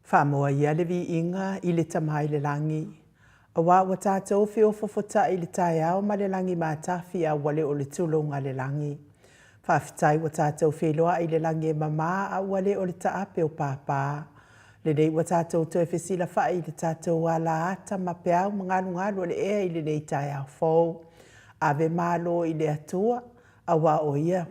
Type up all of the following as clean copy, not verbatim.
Faamoa ia le viiga i le Tama i le lagi, auā ua tatou feofofotaʻi i le taeao ma le lagi matafi a ua le o le tulouga le lagi. Faafetai ua tatou feiloaʻi i le lagi e mama a ua le o le taape o pāpā. Lenei ua tatou toe fesilafaʻi i le tatou ala ata ma peau ma galugalu o le ea i lenei taeao fou. Ave malo i le Atua, auā o Ia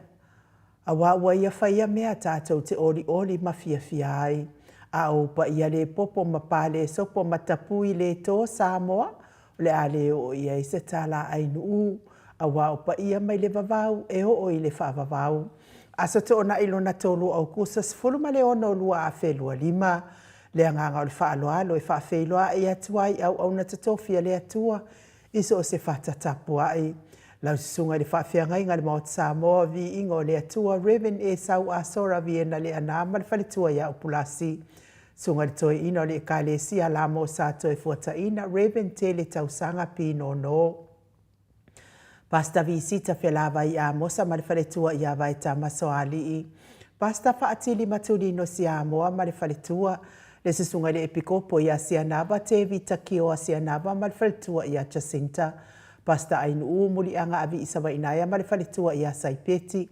Auā ua ia faia mea tatou te olioli ma fiafia ai. A o ou paia le popo ma pale sopo ma tapui le tō Samoa, o le a le oo i ai se tala ainuʻū, auā o paia mai le vavau e oo i le faavavau. Aso Toonai lona 3 o Aukuso 16 2025, Le agaga o le faaaloalo e faafeiloai atu ai i auauna totofi a le Atua i so o se fata tapuai. Lau Susuga i le Faafeagaiga i le Maota Samoa, Viiga o le Atua, Rev. Esau Asora Viena Leaana ma le faletua ia Upulasi. Susuga i le Toeaina o le Ekalesia Lamo Sa Toefuataina, Rev. Tele Tausaga Pinono. Pastor Visita Felavai Amosa ma le faletua ia Vaetama Soalii. Pastor Faatili Matulino Siamoa ma le faletua. Le susuga i le Epikopo ia Sianava Tevita Kioa Sianava ma le faletua ia Jacinta. Pastor Ainuu Muliaga Avii Savainaea ma le faletua ia Saipeti.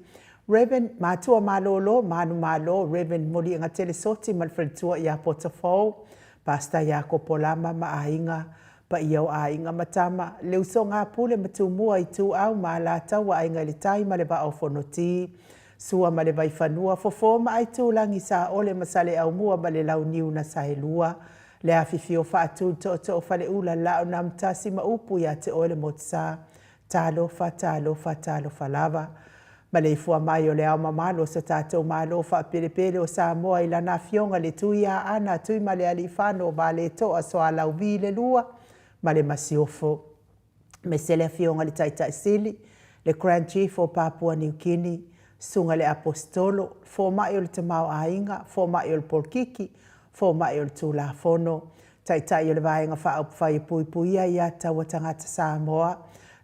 Rev. Matua Malolo Manumalo Rev. Muliagatele Soti ma le faletua ia Potafou. Pastor Iakopo Lama ma aiga. Paia o aiga ma tama, le usoga a Pule ma Tumua, Ituau ma Alataua, Aiga i le Tai ma le Vaa o Fonoti. Sua ma le Vaifanua, Fofo ma Aitulagi, Saole ma Saleaaumua ma le Launiu na Saelua, le afifio Faatu, le Tootoo o Faleula, Laaunamtasi ma upu ia te oe le Motusa. Talofa, talofa, talofa lava. Maleifua mai o le ao mamalu o so tatou Malo faapelepele o Samoa i lana Afioga le Tuiaana Tuimalealiifano Vaaletoa Soalauvi le Lua ma le Masiofo. Aemaise le Afioga i le Taitai Sili, le Grand Chief o Papua Niu Kini, Susuga i le Aposetolo, Fomai o le Tamaoaiga, Fomai o le Polokiki, Fomai o le Tulafono, Taitai o le Vaega Faaupufai e Puipuia Aia Tatau a Tagata Samoa,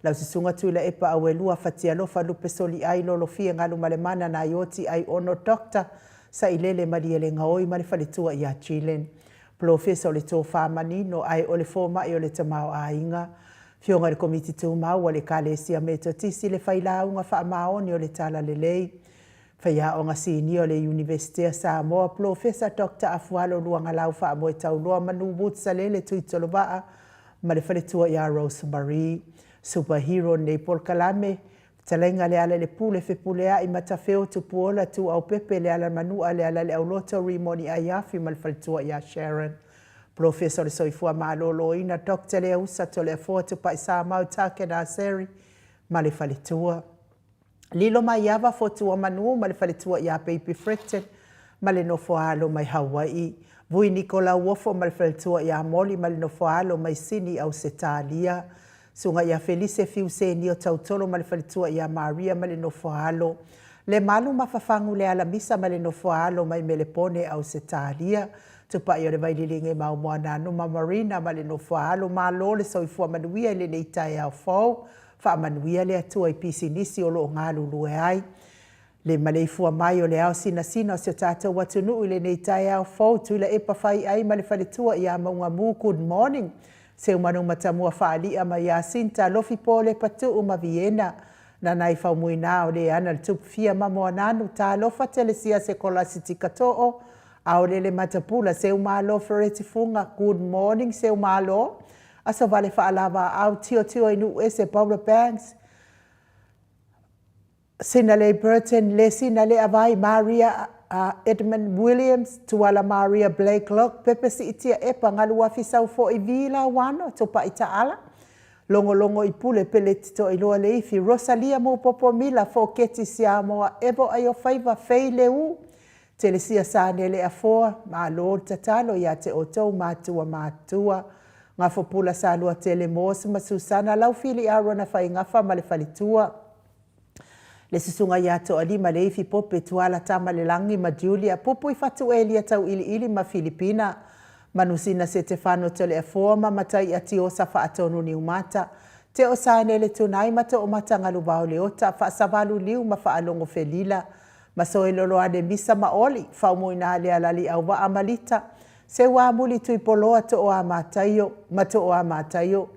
lau Susuga Tuilaepa Auelua Fatialofa Lupe Soliai Lolofie Galumalemana Naioti Aiono Doctor Sailele Malielegaoi ma le faletua ia Jillian. Polofesa o le Tofa Manino ae o le Fomai o le Tamaoaiga, Afioga i le Komiti Tumau a le Ekalesia Metotisi, le Failauga Faamaoni o le Talalelei, Faiaoga Sinia o le Iunivesite a Samoa, Polofesa Doctor Afualo Luagalau Faamoetauloa Manu Woods Salele Tuitolovaa ma le faletua ia Rose Marie. Super Hero lenei polokalame, Fetalaiga Lealailepule Fepuleai Matafeo Tupuola Tuuaupepe Lealaimanua Lealaileauloto Rimoni Aiafi ma le faletua ia Sharon. Polofesa o le Soifua Maloloina Doctor Leausa Toleafoa Tupaisamau Takena Seri ma le faletua. Lilo Maiava Fotuamanu ma le faletua ia Baby Fretton ma le nofo-a-alo mai Hawai'i. Vui Niko Lauofo ma le faletua ia Molly ma le nofo-a-alo mai Sini Ausetalia. Susuga ia Felise Fiu Senio Tautolo ma le faletua ia Maria ma le nofo-a-alo. Lemalu Mafafagu Lealamisa ma le nofo-a-alo mai Melepone Ausetalia. Tupai o le Vailiiliga i Maomoananu ma Marina ma le nofo-a-alo. Malo le soifua manuia i lenei taeao fou. Faamanuia le Atua i pisinisi o lo o galulue ai. Le maleifua mai o le ao sinasina o si o tatou atunuu i lenei taeao fou, Tuilaepa Faiai ma le faletua ia Maugamu, good morning. Seumanu Matamua Faali'a ma Iasinta, Lofi Polepa Tuu ma Viena, Nanai Faumuina o Leana le Tupufia ma Moananu, Talofa Telesia Sekolasi Tikato'o, Aolele Matapula, Seumalo Fereti Fuga, good morning Seumalo. Aso Vale Faalavaau, Tiotio i Nuuese, Paula Banks, Sinalei Burton, Lesina Leavai, Maria Edmund Williams, Tuala Maria Blakelock, Pepe Siitia Epa, Galuafi Saufo'i Vi Lauano, Tupai Taala, Logologo i Pule, Peleti Toailoa Leifi, Rosalia Mupopo Mila, Foketi Siamoa, Evo Aiofaiva, Fei Leu, Telesia Sanele Afoa, Malo le tatalo ia te outou matua matutua, Gafopula Saluatele Morse ma Susana Laufili Arona Faigafa ma le faletua, le Susuga ia Toalima Leifi Pope Tuala Tamalelagi ma Julia Pupui Fatu Elia Tauiliili ma Filipina Manusina Setefano Toleafoa ma Mataia Tiosa Faatonu Niumata Teo Sanele Tunai ma Toomata Galuvao Leota Faasavalu Liu ma Faalogo Felila Masoeloloane Misa ma Oli, Faumuina Lealali Auvaa ma Lita, Seuamuli Tuipoloa Tooamataio ma Tooamataio,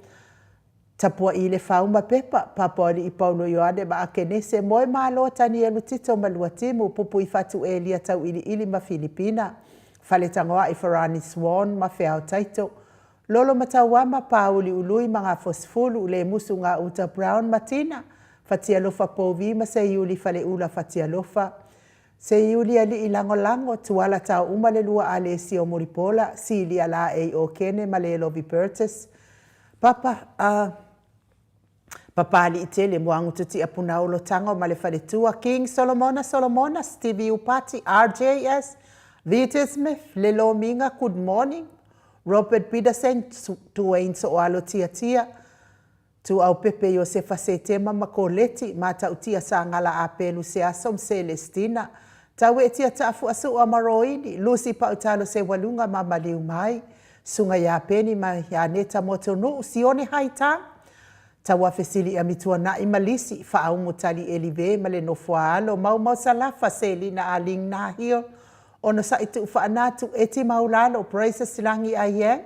Tapua'i Lefau ma Pepa, Papoali'i Paulo Ioane ma Akenese, Moemalo Tanielu Tito ma Luatimu, Pupuifatu Elia Tauiliili ma Filipina, Faletagoa'i Farani Swan ma Feao Taito, Lolo Matauama, Pāuli Ului ma Gafosifulu, Lemusu Gauta Brown ma Tina, Fatialofa Povi ma Seiuli Faleula Fatialofa, Seiuli Alii Lagolago, Tuala Taouma le Lua Alesio Mulipola, Silia Laei Okene ma Lelovi Bertus, Papa, a Papaliitele, Moagutu Tiapunaolo Tago ma le Faletua, King Solomona Solomona, Stevie Upati, RJS, Vita Smith, Lelo Miga, Good Morning, Robert Peterson, Duane Sooalo Tiatia, Tuaupepe Iosefa Setema ma Koleti, Matautia Sagala Apelu Seaso ma Selestina, Tauetia Taafuasua ma Roini, Lucy Pautalo Sewaluga ma Maliumai, Suga iā Peni ma Ianeta Motonuu, Sione Haitang, Tauafesili'a Mituana'i ma Lisi, Faaumu Tali Elive ma le Nofoaalo, Maumau Salafa, Selina Aling Nahil, Onosa'i Tuufaanatu, Eti Maulalo, Praises Lagi Aiyang,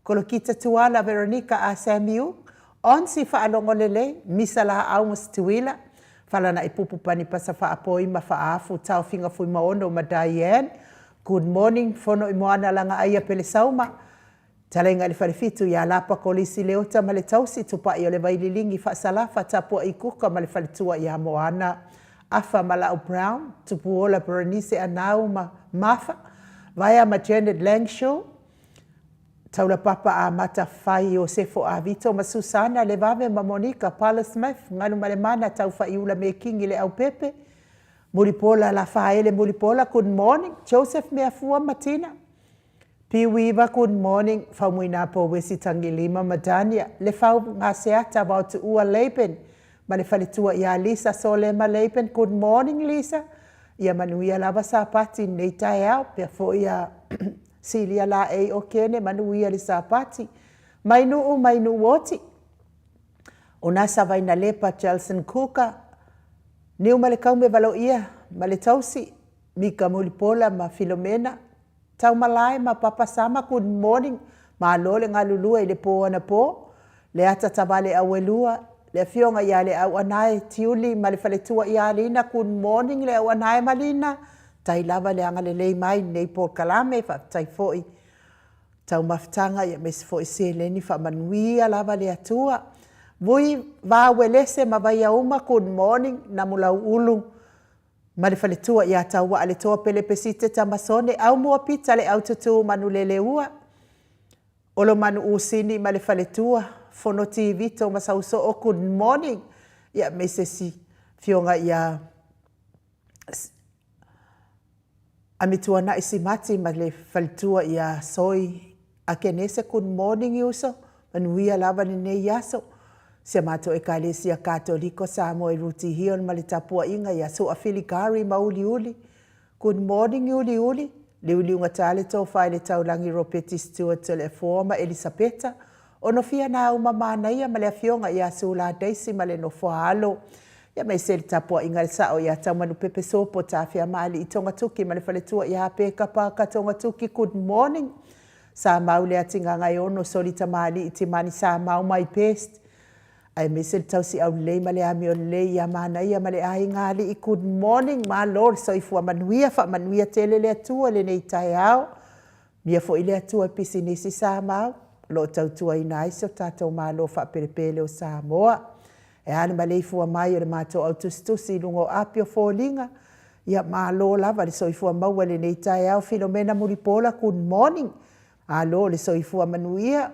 Kolokita Tuala, Veronica A. Samuel, Onsi Faalogo Lelei, Misa Laau ma Situila, Falana'i Pupu Panipasa Faapoi ma Faafu, Taofiga Fuimaono ma Diane, Good morning, Fono i Moana Lagaaia Pelesauma, Talaiga i le Falefitu ia Lapa Kolisi Leota ma le Tausi, Tupai o le Vaililigi Faasalafa, Tapua'i Kuka ma le Faletua ia Moana, Afa ma Lau Brown, Tupuola Berenice Anau ma Martha, Vaea ma Janet Langshaw, Taulapapa Amata Fai Iosefo Avito ma Susana Levave ma Monica Paula Smith, Galumalemana Taufa'iula Mekingi Leaupepe, Mulipola Lafaele Mulipola, good morning, Joseph Meafua Matina, Piuiva, good morning, Faumuina Powesi Tangilima ma Dania, Lefau Gaseata Vaotuua Laban. ma le faletua ia Lisa Solema Laban, good morning Lisa, ia manuia lava Sapati i lenei taeao, pea foi ia Silia Laei Okene, manuia le Sapati. Mai Nuu mai Nuu Oti, Onasa Vainalepa Jelson Kuka, Niumalekaume Valoia ma le tausi, Mika Mulipola ma Filomena, Taumalae ma Papa Sama, good morning, malo le galulue i le po anapo, Leata Tavale Auelua, le afioga ia Leauanae Tiuli ma le faletua ia Lina, good morning Leauanae ma Lina, tai lava le agalelei mai i lenei polokalame, faafetai foi taumafataga aemaise foi seleni, faamanuia lava le Atua. Vui Vauelese ma Vaiauma, good morning, Namulauulu ma le faletua ia Tauaaletoa Pele Pesite Tamasone, Aumua Pita le Aututu Manuleleua, Olomanu Usini ma le faletua, Fonoti Vito ma Sausoo, good morning, ia aemaise si afioga ia Amituanai Simati ma le faletua ia Soi Akenese, good morning uso, manuia lava lenei aso. Si a matou Ekalesia Katoliko Samoa i Rooty Hill ma le tapuaiga ia Su'a Filigari ma Uliuli, good morning Uliuli, Liuliugata le tofa i le taulagi Ropeti Stewart Toleafoa ma Elisapeta, Onofia Nauma Manaia ma le afioga ia Sula Daisy ma le nofo a alo, aemaise le tapuaiga a le sao ia Taumanupepe Sopo Tafeamaalii Togatuki ma le faletua ia Peka Parker Togatuki, good morning Samau Leatigagaeono Soli Tamalii Timani Samau my best aemaise le tausi aulelei ma le amio lelei ia Manaia ma le aiga alii, good morning malo le soifua manuia faamanuia tele le Atua i lenei taeao. Mia foi le Atua i pisinisi Samau o lo o tautuaina ai si o tatou Malo faapelepele o Samoa. E a le maleifua mai o le matou au tusitusi i luga o api o foliga, ia malo lava le soifua maua i lenei taeao. Filomena Mulipola, good morning. Malo le soifua manuia.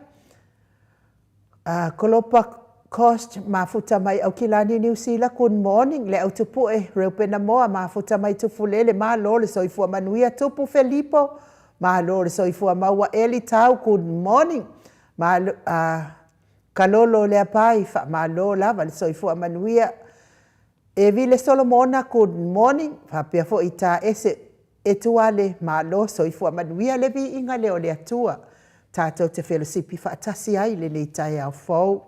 Kolopa Cost, mafuta mai Aukilani, Niu Sila, good morning. Le au Tupue, Reupena Moa, mafuta mai Tufulele, malo le soifua manuia. Tupu Felipo, malo le soifua maua. Eli Tau, good morning. Malo, Kalolo Leapai, faamalo lava le soifua manuia. Evile Solomona, good morning. Faapea foi Taese Etuale, malo soifua manuia le viiga lea o le Atua. Tatou te felosipi faatasi ai i lenei taeao fou.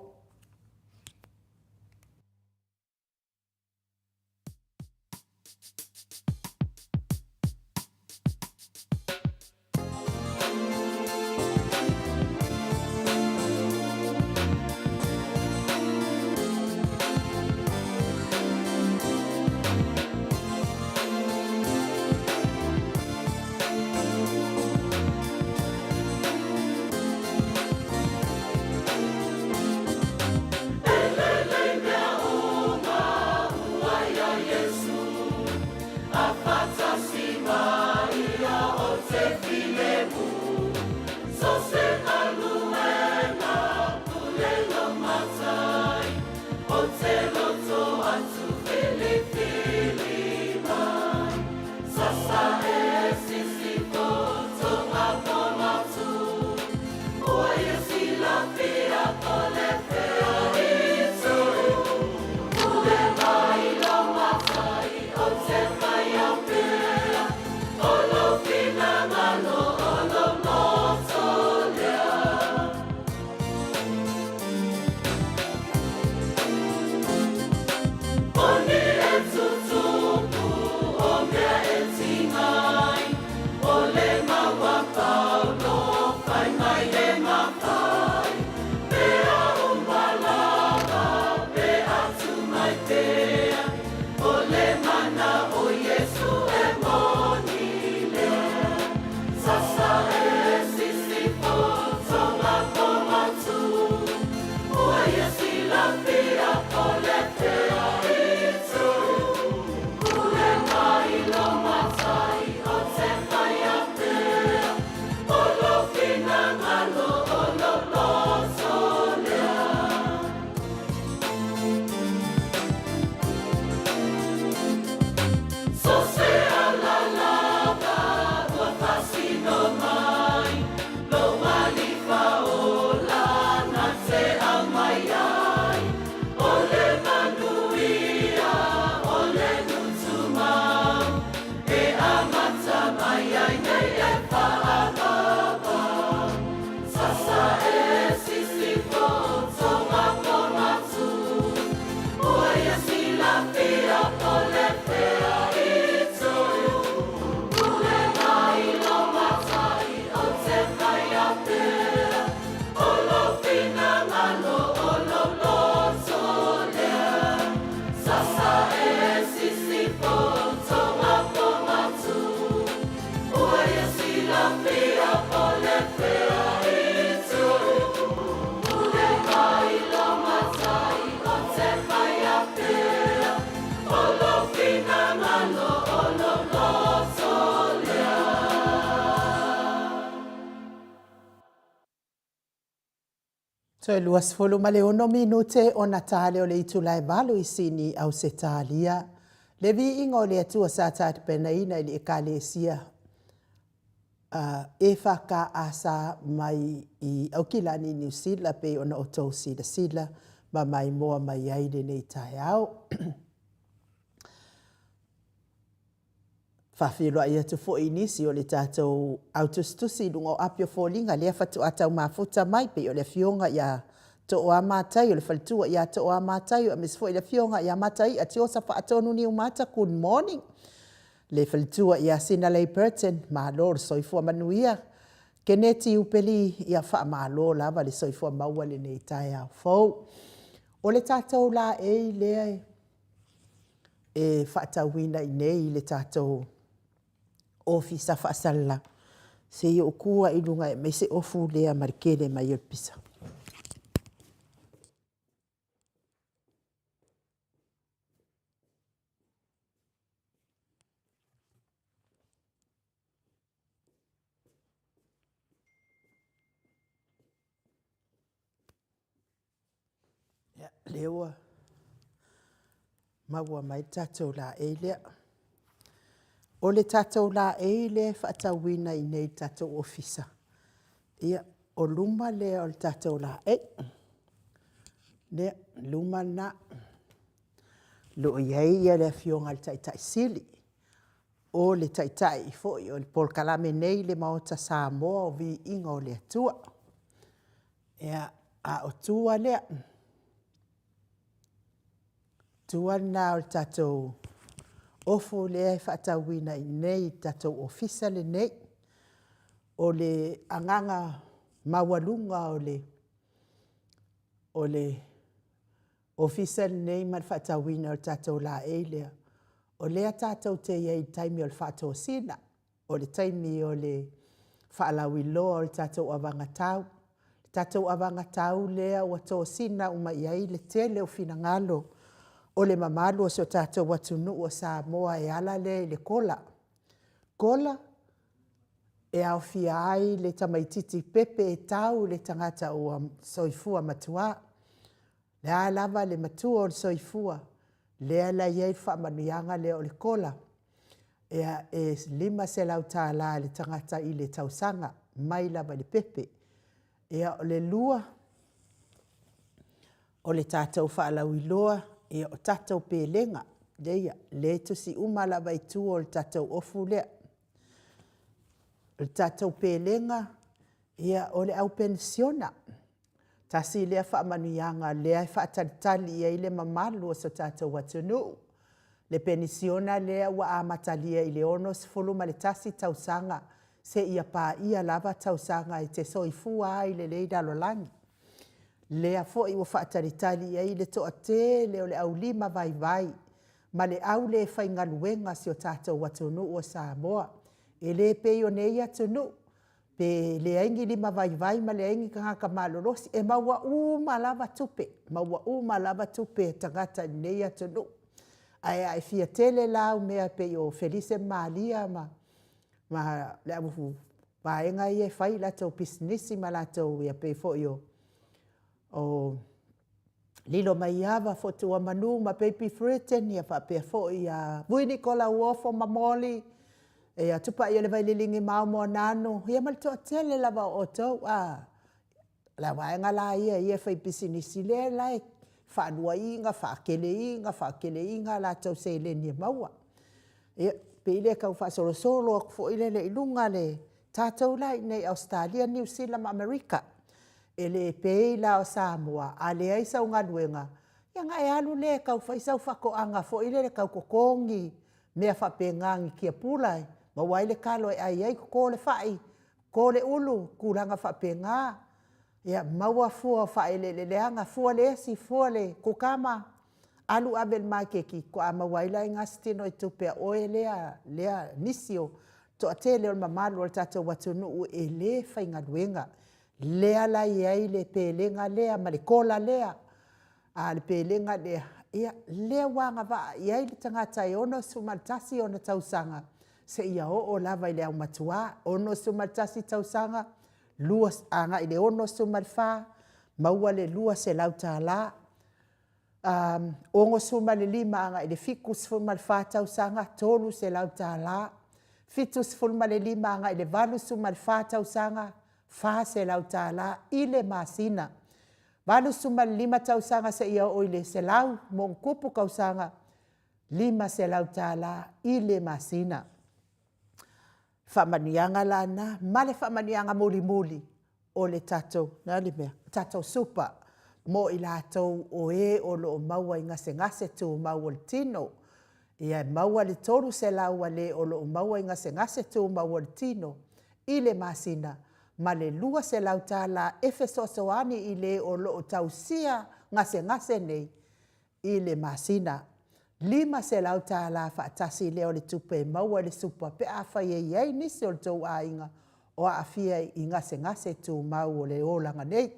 Toe 26 minute ona ta lea o le itula e 8 i Sini, Ausetalia. Le viiga o le Atua sa tapenaina i le Ekalesia EFKA sa mai i Aukilani, Niu Sila, pei ona outou silasila ma maimoa mai ai lenei taeao. Faafeiloai atu foi i nisi o le tatou au tusitusi i luga o api o foliga lea faatoa tau mafuta mai, pei o le afioga ia Tooa Mataio, le faletua ia Tooa Mataio, aemaise foi le afioga ia Mataia Tiosa Faatonu Niumata, good morning. Le faletua ia Sinalei Burton, malo le soifua manuia. Keneti Upeli, ia faamalo lava le soifua maua i lenei taeao fou. O le tatou laei lea e faatauina i inei i le tatou Ofisa Faasalalau, se i ou tu lava i luga e aumai se ofu lea ma le tele mai o le pisa. Ia, lea ua maua mai le tatou laei lea. O le tatou laei lea e faatauina i inei i le tatou ofisa, ia, o luma lea o le tatou laei. Lea, luma lena. O lo o i ai le Afioga i le Taitai Sili, o le Taitai foi o le polokalame nei i le Maota Samoa o Viiga o le Atua. Ia, a o tua lea, tua lena o le tatou ofu lea e faatauina i inei i le tatou ofisa lenei. O le agaga maualuga o le ofisa lenei ma le faatauina o le tatou laei lea, o lea tatou te i ai i le taimi o le faatosina, o le taimi o le faalauiloa o le tatou anavatau. Le tatou anavatau lea ua tosina uma i ai le tele o finagalo o le mamalu o si o tatou atunuu o Samoa e ala lea i le kola. Kola e aofia ai le tamaititi pepe e tau i le tagata ua soifua matua. O le a lava le matua o le soifua, lea la e i ai le faamanuiaga lea o le kola, e $500 i le tagata i le tausaga, mai lava i le pepe. Ia, o le lua o le tatou faalauiloa, o tatou pelega, lea e tusi uma lava i tua o le tatou ofu lea. O le tatou pelega, ia, o le au penisiona, tasi lea faamanuiaga lea e faatalitali i ai le mamalu o si o tatou atunuu. Le penisiona lea ua amatalia i le 61 tausaga seia paia lava tausaga e te soifua ai i lenei lalolagi. Lea foi ua faatalitali i ai le toatele o le aulima vaivai ma le au le faigaluega a si o tatou atunuu o Samoa. E le pei o nei atunuu, pe leai ni limavaivai ma leai ni tagata malolosi, e maua uma lava tupe, maua uma lava tupe a tagata i lenei atunuu. Ae a e fia tele la au mea e pei o Felise ma Malia ma le au vaega ia e fai a latou pisinisi ma latou, e pei foi o Lilomaiava, Fotuamanu ma Baby Fredden, ia faapea foi ia Vui Nikola Uofo ma Moli, ia Tupai o le Vaililigi Mao Moananu, ia ma le toatele lava o outou. A, o le vaega la ia ia e faipisinisi, lea la e faaluaina, faateleina, faateleina a latou seleni e maua. Ia, pei lea tau faasolosolo atu foi lele i luga le tatou la i inei i Ausetalia, Niu Sila ma Amerika. E le pei la o Samoa, a leai sau galuega, ia ona e alu lea e tau fai sau faatoaga foi lele tau totogi, mea faapena ni tiapula e maua ai le talo e ai ai, toto le fai, toto le ulu, tulaga faapena. Ia maua fua o faaeleeleaga, fua le esi, fua le kukama. Alu ave i le makeki, faatoa maua ai lea i gasitino i tupe a oe lea, lea nisi o toatele o le mamalu o le tatou atunuu e le faigaluega. Lea la e i ai le pelega lea ma le cola lea. A o le pelega lea, ia lea ua agavaa i ai le tagata e 61 ona tausaga seia oo lava i le aumatua. 61 tausaga agai i le 64, maua le $200. 65 agai i le 74 tausaga, $300. 75 agai i le 84 tausaga, $400 i le masina. 85 tausaga seia oo i le 100+ tausaga, $500 i le masina. Faamanuiaga la na ma le faamanuiaga mulimuli, o le tatou, o le a le mea? Tatou super mo i latou o e o lo o maua i gasegase tumau o le tino. Ia e maua le $300 a le o lo o maua i gasegase tumau o le tino i le masina ma le $200 e fesoasoani i le o lo o tausia gasegase nei i le masina. E $500 faatasi lea o le tupe e maua i le super pe afai e i ai nisi o le tou aiga o aafia i gasegase tumau o le olaga nei.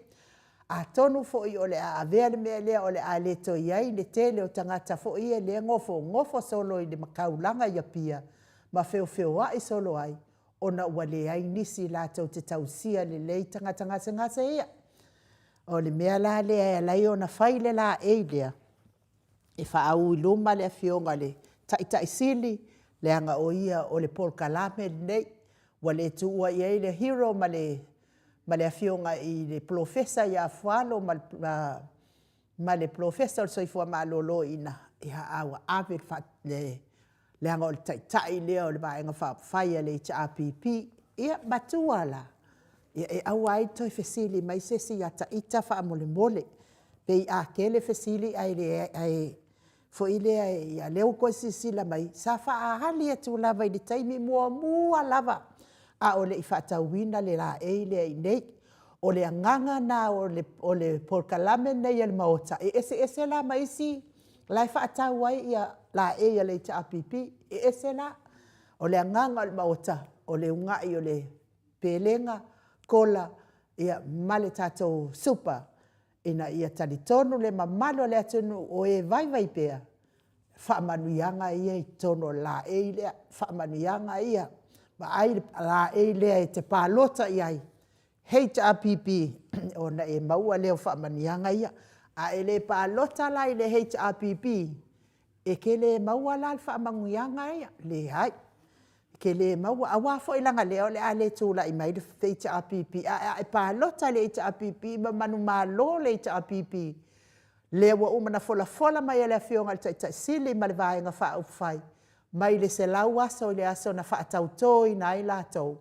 Atonu foi o le a avea le mea lea o le a le toe i ai le tele o tagata foi ia e nofonofo solo i le taulaga i Apia ma feofeoai solo ai, ona ua leai nisi latou te tausia lelei tagata gasegase ia. O le mea la lea e ala ai ona fai le laei lea, e faauu i luma le Afioga i le Taitai Sili, leaga o ia o le polokalame lenei. Ua le tuua i ai le Hero ma le Afioga i le Polofesa ia Fualo ma le Polofesa o le Soifua Maloloina, a ua ave le leaga o le Taitai lea o le Vaega Faaupufai a le HRPP. Ia matua la, e aua ai ne i toe fesili mai se isi ia ita faamolemole. Pei a tele fesili ae leai, foi lea, o lea ua toe silasila mai, sa faaali atu lava i le taimi muamua lava a o le i faatauina le laei lea i inei. O le agaga lena o le polokalame lenei a le Maota, e eseese la ma isi la e faatau ai laei a le HRPP, e ese la. O le agaga o le Maota, o le uunai o le pelega, kola ma le tatou super, ina ia talitonu le mamalu o le atunuu o e vaivai pea, faamanuiaga ia i totonu o le laei lea, faamanuiaga ia, vaai le laei lea e te palota i ai, HRPP, ona e maua lea o faamanuiaga ia. A e le palota la i le HRPP, e te le maua la le faamanuiaga ia, leai. E te le maua, aua foi leaga o lea o le a le tulai mai le HRPP. Ae a e palota i le HRPP ma manumalo le HRPP, lea ua uma ona folafola mai e le Afioga i le Taitai Sili ma le Vaega Faaupufai, mai le 100 aso i le aso na faatautoina ai latou,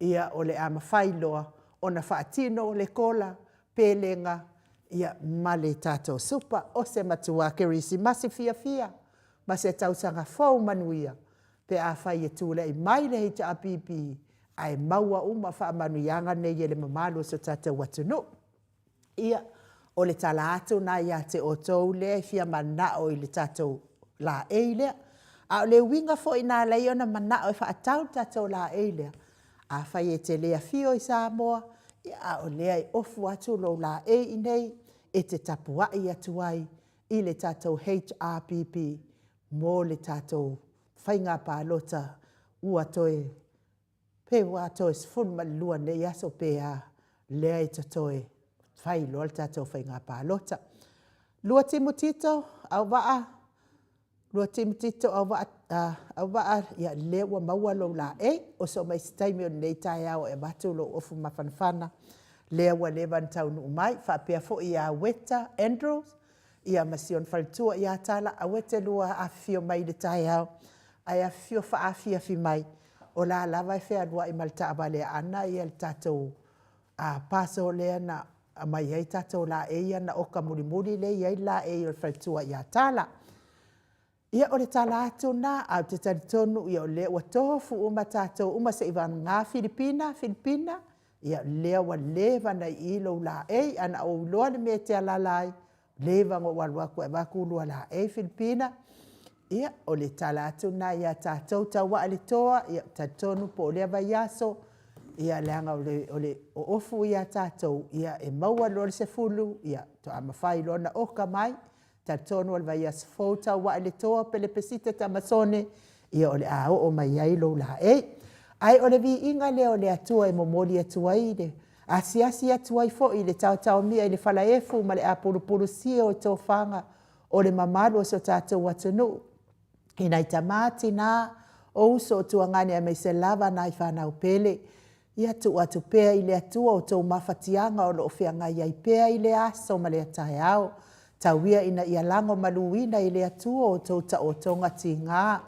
ia o le a mafai loa ona faatino le kola, pelega ma le tatou super. O se matua kerisimasi fiafia ma se tausaga fou manuia pe afai e tulai mai le HRPP ae maua uma faamanuiaga nei e le mamalu o si o tatou atunuu. Ia, o le tala atu lena ia te outou lea e fia mananao i le tatou laei lea. A o le uiga foi na ala ai ona manao e faatau le tatou laei lea, afai e te le afio i Samoa, a o lea e ofu atu lou laei i inei e te tapuai atu ai i le tatou HRPP mo le tatou faiga palota ua toe, pe ua toe 12 nei aso pe a, lea e totoe fai loa le tatou faiga palota. 2 Timutito Auvaa, 2 Timutito Auvaa, Auvaa, ia lea ua maua lou laei. Oso mai i se taimi o lenei taeao e avatu lou ofu mafanafana lea ua leva ona taunuu mai. Faapea foi ia Ueta Andrews, ia ma si ona faletua ia Tala, aua e te lua afifio mai i le taeao, ae afifio faaafiafi mai, o la lava e fealuai ma le taavale a Ana le tatou parcel lea na aumai ai tatou laei ia na oka mulimuli lea e i ai le laei o le faletua ia Tala. Ia, o le tala atu lena, ae ou te talitonu o lea ua tofu uma tatou uma seivagana Filipina. Filipina, ia o lea ua leva ona i i lou laei, ae na ou iloa le mea e te alaala ai. leva ona ou alu atu e avatu ulu laei Filipina. Ia, o le tala atu lena ia tatou tauaa i le toa, ia talitonu po o lea vaiaso, ia leaga o le, o le oofu ia tatou, ia e maua loa le 10, ia faatoa mafai loa ona oka mai. Talitonu o le vaiaso fou tauai le toa Pelepesita Tamasone, ia o le a oo mai ai lou laei. Ae o le viiga lea o le Atua e momoli atu ai le asiasi atu ai foi i le taotaomia i le falaefu ma le apulupulusia o tofaga o le mamalu o si o tatou atunuu, i nai tama, tina, o uso, o tuagane aemaise lava nai fanau pele. Ia tuu atu pea i le Atua outou mafatiaga o lo o feagai ai pea i lea aso ma lea taeao. Tau ia ina ia lagomaluina e le Atua outou taotoga tiga.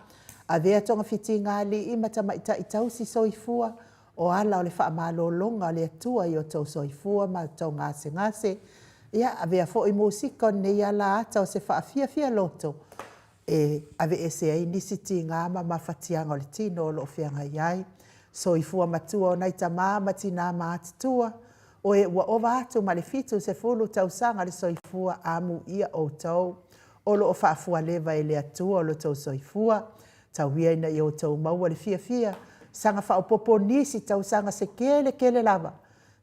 Avea togafitiga a alii ma tamaitai tausi soifua o ala o le faamalologa a le Atua i o outou soifua ma outou gasegase. Ia, avea foi musika o lenei ala ata o se faafiafia loto e aveese ai nisi tiga ma mafatiaga o le tino o lo o feagai ai. Soifua matua o nai tama ma tina matutua, o e ua ova atu ma le 70 tausaga le soifua, amuia outou o lo o faafualeva e le Atua lo outou soifua. Tau ia ina ia outou maua le fiafia, saga faaopoopo nisi tausaga se tele tele lava,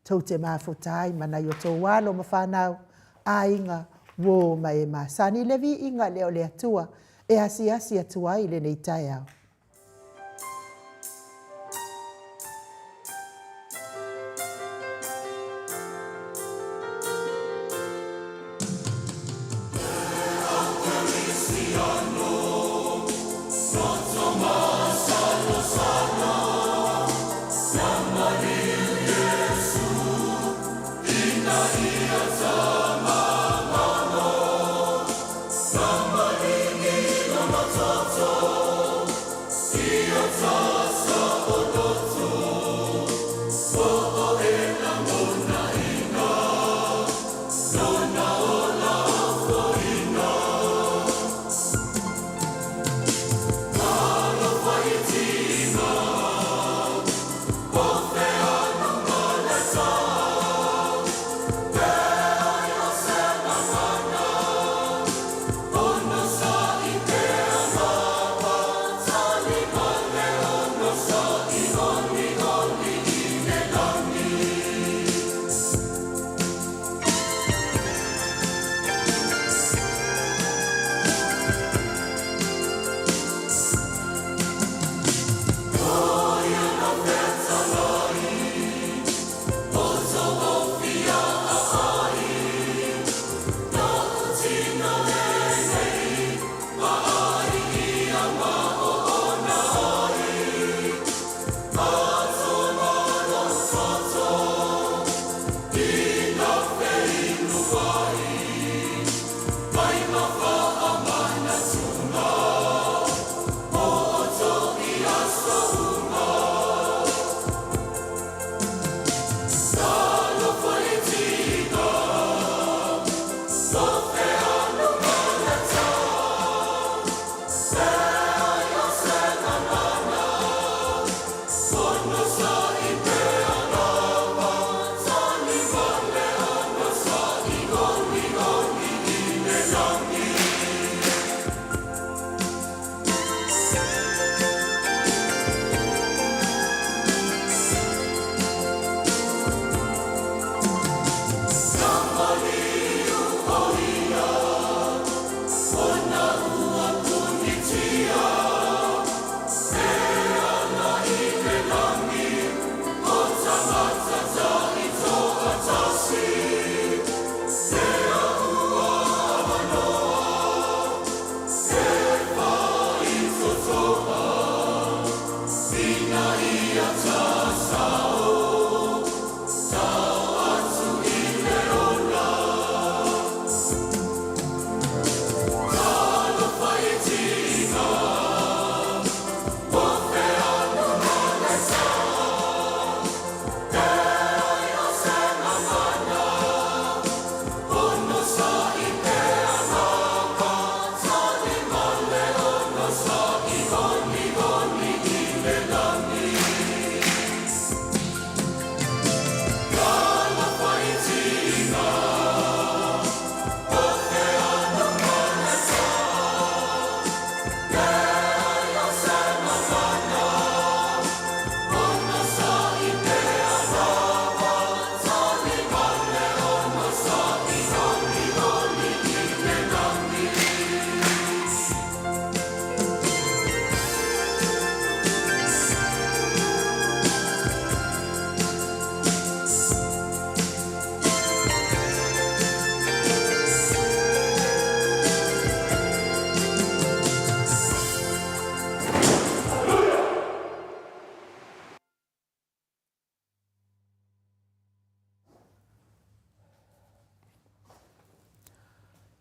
tou te mafuta ai ma nai o outou alo ma fanau, aiga, uo ma e masani. Le viiga lea o le Atua e asiasi atu ai i lenei taeao.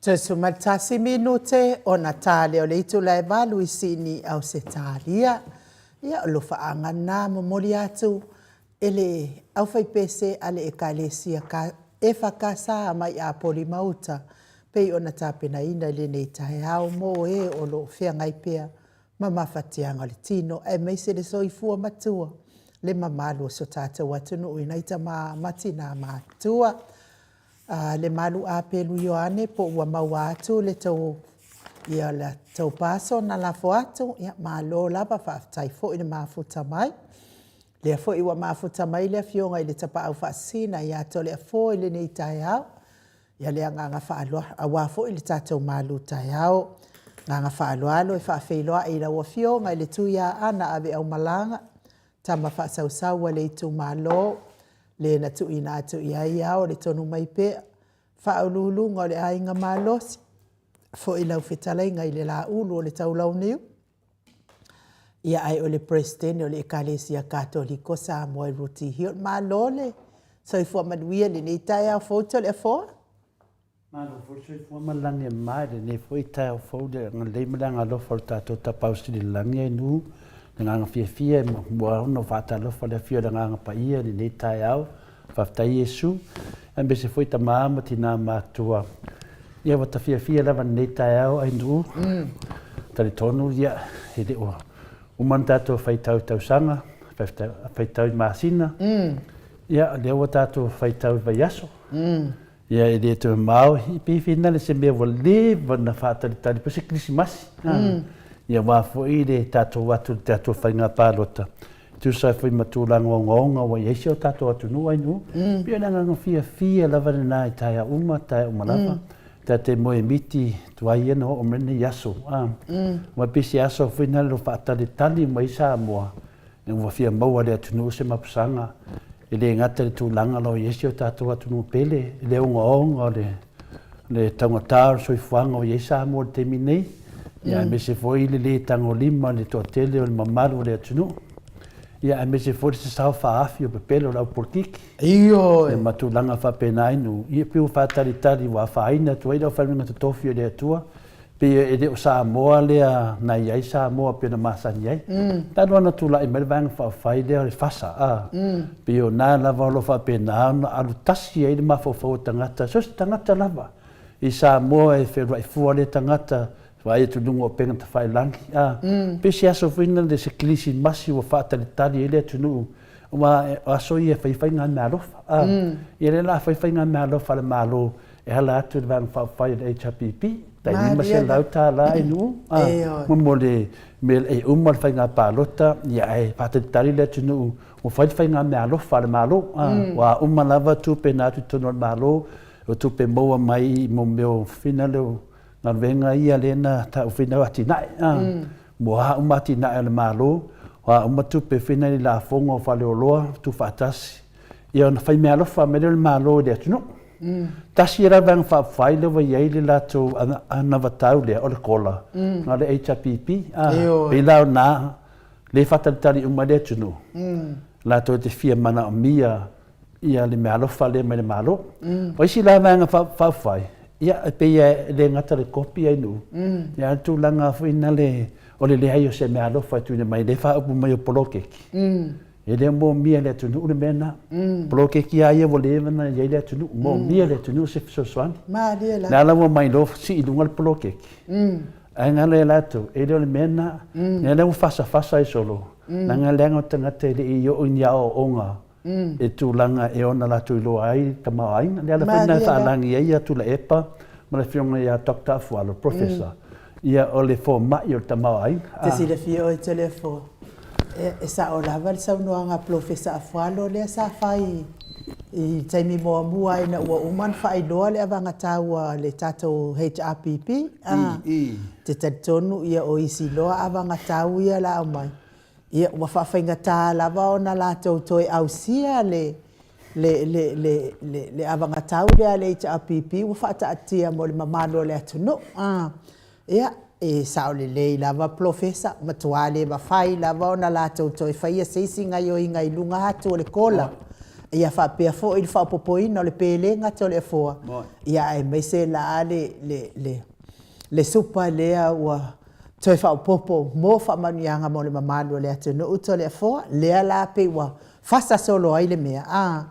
71 minute ona ta lea o le itula e 8 i Sini, Ausetalia. Ia, o lofaaga lena momoli atu e le aufaipese a le Ekalesia EFKS mai Apoli ma uta, pei ona tapenaina i lenei taeao mo e o lo o feagai pea ma mafatiaga o le tino, aemaise le soifua matua, le mamalu o si o tatou atunuu i nai tama ma tina matutua. Lemalu A Pelu Ioane, po ua maua atu le tou parcel na lafo atu, ia malo lava, faafetai foi le mafuta mai. O lea foi ua mafuta mai le afioga i le Tapaau Faasisina ia Toleafoa i lenei taeao. Ia le agaga faaaloalo, aua foi le tatou malutaeao. Le agaga faaaloalo e faafeiloai i lau Afioga i le Tuiaana Aveaumalaga, tama faasausau a le itumalo, le na tuuina atu i ai ao le Tonumaipea, faauluuluga o le Aiga Malosi, foi lau fetalaiga i le Laulu o le Taulauniu, ia ae o le Peresetene o le Ekalesia Katoliko Samoa i Rooty Hill. Malo le soifua manuia i lenei taeao fou Toleafoa. Malo foi le soifua ma le lagi e mama i lenei foi taeao fou i le agalelei ma le agaalofa o le tatou Tapaau Sili i le Lagi e nu le agaga fiafia e muamua ona faatalofa i le afio o le Agaga Paia i lenei taeao. Faafetai Iesu, aemaise foi tama ma tina matutua. Ia ua ta fiafia lava i lenei taeao Ainuu. Talitonu ia e le o uma ona tatou faitau i tausaga, faitau i masina. Ia lea ua tatou faitau i vaiaso. Ia e le toe mamao, e pei e finale se mea ua leva ona faatalitali pei se kerisimasi. Ia aua foi le tatou atu i le tatou faiga palota, e tusa ai foi ma tulaga ogaoga ua i ai si o tatou atunuu Ainuu. E pei o le agaga fiafia lava lena i taeao uma, taeao uma lava. Ta te moemiti tuai ia na oo mai lenei aso. Aua pei se aso foi lena o faatalitali mai Samoa Ua fia maua e le atunuu se mapusaga, e le gata i le tulaga o lo o i ai si o tatou atunuu pele, i le ogaoga o le taugata o le soifuaga o i ai Samoa i le taimi nei, aemaise foi le le tagolima i le toatele o le mamalu o le atunuu, aemaise foi le sasao faaafi o pepelo o le au polokiki. Ioe. Ma tulaga faapena i nuu, ia pei ua faatalitali ua afaina atu ai le aufaigaluega totofi a le Atua Pei e le o Samoa lea na i ai Samoa pei ona masani ai. Talu ona tulai mai le Vaega Faaupufai lea o le FASA, a, pei o na lava o lo o faapena ona alu tasi ai le mafaufau o tagata, so o se tagata lava i Samoa e fealuai fua lea tagata, vaai atu i luga o upega tafailagi, a. Pei se aso foi lea se kerisimasi ua faatalitali ai le atunuu, aua o aso ia e fai ai faigameaalofa, a. Ia lea o le a fai faigameaalofa a le Malo E ala atu i le Vaega Faaupufai o le HRPP, tai $500 i nuu, mo le mea e uma le faiga palota, ia ae faatalitali le atunuu ua fai le faiga meaalofa a le Malo. Ua uma lava tupe na atu i totonu o le Malo, o tupe maua mai i mea o fina o galuega ia lea na tau fina o atinae. Ua uma atinae a le Malo, ua uma tupe fina i lafoga o faleoloa tuufaatasi, ia ona fai meaalofa mai lea o le Malo i le atunuu. Tasi ia la Vaega Faaupufai lea ua i ai le latou anavatau lea o le kola na o le HRPP. Pei la o na lea e faatalitali uma ai le atunuu latou te fia manaomia ia le meaalofa lea mai le Malo. O isi la Vaega Faaupufai, ia e pei e le gata i le kopi ai nuu, ia a o le tulaga foi lea o le leai o se meaalofa e tuuina mai, lea e faaupu mai o poloketi. E le moomia e le atunuu le mea lena. Poloketi lava ia ua leva ona i ai le atunuu, moomia e le atunuu se fesoasoani. Malie la. O lea la ua omai loa sii i luga le poloketi, ae galo ia latou, e le o le mea lena. O lea ua fasafasa ai solo, leaga leaga o tagata e le i oo i ni aoaoga i tulaga e ono latou iloa ai le tamaoaiga. O le ala foi lena e faalagi ai ia Tuilaepa ma le afioga ia Doctor Afualo, Professor, ia o le fomai o le tamaoaiga. Te silafia oe Toleafoa, e sao lava le saunoaga a Polofesa Afualo lea sa fai i le taimi muamua ina ua uma ona faailoa le avagatau a le tatou HRPP. Ou te talitonu o isi loa avagatau ia o le a aumai, ia ua faafaigata lava ona latou toe ausia le avagatau lea a le HRPP ua faataatia mo le mamalu o le atunuu. Ia, e sao lelei lava Polofesa, matua le mafai lava ona latou toe faia se isi gaoioiga i luga atu o le kola. Ia faapea foi le faaopoopoina o le pelega Toleafoa, ia aemaise la le, le, le, le supa lea ua toe faaopoopo mo faamanuiaga mo le mamalu o le atunuu Toleafoa, lea la pei ua fasa solo ai le mea, a,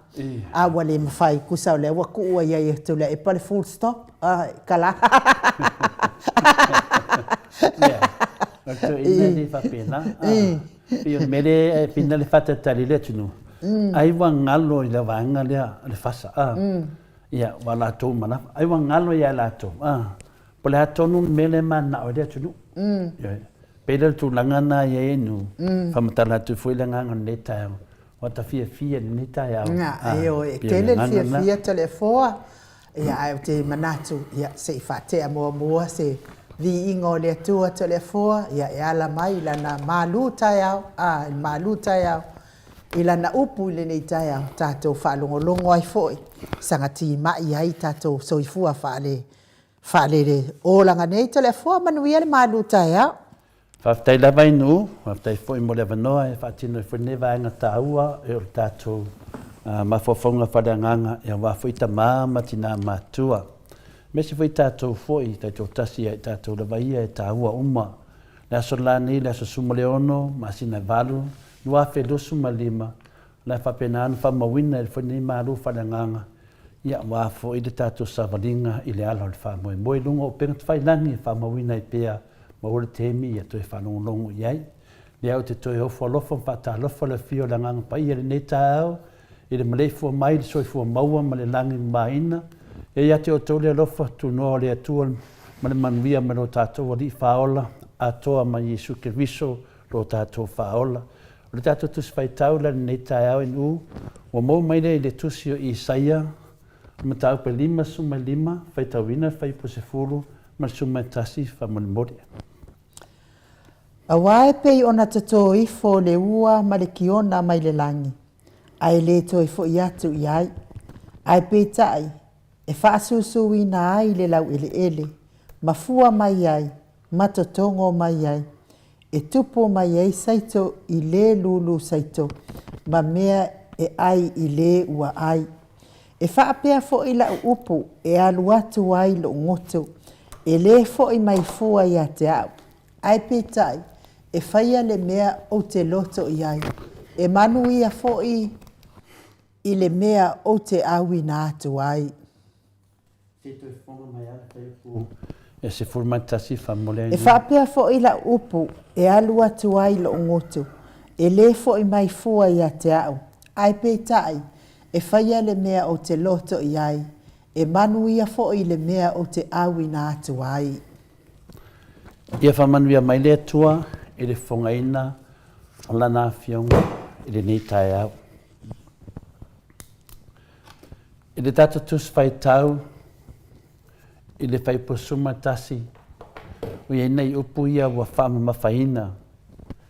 a ua le mafai, tusa o lea ua tuu ai ai e Tuilaepa le full stop, a, kala. Ia, o le toeaina e le faapena. Pei o le mea lea e pei na le faatalitali ai le atunuu, ai ua galo i le vaega lea o le fasa, a, ia, ua latou uma lava. Ai ua galo ia i latou, a, Po o le a tonu le mea lea e mananao ai le atunuu. Ioe. Pei la o le tulaga lena e i ai e Nu, faamatala atu foi le agaga o lenei taeao, ua ta fiafia i lenei taeao. Ina, ioe, e tele le fiafia Toleafoa, ia ae ou te manatu, ia se i faatea muamua se viiga o le Atua Toleafoa, ia e ala mai i lana malu taeao, a, i le malu taeao, i lana upu i lenei taeao, tatou faalogologo ai foi, saga timai ai tatou soifua faale Faalele olaga nei Toleafoa, manuia le malu taeao. Faafetai lava i Nuu, faafetai foi mo le avanoa e faatino ai foi lenei vaega taua e o le tatou mafaufauga faaleagaga aua foi tama ma tina matutua. Aemaise foi tatou foi taitoatasi ia i tatou lava ia e taua uma. Le aso la nei, le aso 16 masina e 8, 2025, o le a faapena ona faamauina e foi lenei malu faaleagaga Ia, aua foi le tatou savaliga i le ala o le faamoemoe i luga o upega tafailagi e faamauina ai pea maua le taimi ia toe faalogologo i ai. Lea ou te toe ofo alofa ma faatalofa le afio o le Agaga Paia i lenei taeao i le maleifua mai i le soifua maua ma le lagi mamaina. Ia ia te outou le alofa tunoa o le Atua ma le manuia mai lo tatou Alii Faaola atoa ma Iesu Keriso lo tatou Faaola. O le tatou Tusi Faitau la i lenei taeao i Nu'u, ua maua mai lea i le Tusi o Isaia, mataupu e 55, faitauina le fuaiupu 10 ma le 11 faamolemole. Aua e pei ona toto ifo le ua ma le kiona mai le lagi, ae le toe foi atu i ai, ae peitai, e faasusuina ai le laueleele, ma fua mai ai, ma totogo mai ai, e tupu mai ai saito i le lulu saito, ma mea e ʻai i le ua ʻai. E faapea foi lau upu e alu atu ai loʻu goto, e lē foʻi mai fua ia te aʻu, ae peitai, e faia le mea ou te loto i ai, e manuia foi i le mea ou te ʻauina atu ai. Se toe fofoga mai lava le fuaiupu e 11 faamolemole ai E faapea foi lau upu e alu atu ai loʻu goto, e lē foʻi mai fua ia te aʻu, ae peitai, e faia le mea ou te loto i ai, e manuia foi le mea ou te ʻauina atu ai. Ia faamanuia mai le Atua i le fofogaina o Lana Afioga i lenei taeao. I le tatou Tusi Faitau i le Fuaiupu 11, ua i ai nai upu ia ua faamamafaina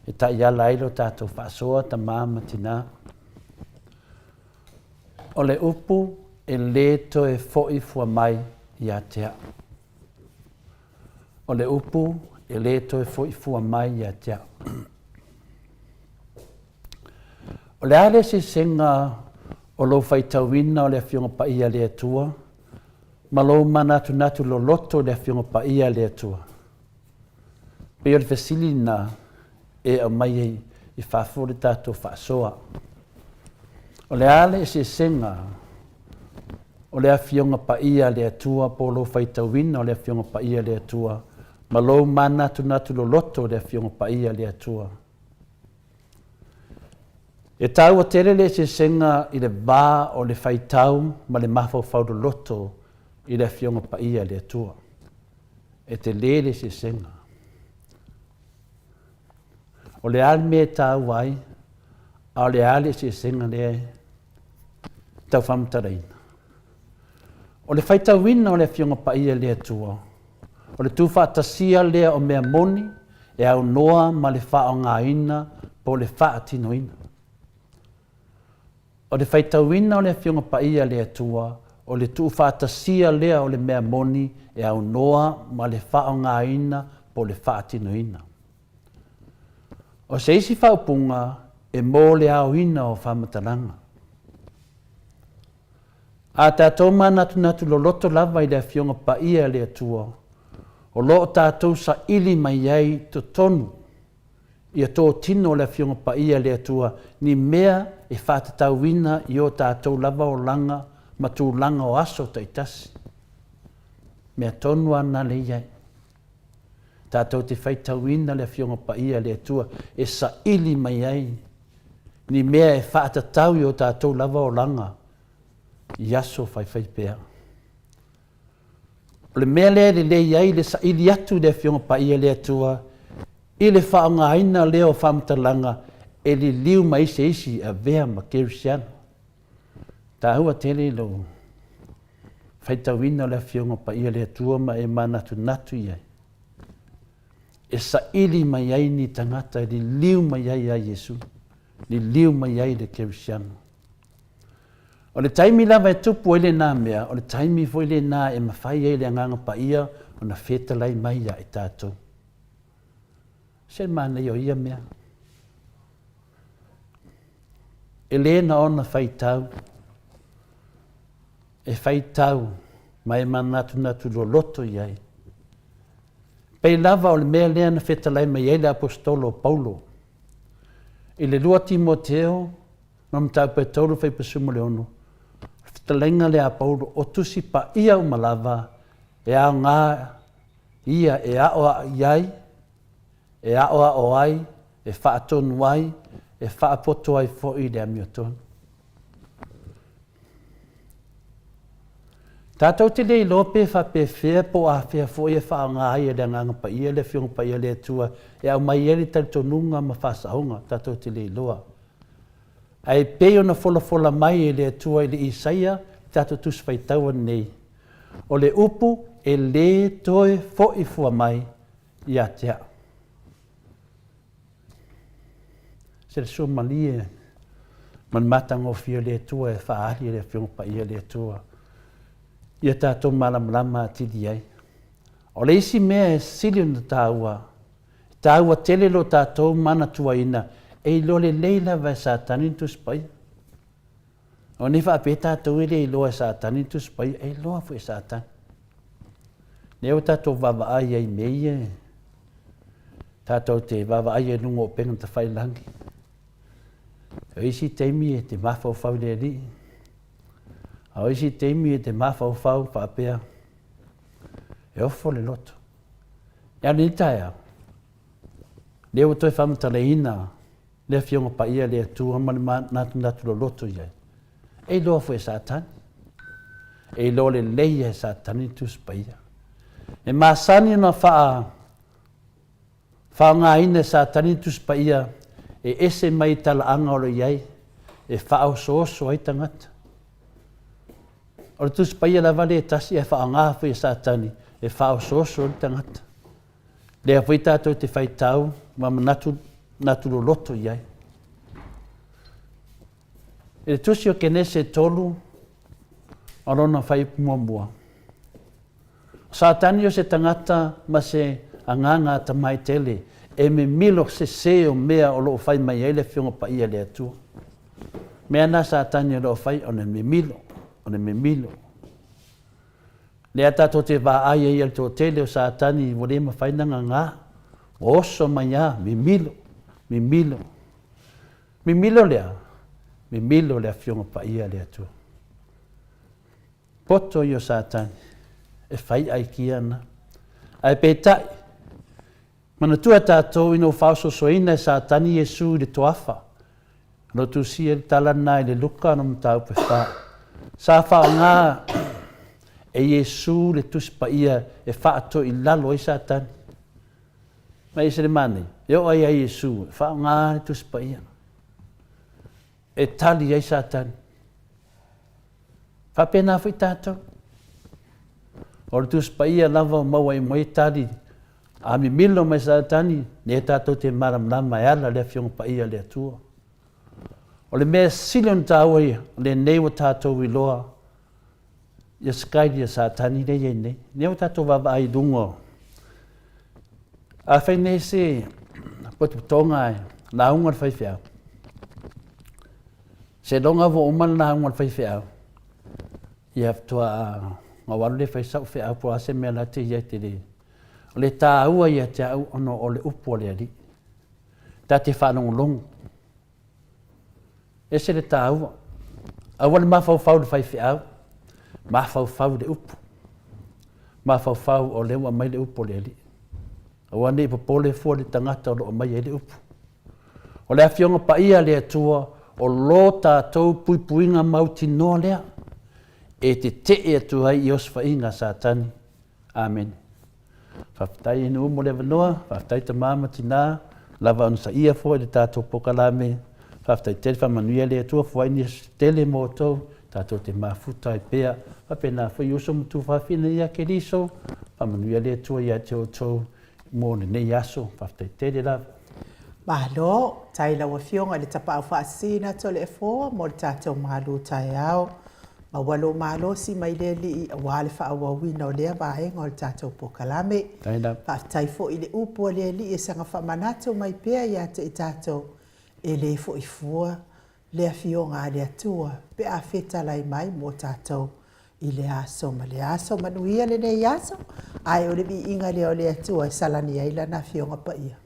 e taiala ai lo tatou faasoa tama ma tina. O le upu e lē toe foʻi fua mai ia te au. O le upu e lē toe foʻi fua mai ia te au. O le a le eseesega o lou faitauina o le Afioga Paia a le Atua ma lou manatunatu loloto i le Afioga Paia a le Atua? Pei o le fesili lena e aumai ai i fafo le tatou faasoa. O le a le eseesega o le Afioga Paia a le Atua po o lou faitauina o le Afioga Paia a le Atua ma lou manatunatu loloto i le Afioga Paia a le Atua? E taua tele le eseesega i le va o le faitau ma le mafaufau loloto i le Afioga Paia a le Atua. E tele le eseesega. O le a le mea e taua ai, a o le a le eseesega lea e tau faamatalaina? O le faitauina o le Afioga Paia i le Atua, o le tuufaatasia lea o mea moni e aunoa ma le faaaogaina po o le faatinoina. O le faitauina o le Afioga Paia a le Atua, o le tuufaatasia lea o le mea moni e aunoa ma le faaaogaina po o le faatinoina. O se isi faaupuga e mo le aoina o faamatalaga. A tatou manatunatu loloto lava i le Afioga Paia a le Atua, o lo o tatou saili mai ai i totonu ia totino o le Afioga Paia a le Atua ni mea e faatatauina i o tatou lava olaga ma tulaga o aso taitasi. Mea tonu lava na lea e i ai. Tatou te faitauina le Afioga Paia a le Atua e saili mai ai ni mea e faatatau i o tatou lava olaga i aso faifaipea. O le mea lea e lelei ai le saili atu i le Afioga Paia a le Atua i le faaaogaina lea o faamatalaga e liliu mai se isi e avea ma kerisiano. Taua tele lou faitauina o le Afioga Paia a le Atua ma e manatunatu i ai, e saili mai ai ni tagata e liliu mai ai ia Iesu, liliu mai ai le kerisiano. O le taimi lava e tupu ai lena mea, o le taimi foi lena e mafai ai le Agaga Paia ona fetalai mai ia i tatou. Se manaia o ia mea. E le na ona faitau, e faitau ma e manatunatu loloto i ai. Pei lava o le mea lea na fetalai mai ai le Aposetolo o Paulo i le 2 Timoteo ma Mataupu e 3 fuaiupu 16, o le fetalaiga lea a Paulo, o tusi paia uma lava e aoga ia e aoao i ai, e aoao ai, e faatonu ai, e faapoto ai foi le amiotonu. Tatou te le iloa pe faapefea po o afea foi e faaaoga ai e le Agaga Paia le Afioga Paia a le Atua e aumai ai le talitonuga ma faasaoga, tatou te le iloa. Ae pei ona folafola mai e le Atua i le Isaia le tatou Tusi Faitaua lenei, o le upu e le toe foi fua mai ia te au. Se le sua malie ma le matagofie o le Atua e faaali e le Afioga Paia a le Atua ia tatou malamalama atili ai. O le isi mea e sili ona taua, e taua tele lo tatou manatuaina e iloa lelei lava e Satani le Tusi Paia. O nei faapea tatou e le iloa e Satani le Tusi Paia, e iloa foi e Satani. Lea ua tatou vaavaai ai i mea ia, tatou te vaavaai ai i luga o upega tafailagi. O isi taimi e te mafaufau i le Alii, a o isi taimi e te mafaufau faapea, e ofo le loto. E a nei taeao, lea ua toe faamatalaina le Afioga Paia a le Atua ma le manatunatu loloto i ai. E iloa foi e Satani. E iloa lelei e Satani le Tusi Paia. E masani ona faa faaaogaina e Satani le Tusi Paia e ese mai i talaaga o lo o i ai, e faaosooso ai tagata. O le Tusi Paia lava lea e tasi ae faaaoga foi e Satani e faaosooso ai le tagata. Lea foi tatou te faitau ma manatu natu loloto i ai. I le tusi o Kenese 3, o lona fuaiupu muamua, O Satani o se tagata ma se agaga atamai tele e mimilo sese o mea o lo o fai mai ai le Afioga Paia a le Atua. Mea na Satani o lo o fai o le mimilo, o le mimilo. Lea tatou te vaai ai i le toatele o Satani ua le mafai ona gagā, ua oso mai lava, mimilo, mimilo. Mimilo lea, mimilo le Afioga Paia a le Atua. Poto ia o Satani e fai aikia ana. Ae peitai, manatua tatou ina ua faaosoosoina e Satani Iesu i le toafa, O lo o tusia le tala lena i le Luka no mataupu e fa. Sa faaaoga e Iesu le Tusi Paia e faatoilalo ai Satani. Ma e ese le manaia, e oo ai ia Iesu e faaaoga le Tusi Paia e tali ai Satani. Faapena foi tatou. O le Tusi Paia lava o maua ai mai tali a mimilo mai Satani, lea tatou te malamalama e ala le Afioga Paia a le Atua. O le mea sili ona taua ia, o lenei ua tatou iloa ia sakaili a Satani lea e i ai nei. Lea ua tatou vaavaai i luga o Afai nei se potopotoga e lauga le faifeau, seiloga ua uma le lauga a le faifeau. Ia faatoa na ou alu lea e fai sau feau po o a se mea la te i ai tele. O le taua ia te au ona o le upu a le Alii. Ta te faalogologo. Ese le taua. Aua le mafaufau i le faifeau, mafaufau i le upu. Mafaufau o lea ua aumai le upu a le Alii. Aua ne i popole fua le tagata o lo o aumai ai le upu. O le Afioga Paia a le Atua, o lo tatou puipuiga mautinoa lea e tetee atu ai i osofaiga a Satani. Amene. Faafetai e nuu mo le avanoa, faafetai tama ma tina, lava onosaia foi le tatou polokalame. Faafetai tele, faamanuia le Atua, foai ni aso tele mo outou, tatou te mafuta ai pea. Faapena foi uso ma tuafafine ia Keriso, faamanuia le Atua ia te outou mo lenei aso. Faafetai tele lava. Malo, tai lau Afioga i le Tapaau Faasisina Toleafoa mo le tatou malu taeao. Maua lou malosi mai le Alii aua le faaauauina o lea vaega o le tatou polokalame. Faafetai foi i le upu a le Alii e saga faamanatu mai pea ia te i tatou, e le foi fua le Afioga a le Atua pe a fetalai mai mo tatou i le aso ma le aso. Manuia lenei aso, ae o le viiga lea o le Atua e salani ai Lana Afioga Paia.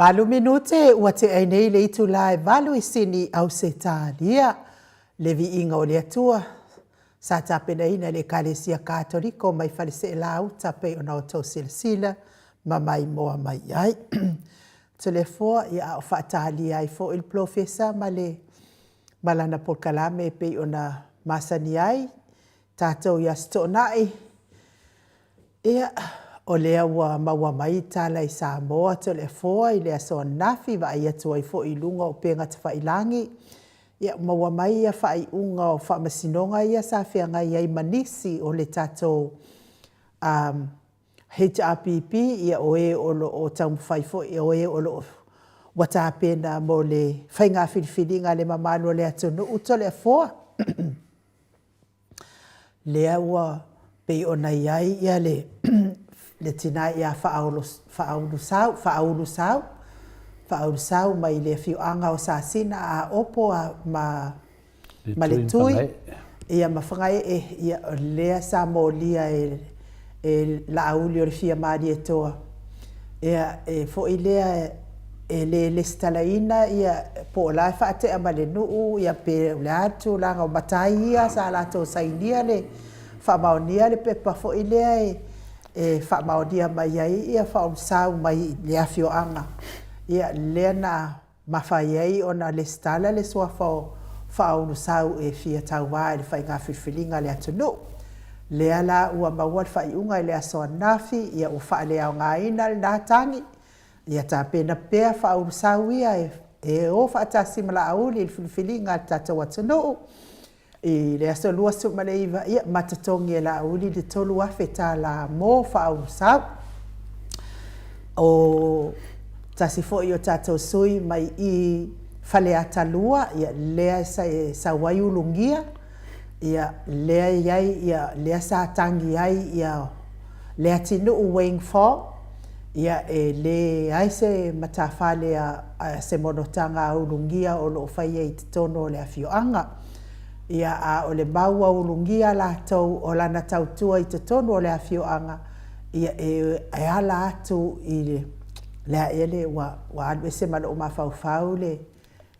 Valu minute ua tea ai nei le itula e valu i Sini, Ausetalia. Le viiga o le Atua sa tapenaina e le Ekalesia Katoliko mai Faleseela Uta pei ona outou silasila ma maimoa mai ai. Toleafoa, ia a o faatalia ai foi le Polofesa ma le. ma lana polokalame e pei ona masani ai tatou i Aso Toonai. Ia, o lea ua maua mai tala i Samoa Toleafoa i le aso ananafi, vaai atu ai foi i luga o upega tafailagi, ia, maua mai ia faaiuga o faamasinoga ia sa feagai ai ma nisi o le tatou um, HRPP, ia o e o lo o taumafai foi, o e o lo o ua tapena mo le faiga filifiliga a le mamalu o le atunuu Toleafoa. Lea ua pei ona i ai ia le, le tina ia Faaulusau, Faaulusau, Faaulusau mai le afioaga o Sasina a Aopo a, ma, ma le Tui, ia ma Fagaee, ia o lea sa molia e, e Laauli o le Fia Malietoa. Ia, e foi lea e le lesitalaina ia po o la e faatea ma le nuu ia pe o le a le tulaga o matai ia sa latou sainia le faamaonia le pepa foi lea e e faamaonia mai ai ia Faaulusoa mai le afioaga ia lea na mafai ai ona lesitala le suafa o Faaulusoa e fia tauva i le faiga filifiliga a le atunuu. Lea la ua maua le faaiuga i le aso ananafi ia ua faaleaogaina lena tagi Ia tapena pea faaulufau ia e o faatasi ma Laauli i le filifiliga a le tatou atunuu i le aso 29, ia ma totogi e Laauli le $3,000 mo faaulufau. O tasi foi o tatou sui mai i Faleata 2, ia lea e sau ai Ulugia, ia lea e i ai ia lea sa tagi ai ia Leatinuu Wayne Fong, Ia, e leai se matafale a se monotaga a Ulugia o lo o faia i totonu o le afioaga. Ia, a o le mau a Ulugia latou o lana tautua i totonu o le afioaga, ia, e, e ala atu i le aele ua, ua alu ese ma lou mafaufau le,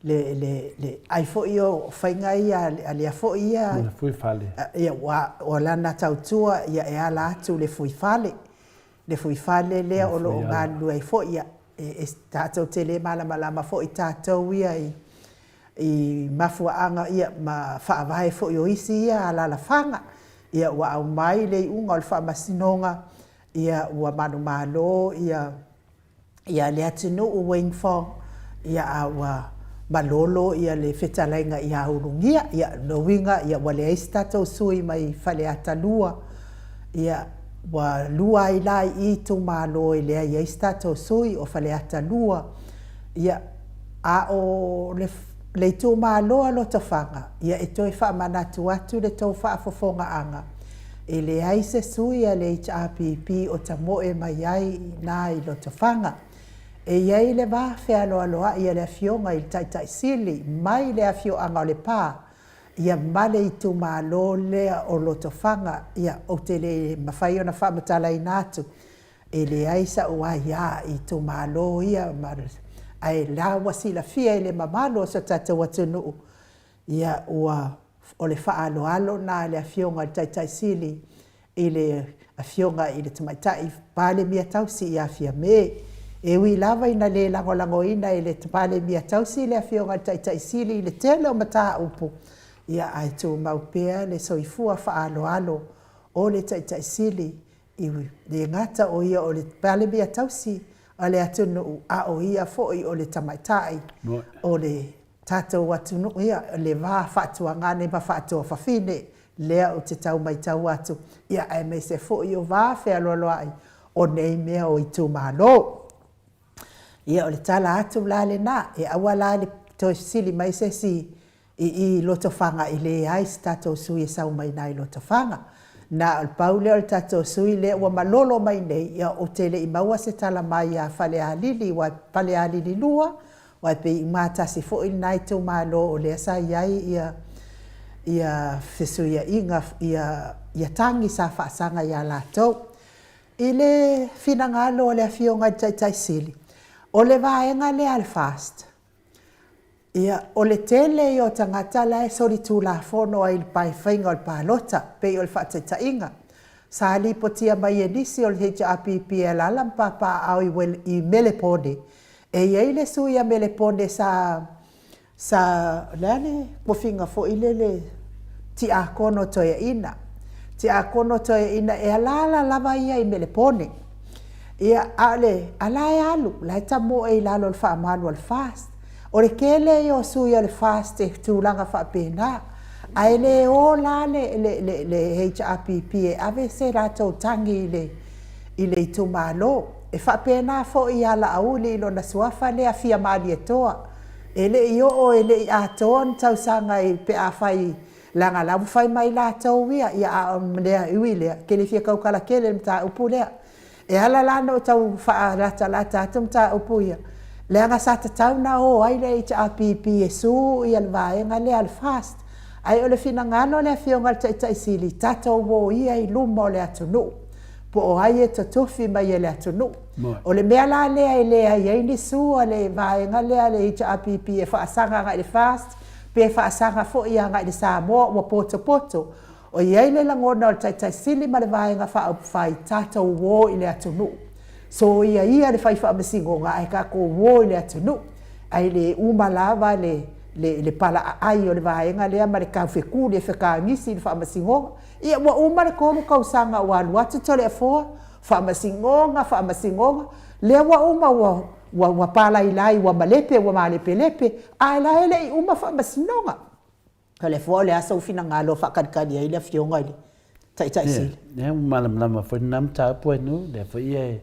le, le, le ai foi o faiga ia a lea foi ia. Le fuifale. Ia, ua, o lana tautua, ia, e ala atu le fuifale. Le fuifale lea o lo o galulue ai foi, ia, e, e, tatou te le malamalama foi tatou ia i, i mafuaaga ia, ma faavae foi o isi ia alalafaga. Ia, ua aumai le iuga o le faamasinoga, ia, ua manumalo ia, ia Leatinuu Wayne Fong, ia a ua malolo ia le fetalaiga ia Ulugia. Ia, lona uiga, ia ua leai se tatou sui mai Faleata 2, ia ua lua ai la i i itumalo e leai ai se tatou sui o Faleata 2, ia a o le le itumalo a Lotofaga, ia e toe faamanatu atu le tou faafofogaaga, E leai se sui a le HRPP o tamoe mai ai i ina i Lotofaga. E i ai le va fealoaloai a le Afioga i le Taitai Sili mai le afioaga o Lepa, ia ma le itumalo lea o Lotofaga, ia, ou te le mafai ona faamatalaina atu, e leai sa'u aia i itumalo ia, ma, ae la ua silafia e le mamalu o so tatou atunuu, Ia, ua, o le faaaloalo lena a le Afioga i le Taitai Sili i le Afioga i le Tamaitai Palemia Tausi ia Fiame. E ui lava ina le lagolagoina e le Palemia Tausi le Afioga i le Taitai Sili i le tele o mataupu, ia ae tumau pea le soifua faaaloalo o le Taitai Sili e le gata o ia o le Palemia Tausi a le atunuu, a o ia foi o le tamaitai o le tatou atunuu, ia, le va faatuagane ma faatuafafine, lea ou te tau matau atu, ia, aemaise foi o va fealoaloai o nei mea o itumalo. Ia, o le tala atu la lena, e aua la le toe fesili mai se isi i i i Lotofaga e leai se tatou sui e sau mai ina i Lotofaga. Na o le pau lea o le tatou sui lea ua malolo mai nei, ia ou te le i maua se tala mai ia Falealili, Falealili 2, Aua e pei uma tasi foi lena itumalo o lea sa i ai ia ia fesuiaiga ia ia tagi sa faasaga ia latou. I le finagalo o le Afioga i le Taitai Sili, o le vaega lea a le FAST, ia o le tele ia o tagata la e solitulafono ai i le faiga o le palota, pei o le faataitaiga, sa lipotia mai e nisi o le HRPP e alaala ma papaaao i Melepone, E i ai le sui a Melepone sa Sa, o le a le tofiga foi lele Tiakono Toeaina. Tiakono Toeaina e alaala lava ia i Melepone. Ia, a o le, a la e alu, la e tamoe i lalo o le faamalu a le FAST. O le tele ia o sui o le FAST e tulaga faapena, ae le o la le, le, le, le HRPP e ave se latou tagi i le, i le itumalo. E faapena foi ia Laauli i lona suafa lea Fia Malietoa, e le i oo, e le i atoa ni tausaga i, pe afai, leaga la ua fai mai latou ia, ia a o le mea ui lea, ou te le fia tautala tele i le mataupu lea. E ala la ona ou tau faalatalata atu mataupu ia, leaga sa tatau ona o ai le HRPP e sue le vaega lea a le FAST, ae o le finagalo o le Afioga i le Taitai Sili, tatou o ia i luma o le atunuu, po o ai e totofi mai e le atunuu. O le mea la lea e leai ai ni sue a le vaega lea a le HRPP e faasaga agai i le FAST pe faasaga foi agai i le Samoa ua potopoto, O i ai le lagona o le Taitai Sili ma le Vaega Faaupufai, tatou o i le atunuu. Soia ia le fai faamasinoga ae tatou o i le atunuu. Ae le uma lava le le palaaai o le vaega lea ma le taufetuli e fetagisi i le faamasinoga. Ia ua uma le 3 tausaga ua alu atu Toleafoa, faamasinoga, faamasinoga, lea ua uma ua ua ua palailai ua malepe ua malepelepe, ae la e le i uma faamasinoga. Toleafoa, o le a sou finagalo e faatalitali ai le Afioga i le Taitai Sili? Ia, ua malamalama foi lena mataupu Ainuu, lea foi e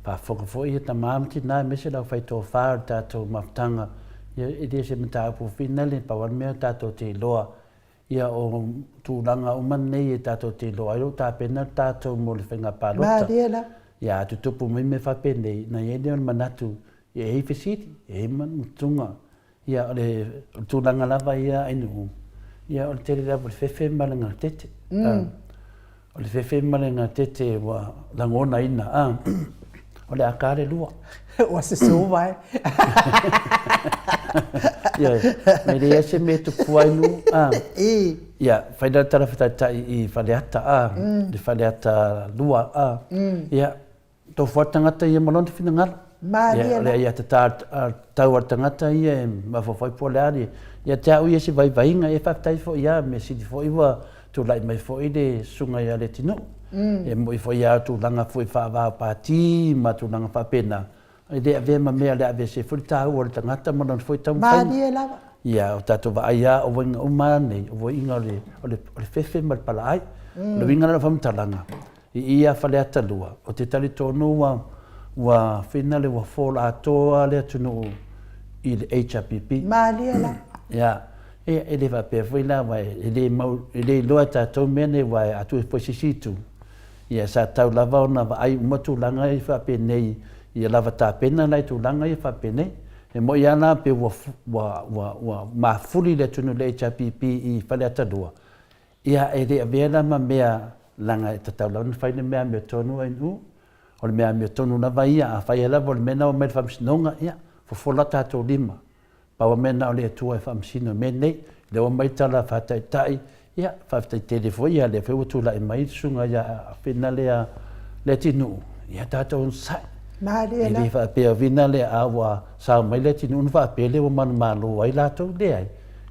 faafofoga foi ia tama ma tina aemaise le aufaitofa o le tatou mafutaga, ia e le o se mataupu foi lena, pau lava le mea tatou te iloa, ia o tulaga uma nei e tatou te iloa ai o lo o tapena le tatou mo le faiga palota. Malie la. Ia a tutupu mai mea faapenei, ona i ai lea o le manatu, e i ai fesili, e i ai manatuga, Ia, o le tulaga lava ia Ainuu, ia o le tele lava o le fefe ma le gatete. O le fefe ma le gatete ua lagonaina, o le aka le lua. Ua susu mai. Ioe, e leai se mea e tupu Ainuu. Ia, fai la le tala faataitai i Faleata, le Faleata 2, ia, Tofu lava le tagata ia ma lona finagalo. Malie la. O le aiatatau a le tagata ia e mafaufau ai po o le a le. Ia te au ia se vaivaiga, ia faafetai foi lava, mea sili foi ua tulai mai foi le susuga ia Leatinuu. E moni foi lava o tulaga foi faava o pati ma tulaga faapena, e le avea ma mea o le a aveese ai foi le taua o le tagata ma lona foi taumafaiga. Malie lava. Ia, o tatou vaai lava, o uiga uma lava nei, o uiga o le fefe ma le palaai. O le uiga la o lau faamatalaga, I ia Faleata 2, ou te talitonu ua ua finale ua fall atoa le atunuu i le HRPP. Malie la. Ia, e, e le faapea foi la, aua e le mau, e le iloa e tatou mea nei, aua a tuu foi i se isi itu, ia sa tatau lava ona vaai uma tulaga ia faapenei, ia lava tapena nai tulaga ia faapenei. E moni lava la pei ua, ua, ua, ua mafuli le atunuu i le HRPP i Faleata 2, Ia, e le avea la ma mea leaga e tatau lava ona fai le mea amiotonu ainu. O le mea amiotonu lava ia, afai lava o le mea lena ua aumai i le Faamasinoga, ia, fofola tatou lima. Pau lava mea na o le Atua e faamasino i mea nei. O lea ua aumai tala faataitai, ia, faafetai tele foi, ia, lea foi ua tulai mai le susuga ia Fina lea Leatinuu, ia tatou onosai. Malie E le faapea o Fina lea a ua sao mai Leatinuu ona faapea lea ua manumalo ai latou, leai.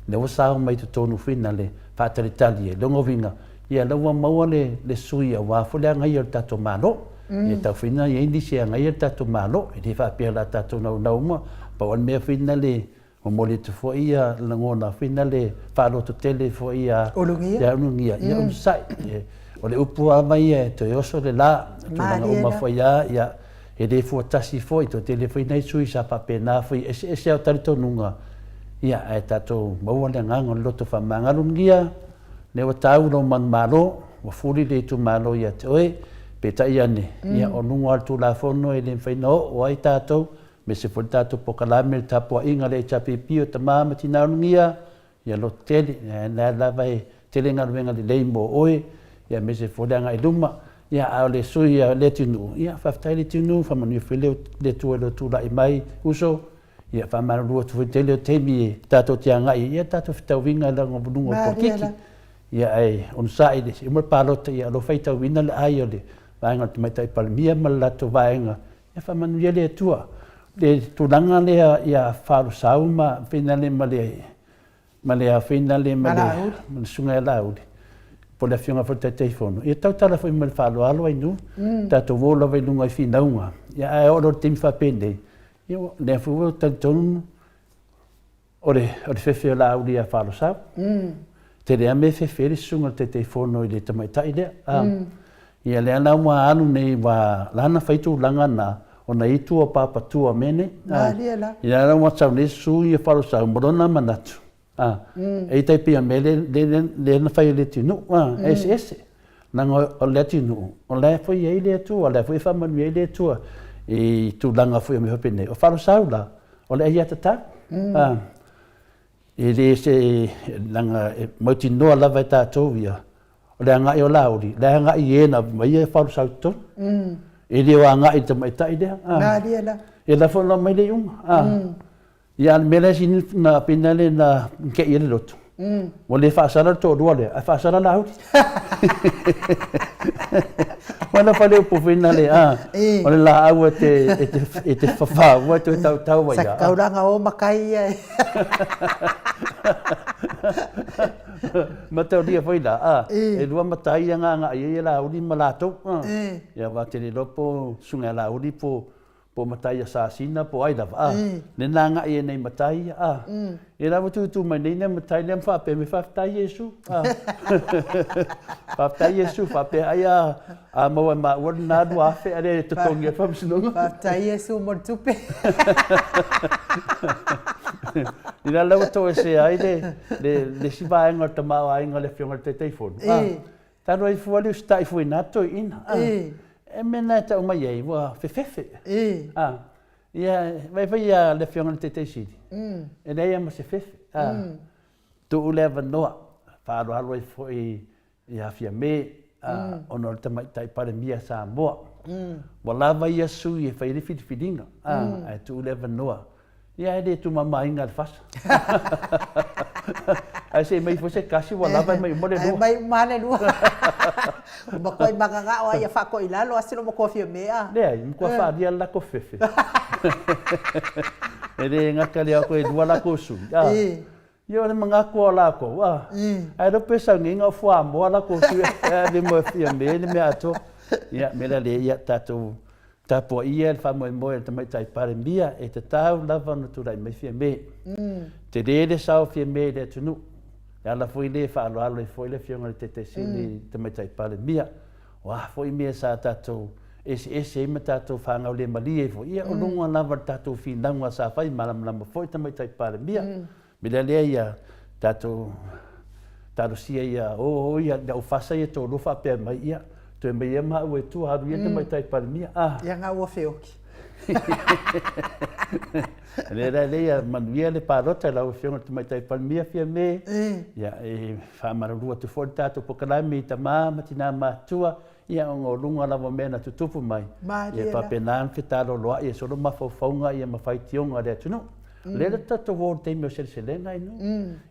Lea ua sao mai i totonu Fina le faatalitali ai. Lona uiga, ia lea ua maua le, le sui aua foi le agaia o le tatou Malo. E tau foi ina i ai nisi e agaia le tatou Malo. E le faapea o le a tatou naunau uma, pau lava le mea foi lena le momoli atu foi ia lagona foi lena le faalototele foi ia Ulugia, ia Ulugia, ia onosai. O le upu lava ia e toe oso le la, tulaga uma foi lava, ia E le fuatasi foi, toatele foi nai sui sa faapena foi, e eseese lava o talitonuga, ia, ae tatou maua le agaga o le loto faamagalo. Ulugia, lea ua tau lou manumalo, ua fuli le itumalo ia te oe, peitai ane, ia, o luga o le Tulafono e le mafai ona oo ai tatou, aemaise foi le tatou polokalame, le tapuaiga a le HRPP, o tama ma tina. Ulugia, Ia loto tele, o lea lava e tele galuega lelei mo oe, aemaise foi le agai i luma. Ia, a o le sui a Leatinuu, ia, faafetai Leatinuu, faamanuia foi le Atua i lou tulai mai, uso. Ia, faamalulu atu foi i le tele o taimi e tatou te agai ai, ia tatou fetauiga i luga o le polokiki. Ia, ae onosai, se i uma le palota, ia o lo o faitauina le ai o le vaega o le Tamaitai Palemia ma le latou vaega. Ia faamanuia le Atua. le tulaga lea ia Faalosau ma Finale ma le ma le Afinale ma le ma le Susuga ia Laauli, po o le Afioga foi i le Taitaifono, ia tautala foi ma le faaaloalo Ainuu, tatou o lava i luga i finauga, ia ae oo loa i le taimi faapenei, ia o lea foi ua talitonu o le o le fefe o Laauli ia Faalosau. Tele lava mea e fefe ai le Susuga i le Taitaifono i le tamaitai lea. Ia lea la ua alu nei ua lana fai tulaga na ona i tua papatua mea nei. Malie la. Ia la ua sau nei su ia Falosau ma lona manatu. A e tai pei o mea le le le na fai e le atunuu a e eseese. Leaga o le atunuu o la e foi i ai le Atua, o la e foi e faamanuia ai le Atua i tulaga foi o mea faapenei. O Falosau la, o le aiatatau. A E le se, leaga e mautinoa lava e tatou ia, o le agai o Laauli, o le agai i e na aumai e Falosau i totonu. E le o agai i le tamaitai lea. Malie la. Ia la foi na aumai le iuga. Ia a o le mea la e sili na pei na le na te i ai le loto. Ua le faasala le toalua lea, ae faasala Laauli. Ua na fale upu foi na le, a, o le laau e te, e te, e te fafaua e toe tautau ai. Sa taulaga o matai ia e. Mataulia foi la, a, e lua matai ia ngāngā i ai e Laauli ma latou. A, ia aua te le iloa po susuga ia Laauli po po o matai a Sasina po o ai lava, a, lea na agai ai nei matai ia, a. Ia la ua tutū mai nei nai matai lea ma faapea mai, faafetai Iesu, a. Faafetai Iesu, faapea ai a, a maua e maua lena 2000 a lea e totogi ai le faamasinoga. Faafetai Iesu mo le tupe. I la ua toesea ai le, le, le isi vaega o le tamaoaiga o le Afioga i le Taitaifono, a. Talu ai fua le usitai fua i nā toeaina. E mea na e tau mai ai, ua fefefe. Ia, vaai foi ia le Afioga i le Taitaisili, e leai lava ma se fefe. Tuu le avanoa, faaaloalo ai foi ia Fiame, ona o le Tamaitai Palemia Samoa. Ua lava ia sui e fai ai le filifiliga, ae tuu le avanoa Ia e le tumamaina le fasa. Ae se i mai foi se tasi ua lava e mai uma le lua. E mai uma le lua. Ua matuai mananao lava ia faatoilalo a silo matua fia mea. Leai, matua faaalia le latou fefe. E le gata lea toe lua latou sui. Ia o le manatu o latou, a. Ae le pe sau nei na o fuamoa latou sui e ave mo e fia me le mea atoa. Ia, mea la lea, ia tatou tapuaia le faamoemoe o le Tamaitai Palemia e tatau lava ona tulai mai Fiame. Tele le sao o Fiame i le atunuu. E ala foi lea e faaaloalo ai foi le Afioga i le Taitaisili i le Tamaitai Palemia. O a foi mea sa tatou eseese ai ma tatou fagaulemalie ai foi, ia o luga lava o le tatou finauga sa fai, malamalama foi le Tamaitai Palemia. O le mea lea ia tatou talosia ia o o ia au fasa ia toalua faapea mai, ia toe mai ia maua i tua alu ia le Tamaitai Palemia. Ah. Ia na ua feoki. O le mea lea ia manuia le palota i lau Afioga i le Tamaitai Palemia Fiame. Ia e faamalulu atu foi le tatou polokalame i tama ma tina matutua, ia ona o luga lava o mea na tutupu mai, ia e faapena ona fetaloloai ai solo mafaufauga ia ma faitioga a le atunuu. O lea la tatou o i le taimi o seleselega inu.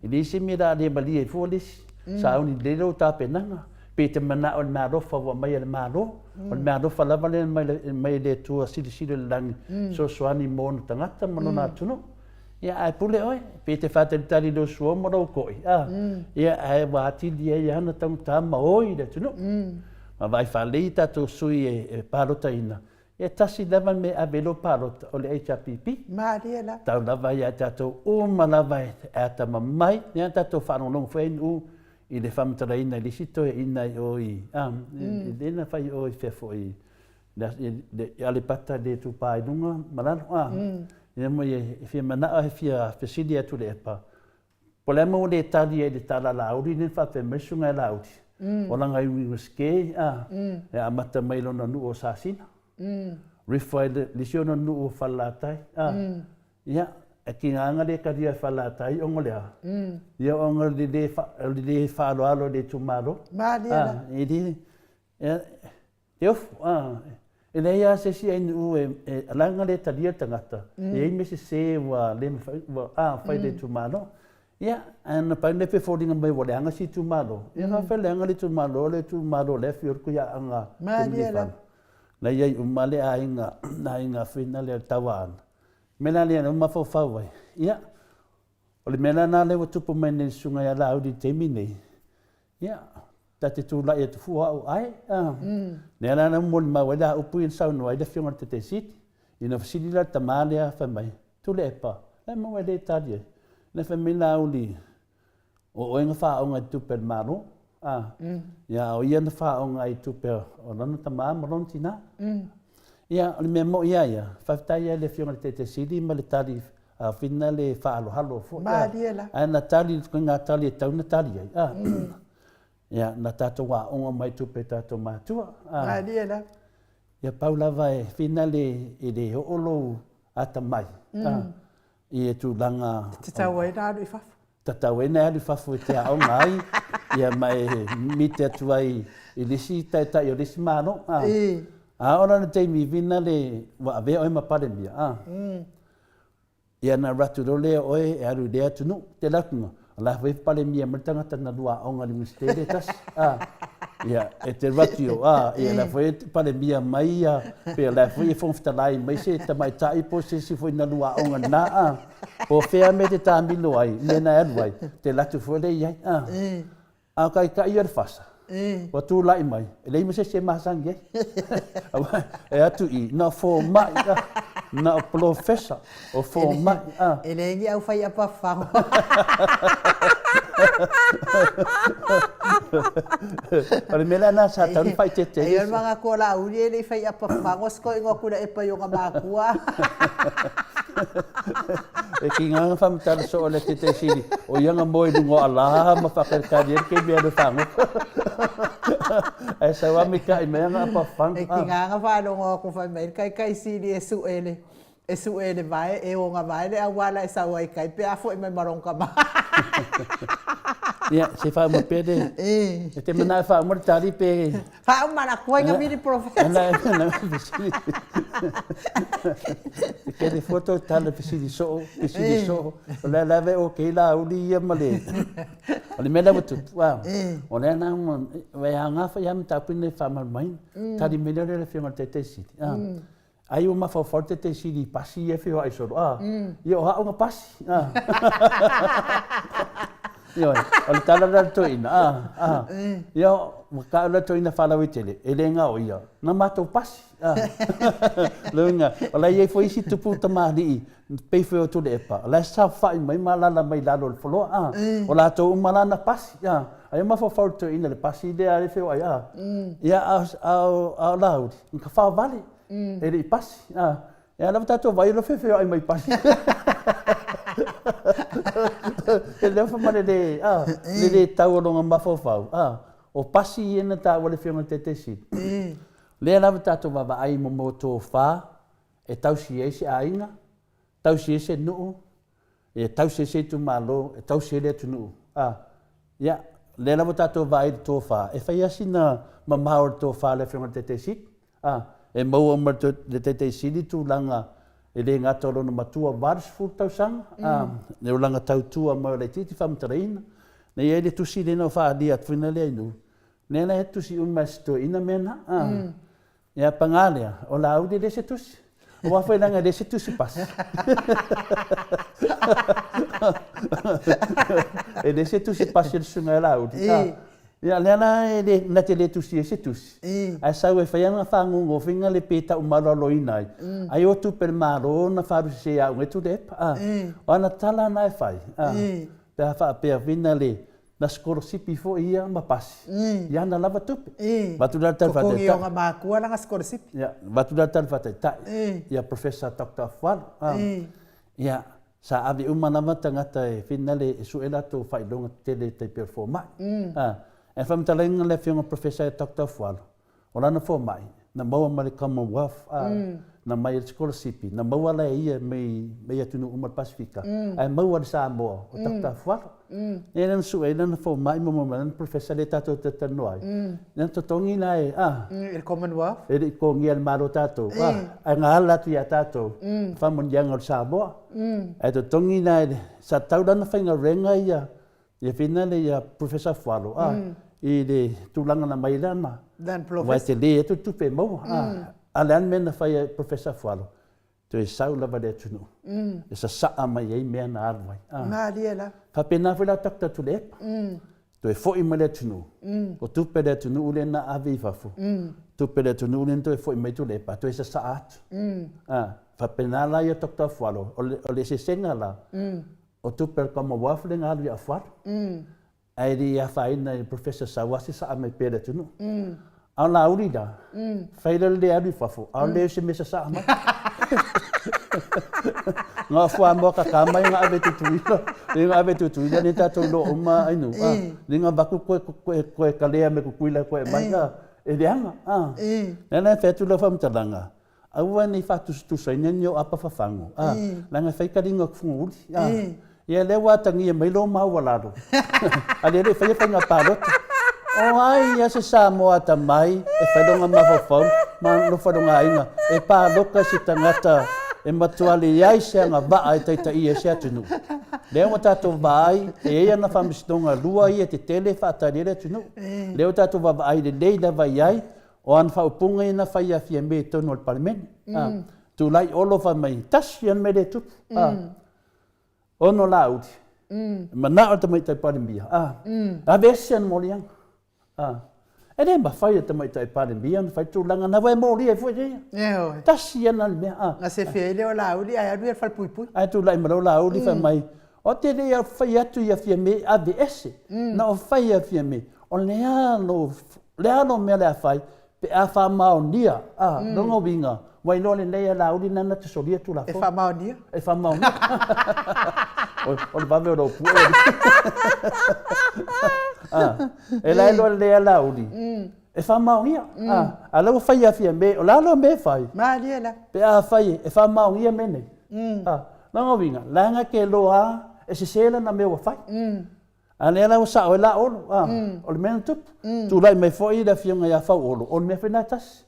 E leai se mea o le a le malie ai fua le isi. Sauni lelei lau tapenaga, pe te manao i le meaalofa ua aumai e le Malo. O le meaalofa lava lea mai le Atua silisili o le lagi, fesoasoani mo ona tagata ma lona atunuu. Ia ae pule oe, pe te faatalitali i lou suo ma lou koi, a, ia ae ua atili ai lava ona taugata ma oi i le atunuu. Ma vaai faalelei tatou sui e palotaina, e tasi lava le mea e ave ai lou palota, o le HRPP. Malie la. Tau lava ia tatou uma lava e atamamai, ia tatou faalogologo foi ai nuu i le faamatalaina i le isi toeaina i o i, a, i lena fai i o i fea foi, i Aleipata le Itupa i luga ma lalo, a, ia ma e fia manao e fia fesili atu i le epa, po o le a mea ua le tali ai i le tala a Laauli lea na faapea mai le susuga ia Laauli, o lana Universite, a, e amata mai i lona nuu o Sasina, refer i le isi ona nuu o Falelatai, a, ia, e tiga lava le talia e Falelatai ona o le a? Ia ona o le le faaaloalo i le itumalo. Malie la. A, e le, E ofu, a, e leai lava se isi ainu e, e leaga le talia le tagata, e i ai mea sese ua le mafai, ua, a, fai le itumalo. Ia, ae na pau lea pe foliga mai ua leaga si itumalo, ia faapea leaga le itumalo, le itumalo o lea e afio atu ia Aana Malie la. La i ai uma le aiga, aiga foi lea o le Tauaana. Mea la lea na mafaufau ai, ia, o le mea la lena lea ua tupu mai nei i le susuga ia Laauli i le taimi nei, ia, ta te tulai atu fua au ai, a. Lea la na molimau ai la upu ia na saunoa ai le Afioga i le Taitaisit, ina fesili la le tama lea fai mai, Tuilaepa, o le a le mea ua e le tali ai? Na fai mai Laauli, O oe na faaaoga i tupe a le Malo, a, ia a o ia na faaaoga ai i tupe a lona tama ma lona tina. Ia, o le mea moi lava ia, faafetai lava i le Afioga i le Taitai Sili ma le tali a Whina le faaaloalo foi, a, ae na tali i le ituaiga tali e tatau ona tali ai, a. Ia, na tatou aoga mai i tupe a tatou matua, a. Ia, pau lava e Whina le, e le oo lou atamai, a, i le tulaga. E tatau ai ona alu i fafo. Tatau ai ona alu i fafo e te aoga ai, ia ma e mite atu ai i le isi taitai o le isi Malo. A, a oo la i le taimi vina le ua avea oe ma Palemia, a, ia ona alu atu loa lea o oe e alu i lea atunuu. Te alu atu o la foi e Palemia mai le tagata na lua aoga i le Iunivesite lea e tasi. A, ia, e te alu atu i o, a, ia, la foi e Palemia mai ia, pe o la foi e Fofoga Fetalai mai se tamaitai po o se isi foi na lua aoga lena, a. Po o fea mea e te taamilo ai, mea na e alu ai, te alu atu foi lea i ai, a. A o taitai ia o le fasa, ua tulai mai, e leai ma se isi e masani ai. Aua e atu i, na o fomai, a, na o polofesa, o fomai, a. E leai ni aufai apafago. O le mea la lena sa tatau ona faaeteete ai. Ai o le manatu o Laauli e le i fai apafago se toeaina o Tuilaepa i ona matua. E tiga ona faamatala soo e le Taitaisili, o ia na moe i luga o alā ma faatalitali ai le taimi e alu e fagota. Ae sau lava mita'i mai ana apafaga. E tiga ona faalogo atu fai mai le Taitaisili e sue le e sue le vae, e ogavae le auala e sau ai i tai pe a foi mai ma lona tama. Ia, se faauma pea le... E te manao e faauma le tali pe... Faauma la tuai na vili profesa. Na, na fesili. E kele fua tau tala fesili soo, fesili soo. O le lava e okay la uli ia ma le... O le mea lea ua tupu, o lea na ua e aoga foi lava mataupu lenei e faamalamalamaina. Tali mai lea o le Afioga i le Taitai Sili. Ai ua mafaufau le Taitai Sili i pasi ia e feoai solo, a, ia o au na pasi, a. Ioe, o le tala lea a le toeaina, a, a. Ia, ua taua le toeaina faalauaitele, e le na o ia, na matou pasi, a. Lona uiga, o la e i ai foi isi tupu tamalii, pei foi o Tuilaepa, o la e saofai mai ma alaala mai lalo o le floor, a. O latou uma la na pasi, a. Ai ua mafaufau le toeaina i le pasi lea e feoai, a. Ia, a o Laauli, na tafaovale. E le i pasi. A, e ala tatou vai lo fefe ai mai pasi. E leo fa male le, a, le le tau o longa mafaufau. A, o pasi ia na taua le Afioga i le Taitaisili. Lea lava tatou vaavaai mo mo tofa e tausi ai se aiga, tausi ai se nuu, e tausi ai se itumalo, e tausi ai le atunuu. A, ia, lea lava tatou vaai i le tofa, e fai lava sina mamao o le tofa a le Afioga i le Taitai Sili. A, e maua mai le Taitai Sili tulaga e le gata o lona matua 80 tausaga, a, le olaga tautua mai o laitiiti faamatalaina. Na i ai le tusi lea na faaalia atu foi na lea i nuu, lea la e tusi uma e si toeaina mea na. A, Ia, paga lea, o Laauli e le se tusi. Aua foi leaga e le se tusi pasi. E le se tusi pasi a le susuga ia Laauli. Ia, lea la e le, na te le tusi ai se tusi. Ae sau e fai ana fagogofiga le pe tau malualuaina ai. Ai o tupe a le Malo na faalusese ia au e Tuilaepa. O ana tala na e fai, pe a faapea foi le, Na sikolasipi foi ia ma pasi i ana lava tupe. Avatu la le tali faataitai. Totogi e ona makua lana sikolasipi. Ia, avatu la le tali faataitai ia Professor Doctor Afualo. Ia, sa ave uma lava tagata e finale e sue latou faailoga tetele e tai pei o le fomai. Ae faamatalaina le afioga Professor Doctor Afualo, O lana fomai, na maua mai le Commonwealth, a, na mai e le sikolasipi, na maua la e ia mai, mai atunuu uma o le Pasefika, ae maua i le Samoa, o Doctor Afualo. Lea na sue ai lana fomai ma maua mai lana professor lea tatou te talanoa ai. Na totogi la e, a. I le Commonwealth. E le i totogia e le Malo tatou, a, ae na ala atu ia tatou, faamanuiaga o le Samoa. Ae totogi la e, sa tatau la ona faigaluega ia Ia whina le ia Professor Afualo a i le tulaga na mai lana. Lana Professor. Aua e tele atu le tupe e maua a. A o le a le mea na fai e Professor Afualo? Toe sau lava le atunuu e sasaa mai ai mea na alu ai. Ah. Malie lava. Faapena foi la Dr. Tuilaepa. Toe foi mai le atunuu, o tupe a le atunuu lea na ave i fafo, tupe a le atunuu lea na toe foi mai Tuilaepa, toe sasaa atu. Ah, faapena la ia Dr. Afualo, o le, o le eseesega la, o tupe a le Commonwealth lea na alu i Afualo. Ae le i afaina e Professor Saua se saa mai pea i le atunuu. A o Laauli la, fai lea o le le alu i fafo, a o le o se mea sasaa mai. Na o fuamoa kaka mai na ave Tutuila, le na ave Tutuila ni tatou iloa uma ai nu, a, le na avatu koe, koe, koe kalea me Tutuila koe aumai, a, e leaga, a. Lea la e fai atu lau faamatalaga, Aua ne i faatusatusaina ni ou apa fafagu, a, leaga e fai taliga o fugauli, a. Ia lea ua atagia mai lou maualalo, a lea e le i faia faiga palota. O ai ia se Samoa atamai e fai lona mafaufau ma alofa lona aiga e palota i se tagata e matua leai se agavaa e taitaia ai se atunuu? Lea ua tatou vaai e i ai ana faamasinoga lua ia tetele e faatali ai le atunuu. Lea ua tatou vaavaai lelei lava i ai O ana faaupuga ia na fai ia Fiame i totonu o le Palemene. Mm. Tulai Olo fai mai, tasi ana mea le tupu. Mm. A, ono Laauli. Mm. Manao le tamaitai Palemia. A, mm. aveese ana moliaga. A, e le mafai e tamaitai Palemia ona fai tulaga na, ua e molia ai foi ia. Ioe. Tasi ana le mea. A. Na sefe ai lea o Laauli ae alu ia i le falepuipui. Ae tulai ma lou Laauli fai mai, o te le i fai atu ia Fiame aveese. Na o fai ia Fiame, o le a lou Le a lou mea le a fai pe a faamaonia, a, lona uiga, ua iloa lelei e Laauli lena na te solia Tulafono. E faamaonia. E faamaonia. O le vave o lou pue. A, e la iloa lelei e Laauli, e faamaonia. A, a la ua fai ia Fiame, o le a lou mea e fai? Malie la. Pe a fai e faamaonia mea nei. A, lona uiga, leaga ke iloa e sese lana mea ua fai. A lea la ua sao ai la Olo, a, o le mea na tupu. Tulai mai foi le afioga ia Fauolo, o le mea foi lena e tasi.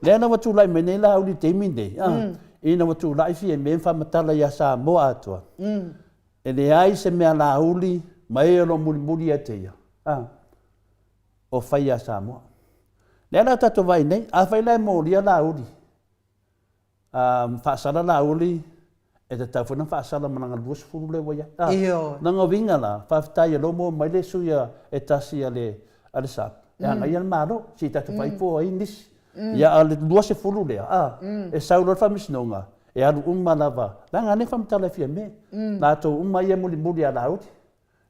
Lea la ua tulai mai nei Laauli i le taimi lenei, a, ina ua tulai Fiame ma faamatala ia Samoa atoa, e leai se mea Laauli ma e o lo o mulimuli ia te ia, a, o fai ia Samoa. Lea la ua tatou vaai nei, afai la e molia Laauli, faasala Laauli, e tatau foi ona faasala ma lana 20 lea ua i ai. Ioe. Lona uiga la, faafetai o lea ua maua mai le sui e tasi a le a le SAP e agaia le Malo, se i tatou vaai po o ai nisi. Ia a o le 20 lea, a, e sau loa le faamasinoga, e alu uma lava, leaga lea e faamatala e Fiame, latou uma ia e mulimuli ia Laauli,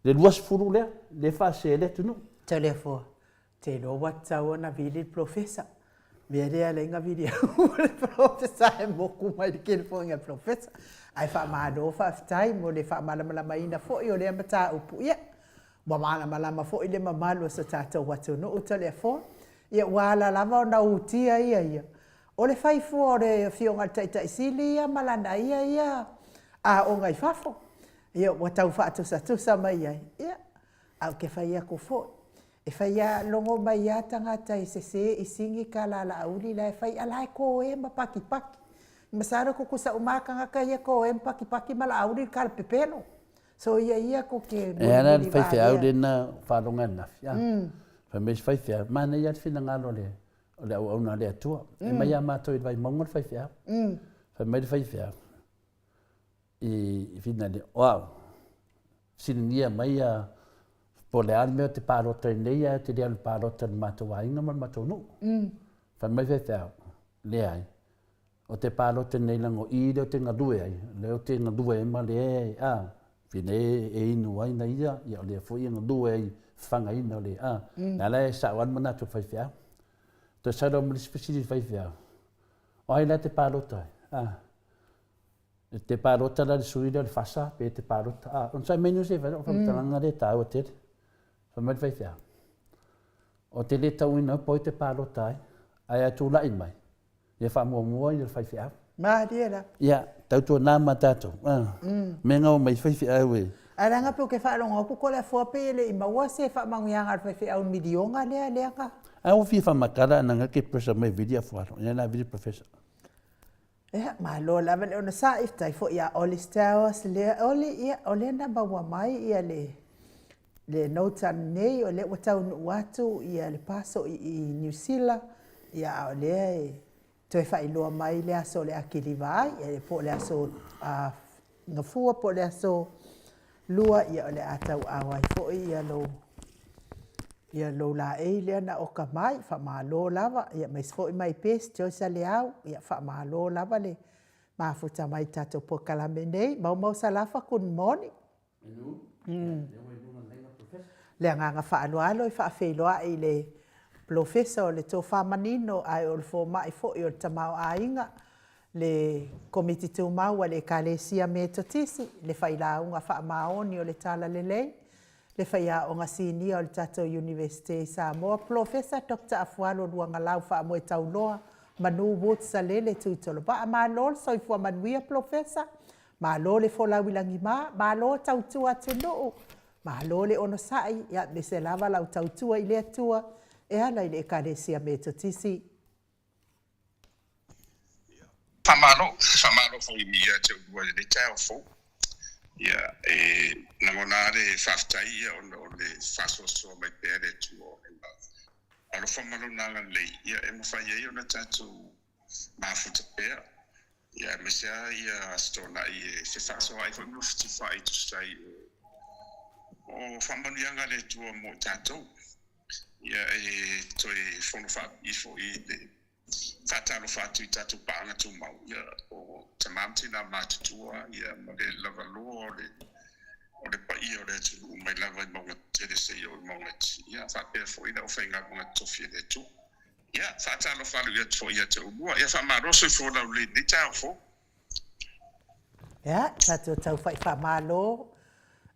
le 20 lea, lea e faasese ai le atunuu. Toleafoa, Te iloa ua tatau ona vili le polofesa. Mea lea alai na vili au le polofesa e moku mai le kelefoga e polofesa. Ae faamalo faafetai mo le faamalamalamaina foi o lea mataupu. Ia, ua malamalama foi le mamalu o so tatou atunuu Toleafoa. Ia, ua ala lava ona utia ia ia. O le fai fua o le Afioga i le Taitai Sili ia ma lana ia ia aoga i fafo. Ia, ua tau faatusatusa mai ai. Ia, Ae ou te fai atu foi, e fai a logo mai a tagata e sese i sigi ka la Laauli la e fai a la e koe ma pakipaki. Masalo e tutusa uma a tagata ia koe ma pakipaki ma Laauli le kala pepelo. So ia ia ko ke E ala le faifeau lena faaloga ananafi, a. Fai mai si faifeau, manaia le finagalo o le o le auauna a le Atua. E mai ia matou i le Vaimauga le faifeau. Fai mai le faifeau, i Finane, o au, fesiligia mai ia po o le a le mea ou te palota ai nei ae ou te le alu palota i le matou aiga ma le matou nuu. Fai mai faifeau, leai, ou te palota nei leaga o i lea ou te galue ai, lea ou te galue ai ma lea e, a, pei e inu ai na ia, ia o lea foi e galue ai i le fafagaina o le, a, o le ala e sao lava le manatu o le faifeau. Toe sau loa ma le isi fesili i le faifeau, o ai la e te palota ai, a? E te palota la le sui lea o le FASA pe te palota. A, onosai mai Niu Sefani, o faamatalaga lea e taua tele. Fai mai le faifeau, o te le tauina po o ai te palota ai, ae a tulai mai, ia faamuamua ia le faifeau. Malie la. Ia, tautuana ma tatou, a, mea na omai faifeau e. Ae leaga pei ou te faalogo atu Toleafoa pei e le i maua se faamanuiaga a le faifeau i le miliona lea lea na. A ua fia faamatala ana ke pressure mai vili afualo, ia la vili professor. Ia, malo lava le onosai, faafetai foi ia Oli's Towers lea. Oli, ia, o lea na maua mai ia le, le notes ananei, o lea ua taunuu atu ia le parcel i, i Niu Sila, ia, a o lea e, Toe faailoa mai le aso o le a kiliva ai, ia po o le aso Gafua po o le aso Lua, ia o le a tauaao ai foi ia lou ia lou laei lea na oka mai, faamalo lava, ia aemaise foi my best Joyce Leau, ia faamalo lava le mafuta mai i le tatou polokalame nei. Maumau Salafa, good morning. Le agaga faaaloalo e faafeiloai i le Polofesa o le Tofa Manino ae o le Fomai foi o le Tamaoaiga, le Komiti Tumau a le Ekalesia Metotisi, le Failauga Faamaoni o le Talalelei, le Faiaoga Sinia o le tatou Iunivesite i Samoa, Polofesa Doctor Afualo Luagalau Faamoetauloa Manu Woods Salele Tuitolovaa. Malo le soifua manuia Polofesa, Malo le folau i lagima, malo tautua atunuu, malo le onosai, aemaise lava lau tautua i le Atua e ala i le Ekalesia Metotisi. Faamalo, faamalo foi ia te oulua i lenei taeao fou. Ia, e lagona lava le faafetai ia ona o le faasoasoa mai pea e le Atua o Lona alofa ma Lona agalelei, ia e mafai ai ona tatou mafuta pea Ia aemaise lava ia Aso Toonai e fefaasoaai foi ma fetufaai e tusa ai o faamanuiaga a le Atua mo i tatou. Ia e toe fono faapipii foi i le faatalofa atu i tatou paaga tumau, ia o tama ma tina matutua ia ma le lavaloa o le o le paia o le atunuu mai lava i mauga tele seia oo i mauga iti, ia faapea foi le aufaigaluega totofi a le Atua. Ia, faatalofa alu atu foi ia te oulua. Ia, faamalo soifua laulelei i lenei taeao fou. Ia, tatou taufa'i faamalo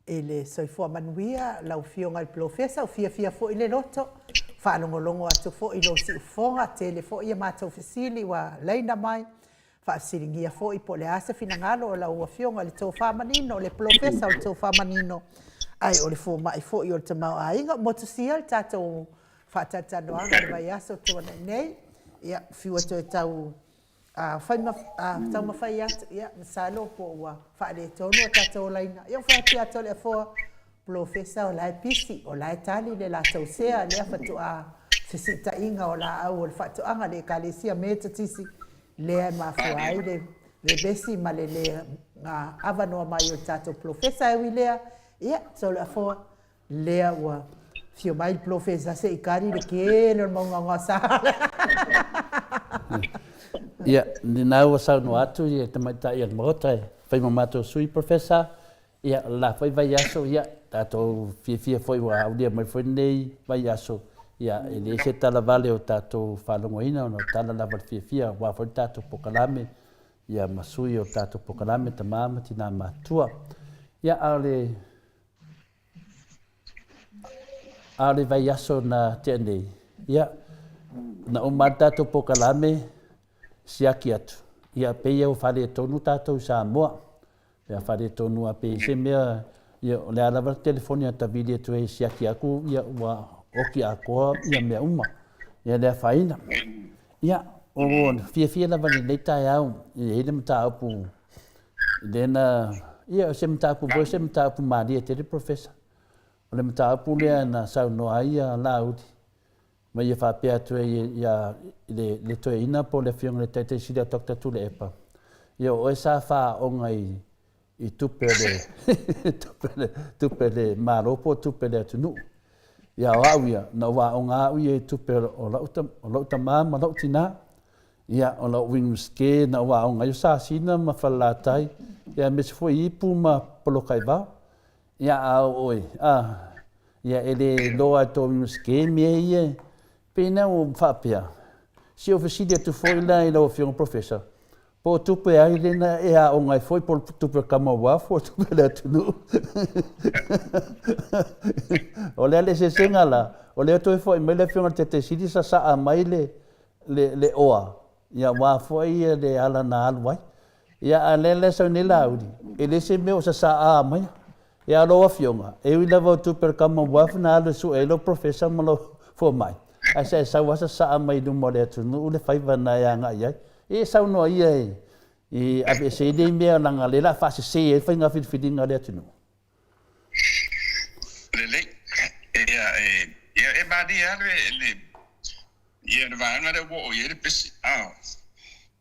i le soifua manuia lau Afioga i le Polofesa, ua fiafia foi le loto, faalogologo atu foi i lou siufofoga, tele foi a matou fesili ua laina mai, faafesiligia foi po o le a se finagalo o lau Afioga i le Tofa Manino, le Polofesa o le Tofa Manino, ae o le fomai foi o le tamaoaiga. Motusia le tatou faatalatalanoaga i le vaiaso tuanai nei, ia, fiu e toe tau fai ma taumafai atu, ia, masalo po ua faaletonu a tatou laina. Ia, ua fai atu ia Toleafoa, Polofesa o la e pisi, o la e tali le latou sea lea faatoa fesiitaiga o laau o le faatoaga a le Ekalesia Metotisi lea e mafua ai le vevesi ma le le avanoa mai o le tatou Polofesa. E ui lea, ia, Toleafoa, Lea ua afio mai le Polofesa se i kali le tele o le mauga sa. Ia, lena ua saunoa atu le tamaitai o le Maota e fai ma matou sui, Professor. Ia, o le la foi vaiaso, ia, tatou fiafia foi ua aulia mai foi lenei vaiaso. Ia, e leai se tala vale o tatou faalogoina ona o tala lava o le fiafia aua foi le tatou polokalame, ia, ma sui o le tatou polokalame, tama ma tina matutua. Ia, a o le A o le vaiaso na tea nei, ia, na uma lava le tatou polokalame, siaki atu, ia pei ua faaletonu tatou i Samoa. Ia faaletonu lava pei se mea, ia o le a lava le telefoni a tavili atu ai e siaki aku, ia ua oki atoa ia mea uma. Ia le afaina. Ia, o fiafia lava i lenei taeao, e i ai le mataupu Lea na, ia, o se mataupu foi, o se mataupu malie tele, Professor. O le mataupu lea na saunoa ai ia Laauli, ma ia faapea atu ai ia, i le, le toeaina po o le afioga i le Taitaisili a Doctor Tuilaepa, ia o oe sa faaaoga i, i tupe o le, tupe le, tupe le Malo po o tupe le atunuu. Ia o au ia, na ou aoga au ia i tupe o lau, o lou tama ma lou tinā. Ia, o lau Iunivesite na ou aoga ai o Sasina ma Falelatai, ia aemaise foi Ipu ma Polokaivao. Ia, a o oe, a, ia e le iloa e tō Iunivesite mea ia, pei na ua faapea, se i ou fesili atu foi la i lau Afioga Professor, po o tupe ai lea na e aoga ai foi, po o tupe a le Commonwealth po o tupe a le atunuu. O le a le eseesega la, o lea toe foi mai le Afioga i le Taitaisili sasaa mai le, le, le oa, ia aua foi le ala na alu ai. Ia a lea la e sau nei Laauli, e leai se mea o sasaa maia. Ia a lou afioga, e ui lava o tupe a le Commonwealth na alu e sue ai lou professor ma lou fomai, ae sa e sau lava sasaa mai i luma o le atunuu le faiva na e agai ai. Ia e saunoa ia e, e aveese ai nei mea leaga o lea o le a faasese ai le faiga filifiliga a le atunuu. Lelei. Ia, e, ia, e malie lava le, le, ia, le vaega lea ua oo i ai le pesi. Ah.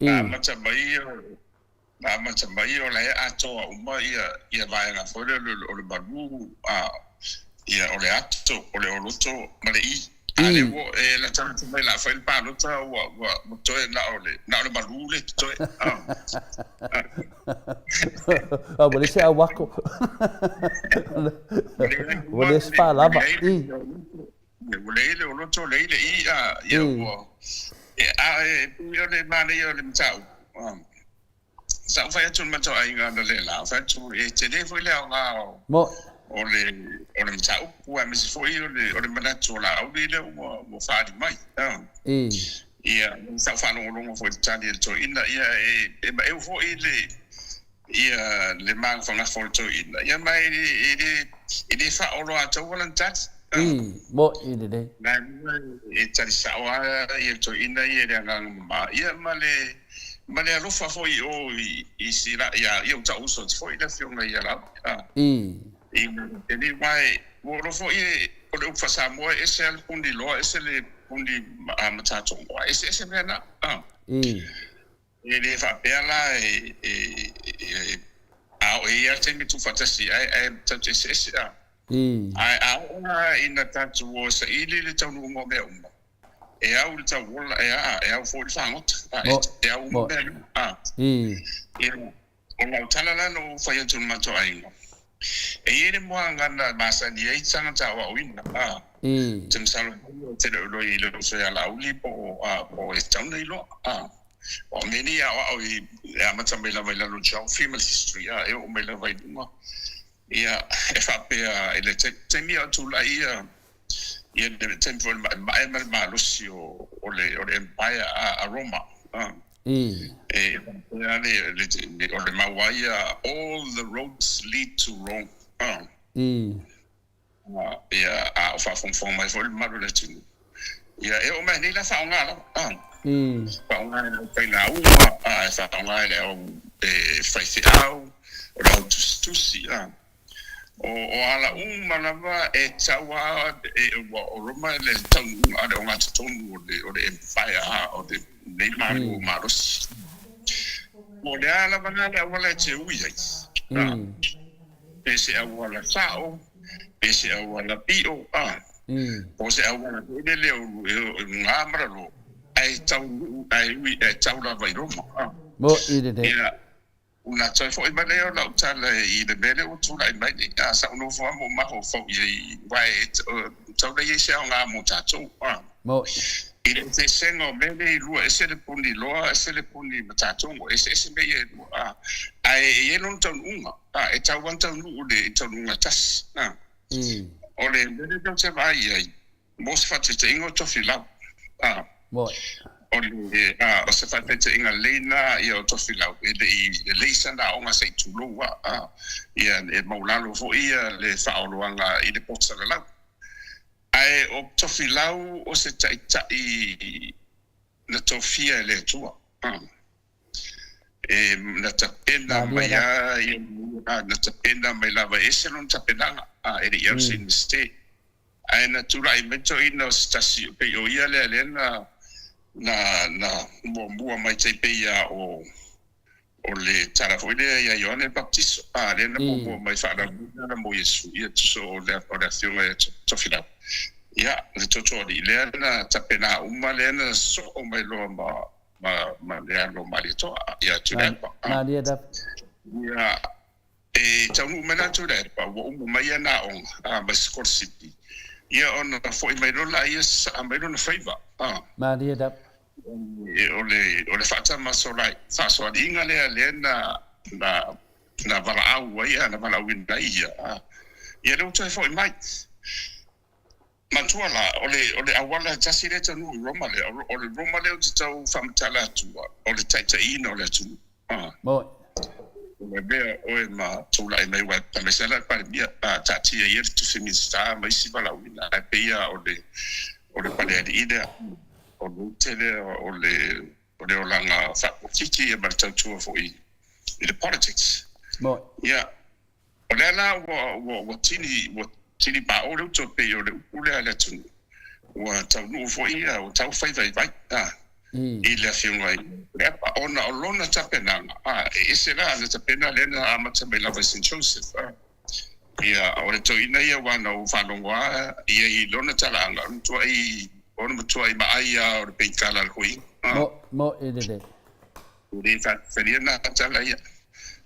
Na amata mai na amata mai o la e atoa uma ia ia vaega foi lea o le malu a ia o le ato o le oloto ma le i. A lea ua e latalata mai la fai le palota ua ua ua toe na o le na o le malu le totoe. A ua leai se auako. Ua leai se faalava. Ua leai le oloto, leai le i, a, ia ua, e, a, e, pei o le manaia o le mataupu, sa ou fai atu i le matou aiga analeila, fai atu, e tele foi le aoga o, o le, o le mataupu, aemaise foi o le, o le manatu o Laauli lea ua, ua faaali mai. Ia, sa ou faalogologo foi i le tali a le toeaina, ia, e, e maeu foi le, ia le magafagafa o le toeaina, ia ma e, e le, e le faaoloataua lana tali. I, mo'i lelei. Na e tali sao lava ia le toeaina ia i le agaga mama, ia ma le, ma le alofa foi i o i, i sila, ia, ia ua tau uso atu foi le afioga ia Laauli. I. I, e le aua e, ua iloa foi e, o le upu faa-Samoa e ese lava le puni loa, ese le puni matatogo, a eseese mea na. I. E le faapea la e, e, e, a oo e i ai le taimi e tuufaatasi ai, ae tatou te eseese a. Ae a oo la ina tatou o e saili le taunuuga o mea uma, e au le tauola, e a, e au foi le fagota, a, e au uma mea uma, a. Ia, o lau tala la na ou fai atu i le matou aiga, e i ai le muagana e masani ai tagata aoaoina, a. Ou te masalo foi ou te le o iloa i le uso ia Laauli po o, a, po o e tatau ona iloa, a. O mea nei aoao i e amata mai lava i lalo o geography ma le history a e oo mai lava i luga. Ia e faapea i le taimi a o tulai ia ia le taimi foi o le maemae ma le malosi o o le o le empire a a Roma a. E faapea le le o le mau lava ia all the roads lead to Rome a. Ia, a o faafogafoga mai foi le mamalu o le atunuu, ia, e oo mai nei la faaaoga lava, a. Faaaoga e le aufaigaula, a, e faaaoga e le au faifeau, o le au tusitusi, a. O, o ala uma lava e tau a, e, ua, o Roma le taunuuga a le ogatotonu o le, o le empire, a, o lenei Malo malosi. O le a lava la le auala e te ui ai, a. Pe se auala sao, pe se auala pio, a, po o se auala foi lele o luga ma lalo, ae taunuu, ae ui, ae tau lava i Roma, a. Mo'i lelei. Ia, ona toe foi mai lea o lau tala i le mea lea ua tulai mai nei, a, sa ou nofo lava ma ou mafaufau i ai, aua e tau leai se aoga mo tatou, a. Mo'i. I le eseesega o mea nei e lua, ese le puni loa, ese le puni matatogo, eseese mea ia e lua, a, ae e i ai lona taunuuga. A, e tau lava taunuu i le taunuuga tasi. A, o le mea lea tatou te vaai i ai, mo se faataitaiga o Tofilau. A, o le, a, o se faataitaiga lelei lena ia o Tofilau, e le i lelei sana aoga se i tulou a, a, ia e maualalo foi ia le faaoloaga i le poto salalau. Ae o Tofilau o se taitai na tofia e le Atua. A. E na tapena mai lava ia, na tapena mai lava, e ese lona tapenaga, a, e le i alu se Universite. Ae na tulai mai toeaina o se tasi, pei o ia lea lea na, na, na muamua mai tai pei lava o, o le tala foi lea ia Ioane le Papatiso, a, lea na muamua mai faalauina mo Iesu, ia tusa o le, o le afioga ia Tofilau. Ia, le Totoalii lea na tapena uma lea na sosoo mai loa ma, ma, ma le alo o Malietoa ia Tuilaepa. Malie lava. Ia, e taunuu mai la Tuilaepa, ua uma mai ana aoga, a, mai sikolasipi. Ia, ona foi mai loa laia sasaa mai lona faiva. A. Malie lava. E, o le, o le faatamasolai, faasoaliiga lea, lea na, na, na valaau ai, na valaauina ai ia. A. Ia, lea ua toe foi mai. Manatua la, o le, o le auala e tasi lea e taunuu i Roma lea, o le Roma lea ou te tau faamatala atu, o le taitaiina o le atunuu. A. Moe. O le mea oe ma tulai mai aua e aemaise lava le Palemia, a taatia ia le tusi Minisita ma isi valaauina, ae pei lava o le, o le Palealii lea, o le ute lea o le, o le olaga faapolokiki ia ma le tautua foi i le politics. Moe. Ia, O lea la ua, ua, ua tini, ua tini paʻo le uto e pei o le upu lea a le atunuu. Ua taunuu foi ia, ua tau fai vaivai, a. I le Afioga i Tuilaepa, ona o lona tapenaga, a, e ese la ana tapena lea na amata mai lava i Saint Joseph, a. Ia, o le toeaina ia aua na ou faalogo lava ia i lona talaaga, o le matuai, o le matuai maai lava o le peikala a le huiga, a. Mo, mo e lelei. E le faatalia na tala ia,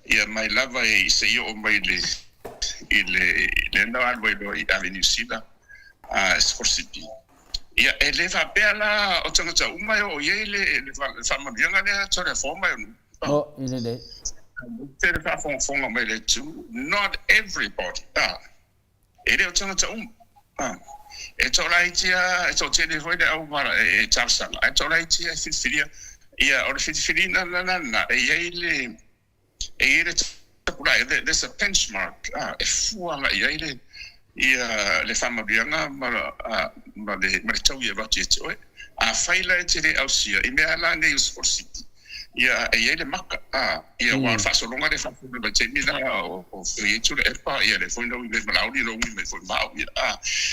ia mai lava i seia oo mai i le, i le, lea na alu ai loa i ave i Niu Sila, a, e sikolasipi. Ia, e le faapea la o tagata uma e oo i ai le faamanuiaga lea Toleafoa mai o nuu. Oh, i lelei. Te le faafogafoga mai le itu, not everybody, ah, e le o tagata uma. Ah, e toalaiti lava, e toatele foi le au e talosaga, ae toalaiti lava e filifilia. Ia, o le filifiliga lena, e i ai le, E i ai le tapulaa, there's a benchmark, e fua agai i ai le ia le faamanuiaga ma ma le ma le taui e avatu ia te oe. Afai la e te le ausia i mea la nei o sikolasipi, ia e i ai le maka, ia aua o le faasologa lea e faasolo i vaitaimi la o o i ai Tuilaepa, ia lea foi na ui mai ma Laauli na ui mai foi ma au, ia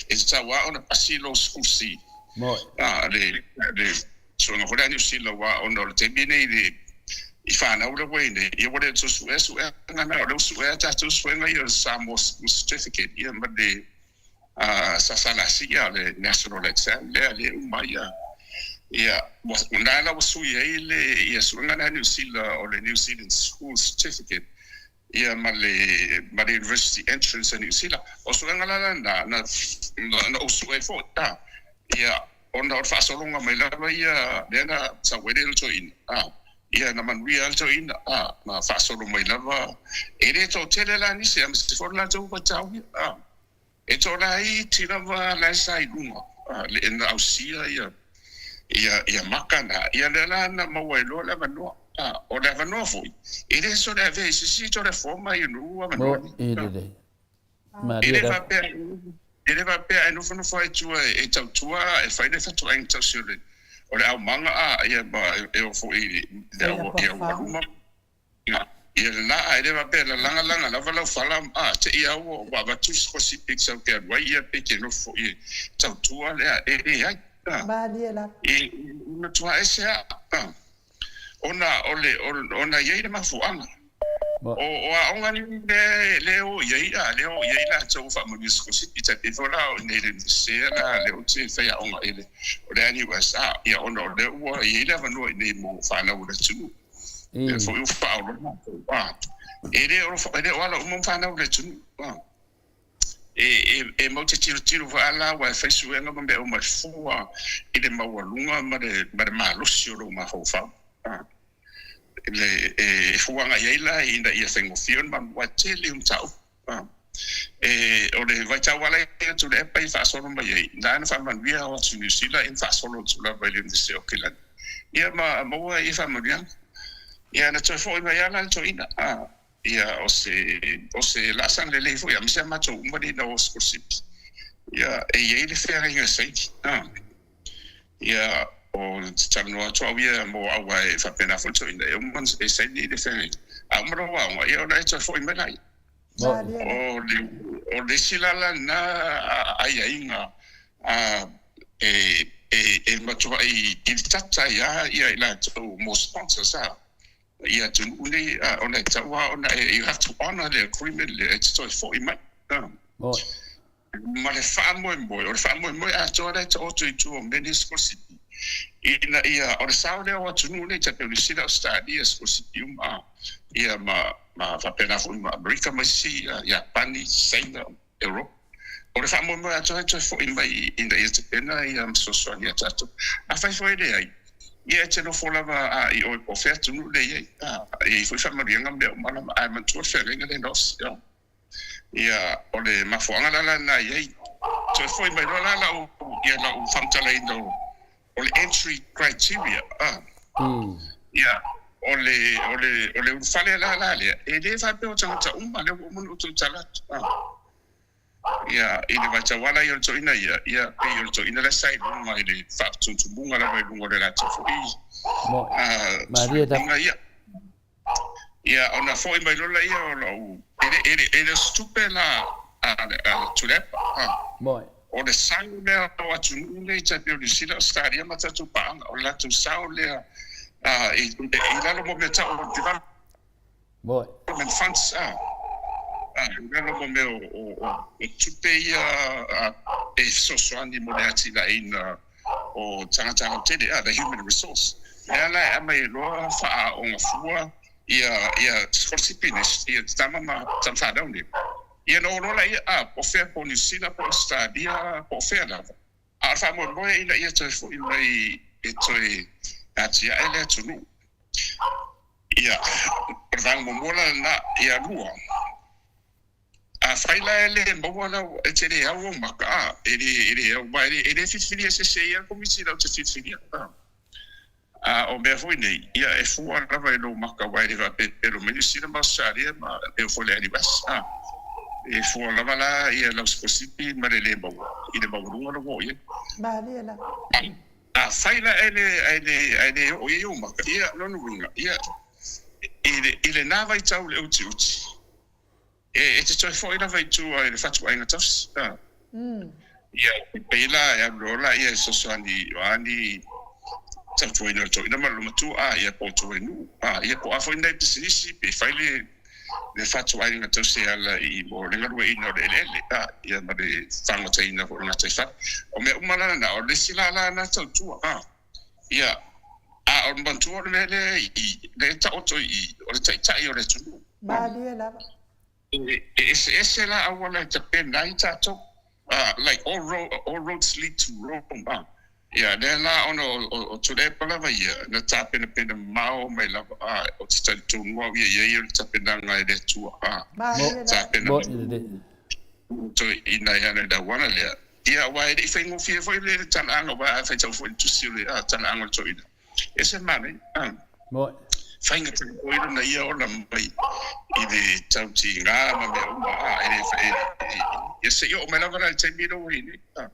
e tatau lava ona pasi lou school C, le le Suega foi lea a Niu Sila aua ona o le taimi nei i i fanau lea ua i nei, ia ua le toe suea suega na, o lea ua suea tatou suega ia o le Samoa School Certificate ia ma le SSLC ia le National Exam lea lea e uma ai ia ia ua na la ua sui ai le ia suega na a Niu Sila o le New Zealand School Certificate ia ma le ma le University Entrance a Niu Sila. O suega la lena na na ou sue ai foi, a, ia, ona o le faasologa mai lava ia lea na sau ai le toeaina, a, ia, na manuia lava le toeaina, a, na faasolo mai lava. E le toatele la nisi, aemaise foi o le latou vaitau ia, a. E toalaiti lava la e sa i luga, le na ausia ia, ia, ia maka na, ia lea la na maua ai loa le avanoa. A, o le avanoa foi, e le sole avea i se isi toleafoa mai nuu avanoa nei. E lelei. E le faapea, e le faapea e nofonofo ai tua e tautua e fai le fatuaiga tausi o le, o le aumaga, a, ia ma e oo foi i le au, i aualuma. Ia lena, ae le faapea na lagalaga lava lau fala a te i a ua avatu se sikolasipi e te sau te alu ai ia pe te nofo foi e tautua lea e leai. Malie lava. E matua ese a ona o le ona i ai le mafuaaga. O aoga nei le le o i ai a le o i ai latou ua faamanuia sikolasipi tai pei foi la o i nei le Iunivesite la lea ou te faiaoga i le o le NUS a ia ona o lea ua i ai le avanoa i nei mo fanau o le atunuu. Lea foi ua faaoloa matou. A, e le o, e le o ala uma fanau i le atunuu. A, e, e, e mau te tilotilo foi a la aua e fai suega ma mea uma e fua i le maualuga ma le, ma le malosi o lou mafaufau. A, le, e, e fua agai ai la ina ia faigofie ona maua tele o mataupu. A, e, o le vaitau ala ia Tuilaepa i faasolo mai ai, na ana faamanuia o atu i Niu Sila ia na faasolo atu lava i le Iunivesite o Okilani. Ia ma maua ia faamanuiaga. Ia na toe foi mai lava la le toeaina. A, ia o se, o se laasaga lelei foi aemaise lava matou uma nei na o sikolasipi. Ia e i ai le feagaiga saini. A, ia o te talanoa atu au ia mo au aua e faapena foi le toeaina e uma e saini le feagaiga. A uma lou aoga, ia ona e toe foi mai laia. O le, o le isi la lena aiaiga e, e, e matuai ilitata ai lava ia i latou mo sponsors a i atunuu nei, ona e tatau lava ona e, you have to honour le agreement lea e te toe foi mai. Ma le faamoemoe, o le faamoemoe atoa lea e taoto i tua o mea nei sikolasipi, ina ia, o le sao lea o atunuu nei, tai pei o Niu Sila, Ausetalia, sikolasipi uma, ia ma, ma faapena foi ma Amerika ma isi, Iapani, Saina, Europa. O le faamoemoe atoa e toe foi mai ina ia tapena ia ma fesoasoani ia tatou. Afai foi e leai, ia e te nofo lava a i oe po o fea atunuu lea e i ai, a, e i ai foi faamanuiaga ma mea uma lava, ae manatua le feagaiga lea na osi. Ia, o le mafuaaga la lena e i ai. Toe foi mai loa la lau, ia lau faamatalaina o, o le entry criteria, a. Ia, o le, o le, o le ulufale la la lea, e le faapea o tagata uma, lea ua uma ona ou tautala atu, a. Ia, i le vaitauala ia o le toeaina ia, ia, pei o le toeaina lea sa i luga i le faatumutumuga lava i luga o le latou foi, a, suiga ia. Ia, ona foi mai loa lea o lou, e le, e le, e le o se tupe la a, a Tuilaepa, a. Moe. O le sao lea o atunuu nei tai pei o Niu Sila, Ausetalia ma tatou paaga, o le latou sao lea i lalo mo mea tau o development funds, i lalo mo mea o tupe ia e fesoasoani mo le atinaeina o tagata lautele, the human resource. Lea la e aumai ai loa faaaoga fua ia sikolasipi nei, ia tama ma tama fanau nei. Ia na oo loa laia, a, po o fea, po o Niu Sila, po o Ausetalia, po o fea lava. A o le faamoemoe ina ia toe foi mai e toe atiae le atunuu. Ia, o le vaega muamua la lena. Ia lua, afai la e le maua lau, e te le au ou maka, a, e le, e le au, aua e le, e le filifilia e se isi e ia le Komiti latou te filifilia, a. A o mea foi nei, ia e fua lava i lou maka aua e le faapepelo mai Niu Sila ma Ausetalia ma e oo foi i le NUS. A, e fua lava la ia lau sikolasipi ma le le maua i le maualuga lea ua oo i ai. Malie la. Afai la ae le, ae le, ae le oo i ai ou maka, ia lona uiga, ia i le, i lena vaitau i le utiuti, E te toe foi lava i tua i le fatuaiga tausi, a. Ia, e pei la e alu loa la ia e fesoasoani o a ni tautuaina o le toeaina ma le olomatua, a, ia po o tua i nuu, a, ia po o a foi ni nai pisinisi pe fai le le fatuaiga tausi e ala i mo le galueaiina o le eleele, a, ia ma le fagotaina foi o le gataifale. O mea uma la lena, o le isi lala lena tautua, a. Ia, a o le manatua o le mea lea i, lea e taoto i i, o le taitai o le atunuu. Malie lava. E eseese la auala e tapena ai tatou, like all road, all roads lead to Rome, a. Ia, lea la ona o Tuilaepa lava ia, na tapenapena mamao mai lava, a, ou te talitonu au ia i ai o le tapenaga e le Atua, a. Malie lava. Tapena mai. Toeaina e ala i le auala lea. Ia, aua e le i faigofie foi le talaaga, aua a faitau foi i le tusi o le talaaga o le toeaina, e ese le manaia. A faigata foi lona ia ola mai i le tautiga ma mea uma, a e le, ia se i oo mai lava la i le taimi lea ua i ai nei. A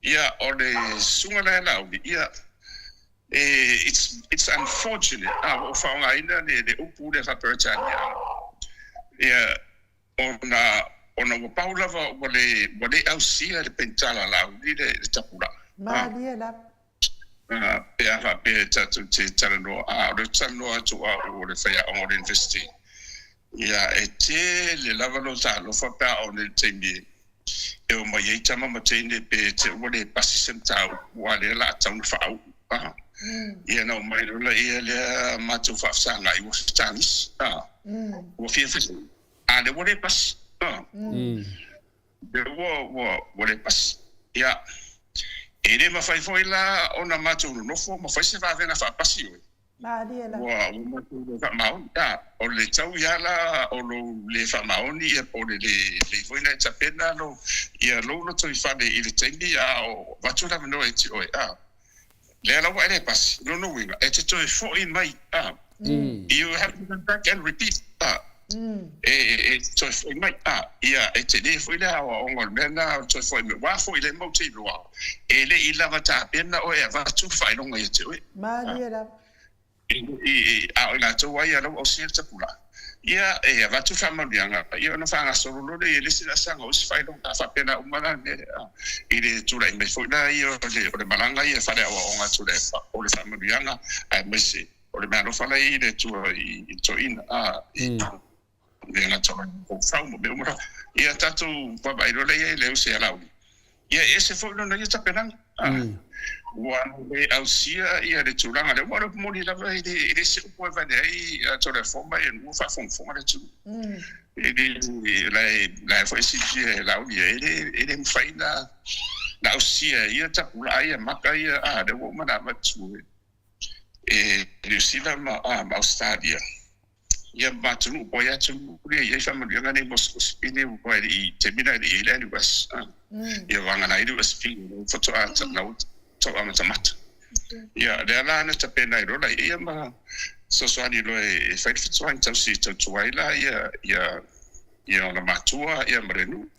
ia, o le susuga la ia Laauli, ia, e, it's unfortunate, a ua ou faaaogaina le upu lea faa-Peretania, ia, Ona, ona ua pau lava ua le, ua le ausia e le penitala Laauli le, le tapulaa. Malie lava. A, pe a faapea e tatou te talanoa, a o le talanoa atu o au o le faiaoga o le University, ia e tele lava lou talofa pe a oo nei i le taimi e, e omai ai tama ma teine pe te ua le pasi se mataupu a lea la tau na faauu. A, ia na omai loa laia lea matou faafesagai ua fetagisi. A, ua fia A lea ua le pasi. A. Lea ua, ua, ua le pasi. Ia, e le mafai foi la ona matou nonofo ma fai se vavega faapasi oe. Malie la. Ua, ua matou le faamaoni. A, o le tau ia la o lou le faamaoni ia po o le le lelei foi ona e tapena lou, ia lou lotoifale i le taimi a o avatu le avanoa ia te oe. A. Lea la ua e le pasi, lona uiga, e te toe foi mai, a. You have to come back and repeat, a. E, e te toe foi mai, a. Ia, e tele foi le aoaoga o le mea lena o le toe foi mai. Aua foi lea matou te iloa, e le i lava tapena oe e avatu le faailoga ia te oe. Malie lava. A o i latou ai a lau ausia le tapulaa, ia, e avatu faamanuiaga, ia ona faagasolo loa lea i le isi laasaga o isi faailoga. A faapena uma la le mea lea, i le tulai mai foi la ia o le malaga ia faale-aoaoga atu o le faamanuiaga, aemaise o le meaalofa la e i ai le Atua i toeaiina, a, i le gata o fau ma mea uma la. Ia tatou vaavaai loa la i ai i le ausia a Laauli. Ia e ese foi lona ia tapenaga. Ua le ausia ia le tulaga lea. Aua o le upu moni lava e le se upu e avane ai Toleafoa ia ua faafogafoga le atunuu. E le, la e, la e foi e silafia e Laauli ia, e le mafai na ausia e ia tapulaa ia maka ia, a, lea ua uma ona avatu e Niu Sila ma Ausetalia. Ia ma atunuu po o ai atunuu lea e i ai faamanuiaga nei mo sikolasipi aua e le i taimi lena e le i ai le NUS. Ia vagana ai le USP lea faatoa tau amatamata. Ia lea la na tapena ai loa laia ma fesoasoani loa e fai le fetuaina tausi e tautua ai la ia ia ia ona matua ia ma le nuu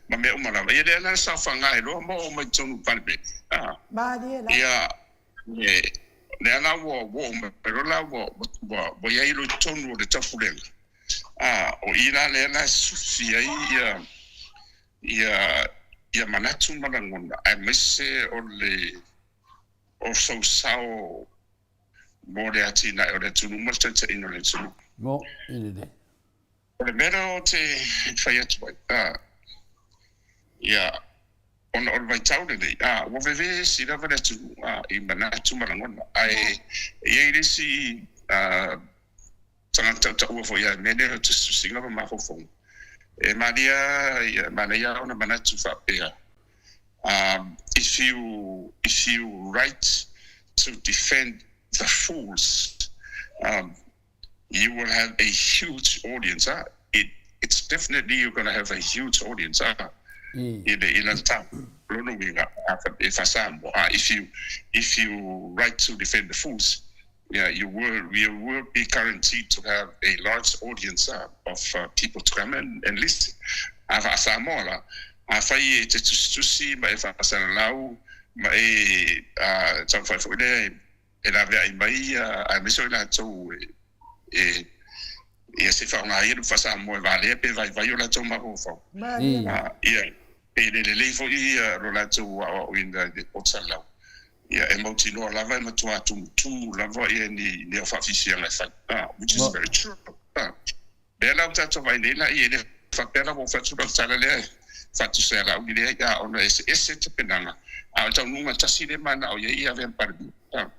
ma mea uma lava. Ia lea la na saofaga ai loa ma oo mai totonu o le Palemene. Malie la. Ia Lea la ua oo mai loa la ua i ai loa i totonu o le taupulega, a o i la lea la e sufi ai ia ia manatu ma lagona aemaise o le o sou sao mo le atinae o le atunuu ma le taitaiina o le atunuu. Mo i lelei. O le mea lea ou te fai atu ai, a, ia, ona o le vaitau lenei, a, ua vevesi lava le atunuu, a, i manatu ma lagona, ae e i ai le isi, a, tagata tautaua foi ia mea lea o tusitusiga ma mafaufauga, e malie lava, ia, manaia lava ona manatu faapea, um, if you, if you write to defend the fools, um, you will have a huge audience ah it it's definitely you're gonna have a huge audience ah i le i lana tau lona uiga e faa-Samoa ah if you if you write to defend the fools yeah you will you will be guaranteed to have a large audience ah of people to come and and listen a faa-Samoa la afai e te tusitusi ma e faasalalau ma e taumafai foi lea e laveai mai ia aemaise o i latou e ia se faaaoga ia le faa-Samoa e valea pe vaivai o latou mafaufau. Ia, pe le lelei foi ia lo latou aoaoina i le poto salau, ia e mautinoa lava e matua tumutumu lava ia ni ni au faafiafiaga e fai, which is very true. Lea la ua tatou vaai nei la i e le faapea la ua ou fai atu lau tala lea e faatusa ia Laauli lea ia ona e eseese tapenaga a o le taunuuga tasi lea e manao i ai ia avea ma Palemia. A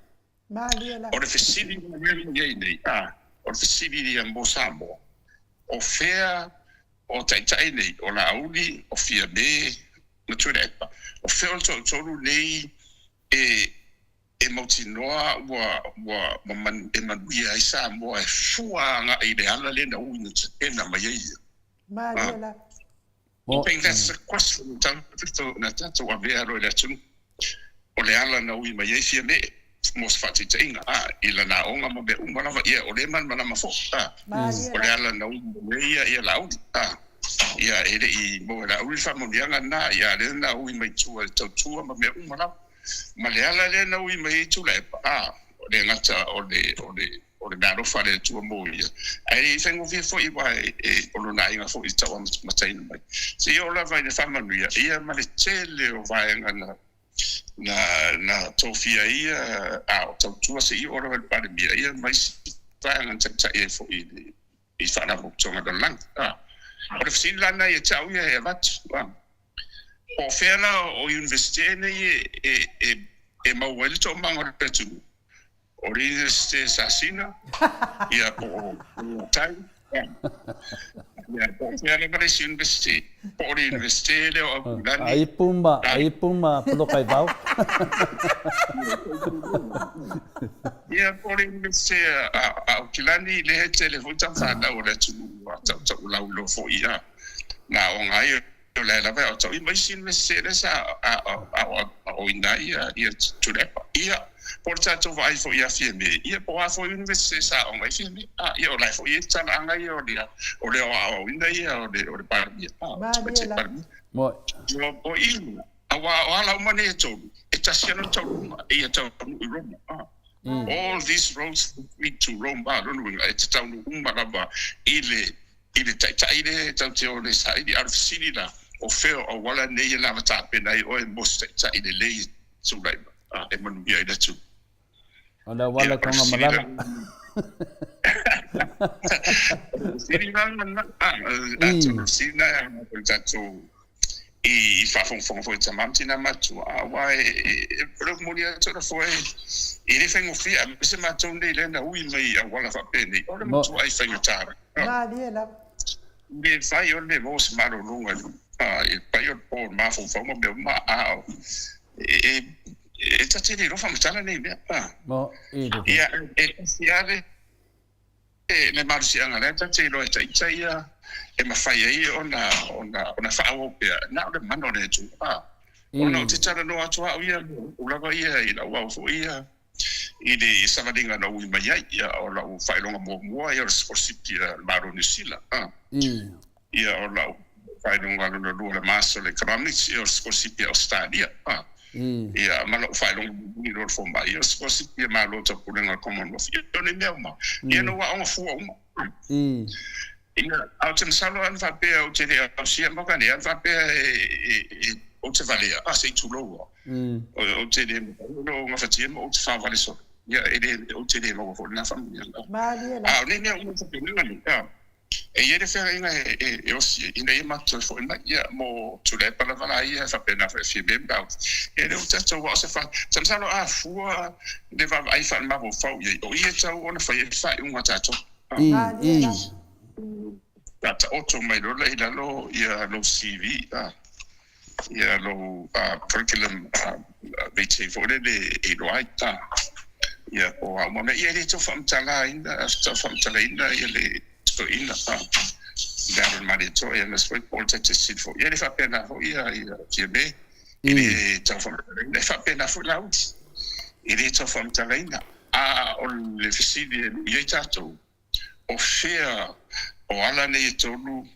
Malie la. O le fesili la lea ua i ai nei, a o le fesili ia mo Samoa, o fea o taitai nei, o Laauli, o Fiame ma Tuilaepa, o fea o le toatolu nei e e mautinoa ua, ua, ua man, e manuia ai Samoa e fua agai i le ala lea na ui na tapena mai ai ia. Malie la. I think that's the question na tatou avea loa i le atunuu. O le ala na ui mai ai Fiame mo se faataitaiga, a, i lana aoga ma mea uma lava, ia, o lea e malamalama foi, a, o le ala na ui mai ai ia, ia Laauli, a, ia, e le i maua e Laauli le faamanuiaga lena, ia, a lea na ui mai tua i le tautua ma mea uma lava. Ma le ala lea na ui mai ai Tuilaepa, a, le gata o le, o le, o le meaalofa a le Atua mo ia, ae i faigofie foi aua e, e, o lona aiga foi i tau amataina mai. Seia oo lava i le faamanuia ia ma le tele o vaega na, na, na tofia ai ia, a o tautua seia oo lava i le Palemia ia ma isi vaega na taitai ai foi i le, i Faalapotopotoga Lalolagi. A, o le fesili la lena ia te au ia e avatu, a. Po o fea la o Iunivesite nei e maua ai le toomaga o le atunuu? O le Iunivesite Sasina, ia po o Tai, ia po o fea lava le isi Iunivesite, po o le Iunivesite lea o Aupilani. A ipu ma, a ipu ma Polokaivao. Ia po o le Iunivesite a Aukilani, lea e tele foi tamafanau o le atunuu a tautaulau foi ia na aoga ai. O lea lava e aoaoina ma isi Iunivesite lea sa aoaoina ai ia Tuilaepa. Ia, po o le tatou vaai foi ia Fiame, ia po o a foi Iunivesite sa aoga ai Fiame. A, ia o la e foi e i ai talaaga ia o le o le aoaoina ia o le o le Palemia, a, o le Tamaitai Palemia. O i, aua o ala uma nei e tolu, e tasi lava le taunuuga, e ia taunuu i Roma. A, all these roads lead to Rome, a, lona uiga, e te taunuu uma lava i le I le taitai lea e tatou te o nei saili, a o le fesili la, o fea o auala nei e lava tapena ai oe mo se taitai lelei e tulai mai, a, e manuia ai le atunuu? O le auala e Tagamalala. O le fesili la lena, a, atonu o le fesili lena e aoga foi i le tatou i faafogafoga foi i tama ma tina matua, aua e, o le momoli atu o le foe, e le faigofie, aemaise matou nei lea na ui mai i auala faapenei, o le matuai faigata lava. Malie lava. Le fai o le maua se malologa i le pai o le po, le mafaufau ma mea uma, a o, e, e ta te le iloa faamatala nei mea. Ia, e tasi lava le, le malosiaga lea ta te iloa e ita ia e mafai ai ona, ona, ona faaauau pea, na o le mana o le Atua. Ona ou te talanoa atu au ia, ou lava ia i lau au foi ia, i le savaliga na ui mai ai, ia, o lau faailoga muamua ia o le sikolasipi a le Malo o Niu Sila. Ia, o lau faailoga lona lua le Master o le Economics, ia o le sikolasipi a Ausetalia. Ia, ma lou faailoga mulimuli loa o le fomai, ia o le sikolasipi a Malo o Taupulega o le Commonwealth. Ia, o nei mea uma, ia na ou aoga fua uma. Ia, ae ou te masalo ana faapea ou te le ausia maka nei, ana faapea e Ou te valea, a se i tulou a. Ou te le mafai ona ou gafatia ma ou te faavale solo. Ia, e le, ou te le maua foi lena faamanuiaga. Malie la. A o nei mea uma e faapena nei, a, e i ai le feagaiga e, e, e osi ai, ina ia matou toe foi mai, ia, mo Tuilaepa lava la ia, e faapena foi a Fiamē ma Laauli. Ia, lea ua tatou, aua o se fa, ta masalo a fua le vaavaai faale-mafaufau i ai, o i e tatau ona fai ai le faaiuga a tatou. Malie la. Faataoto mai lola i lalo ia lou CV, ia lou curriculum vitae foi lele e iloa ai ia po o a uma mea. Ia e le tau faamatalaina, tau faamatalaina ia le toeaina i le alo o le Malietoa aemaise foi po o le Taitaiseseina foi. Ia e le faapena foi ia Fiame, e le tau faamatalaina. E faapena foi Laauli, e le tau faamatalaina. A o le fesili e lui ai tatou, O fea o ala nei e tolu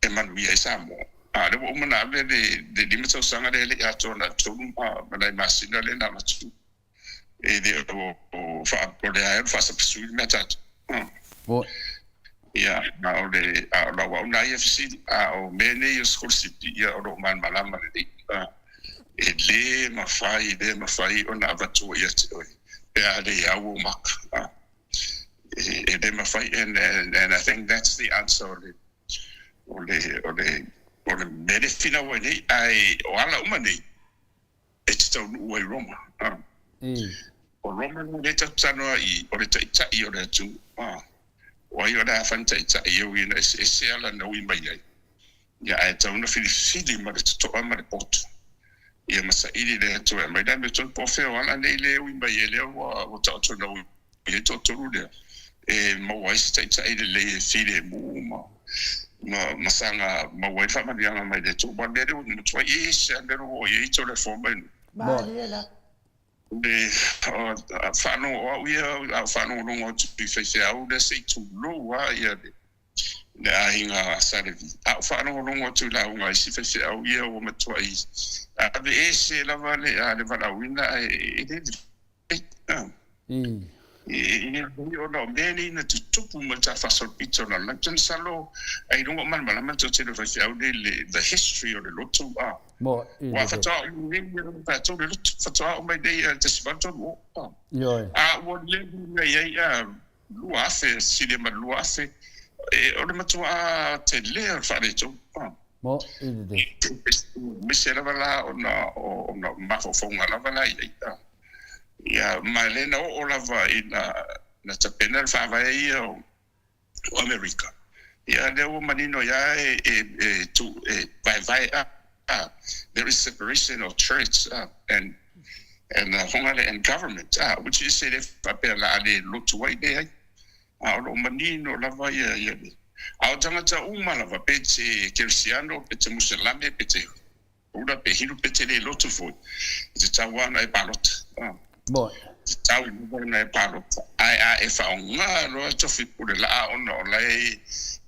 e manuia ai Samoa? A o lea ua uma ona ave le lima tausaga lea e le i atoa na o le tolu ma nai masina lea na avatu. E le o o lea lava e faasapasui le mea a tatou. Ia, a o le a o lau au na ia fesili, a o mea nei o sikolasipi, ia o lo o malamalama lelei. E le mafai, le mafai ona avatua ia te oe pe a le au ou maka. E le mafai and and I think that's the answer o le o le o le o le mea lea e finau ai nei ae o ala uma nei e te taunuu ai i Roma. O Roma lea e tatou te talanoa i o le taitai o le atunuu. O ai o le a fai ma taitai e ui ina eseese ala na ui mai ai. Ia ae tatau ona filifili ma le totoa ma le poto ia ma saili le Atua e aumai le amiotonu po o fea o ala nei lea e ui mai ai lea ua ua taoto na ui ai toatolu lea e maua ai se taitai lelei e filemu ma ma ma saga maua ai le faamanuiaga mai le Atua. Aua o le mea lea ua matuai ese lava le mea lea ua oo i ai Toleafoa mai nuu. Malie la. Le faalogo o au ia a o faalogologo atu i faifeau lea se i tulou lava ia le le aiga Sa Levi. A ou faalogologo atu i lauga a isi faifeau ia ua matuai aveese lava le le valaauina ae e le lelei. E le lelei ona o mea nei na tutupu mai le ta faasolopito o le lalolagi. Ou te masalo ailoga o malamalama le toatele o faifeau nei i le the history o le lotu a. Aua faatoa oo mai nei ia tatou le lotu, faatoa oo mai nei i le 1830 a. A ua leva ona i ai a 2000, silia ma le 2000, o le matuā tele o le faaletonu. Mo i le. Aemaise lava la ona o mafaufauga lava la i ai. Ia, ma lea na oo lava ina na tapena le faavae ia o Amerika. Ia, lea ua manino ai lava e tu, e vaevae a. There is separation of church and and hongale and government which is e le faapea la a le lotu ai leai a o lo o manino lava ia ia le a o tagata uma lava pe te kerisiano pe te muselame pe te hura pe hiru pe te le lotu foi e tatau lava ona e palota. Tatau lava ona e palota. Ae a e faaaoga loa tofi pule laa ona o la e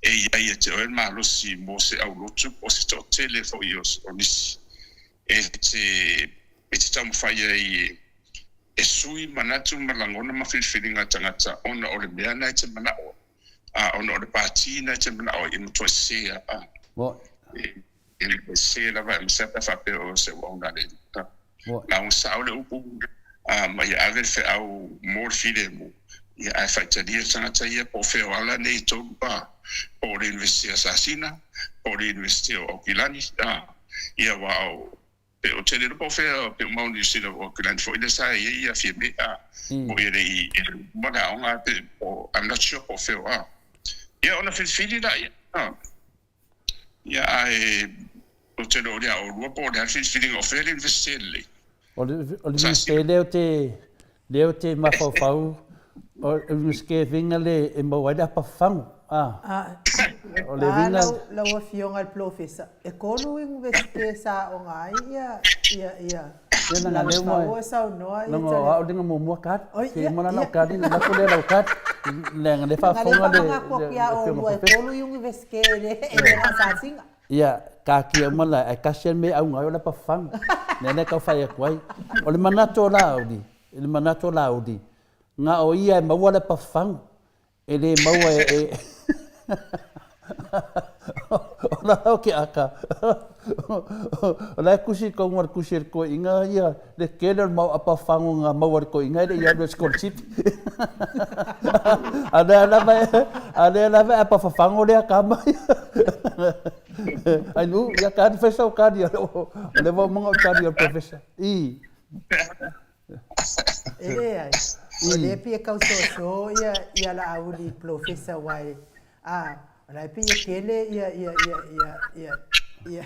i ai ia te oe le malosi mo se aulotu po o se toatele foi o nisi e te e te taumafai ai e sui manatu ma lagona ma filifiliga a tagata ona o le mea na e te manao ai, a ona o le pati na e te manao ai, e matua sese a. E sese lava aemaise lava pe a faapea o se auauna a le Alii. Lauga sao le upu, ma ia ave le feau mo le filemu, ia ae faitalia le tagata ia po o fea o ala nei e tolu a, po o le Universite a Sasina, po o le Universite o Aukilani, a, ia aua o, pe o te le iloa po o fea, pe uma o Niu Sila o Aukilani foi lea sa i ai ia Fiame, a, po ia le i uma le aoga, pe o, I'm not sure po o fea o a. Ia ona filifili laia, a. Ia, ae ou te iloa o le a oulua po o le a le filifiliga o fea le Universite lelei. O le Universite lea ou te, lea ou te mafaufau, o le Universite uiga lea e maua ai le apa fafagu, a. O le uiga. Lau Afioga i le Polofesa, e tolu Universite sa aoga ai ia, ia, ia. Lau e saunoa ia Tale. Au lenga muamua kari. Se mo lana o kari na lako lea lau kari. Leaga le faafofoga le Nga atu ia olua e tolu universite e le e le asasiga. Ia, taatia uma la, ae tasi lava le mea e auga ai o le apafafaga. Lea la e tau fai atu ai. O le manatu o Laauli, le manatu o Laauli, na o ia e maua le apafafaga. E le maua e o la o ke aka. O la e tusi i totonu o le tusi a le toeaina ia le tele o le mau apa fago na maua e le toeaina e le i alu e sikolasipi. A o lea lava a o lea lava e apa fafago lea tama ia. Ainuu, ia tali fai sau tali o lea ua uma ona ou tali i le Professor. I. E leai, o lea pei e tau soso ia ia Laauli Polofesa aua e, a, o la e pei e tele ia ia ia ia ia ia.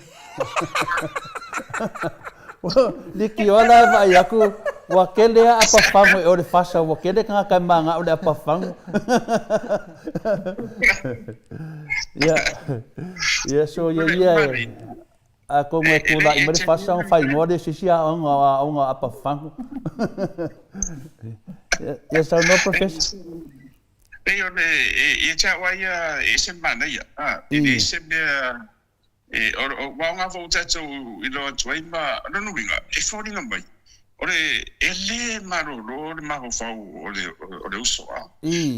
Leitioa la e vaai atu ua tele lava apa fagu e o le fasa, ua tele tagata e manao i le apa fagu. Ia, ia so ia ia e. Atonu e tulai mai le fasa ona faaigoa lea e se isi aoga o aoga apa fagu. Ia saunoa Professor. Pei o le, ia te au lava ia, e ese le manaia, e leai se mea, e, o, ua aoga foi tatou iloa atu ai ma, o lona uiga, e foliga mai, O le, e le malolo le mafaufau o le, o le uso, a.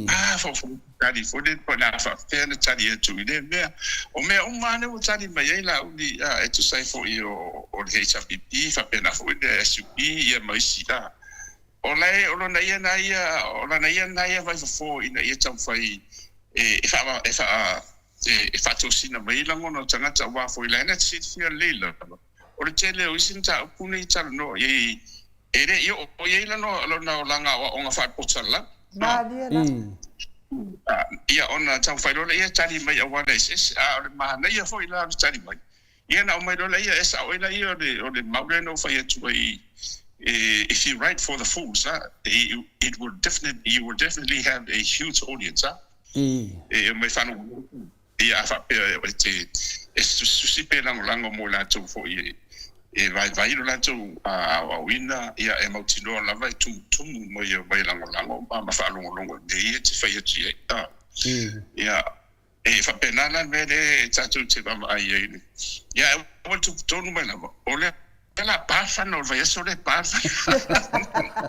A faufau tali foi le, po o le a faapefea ona tali atu i lea mea. O mea uma lava lea ua tali mai ai Laauli, a, e tusa ai foi o, o le HRPP, faapena foi le SUP, ia ma isi, a. O la e, o lona ia na ia, o lana ia na ia vaifofo ina ia taumafai e, e faa, e faa, e faatosina mai ai lagona o tagata, aua foi la e na te silafia lelei lava. O le tele o isi mataupu nei talanoa i ai, e le i oo i ai lona olaga aoaoga faale-poto-salalau. Malie la. Ia, ona taumafai loa lea e tali mai auala eseese, a o le manaia foi la o le tali mai, ia ona aumai loa lea, e sao ai lea o le mau lea na ou fai atu ai, if you write for the fools, it will definitely, you will definitely have a huge audience. E omai whanau. Ia, a faapea e te e tusitusi pe lagolago mo i latou foi e vaivai lo latou aoaoina, ia, e mautinoa lava e tumutumu mai e omai lagolago ma faalogologo i mea ia e te fai atu i ai. Ia, e faapena la le mea lea e tatou te vaavaai ai. Ia, ae ua tupu tonu mai lava, o lea la pa le fana o le vaiaso lea e pa le fana.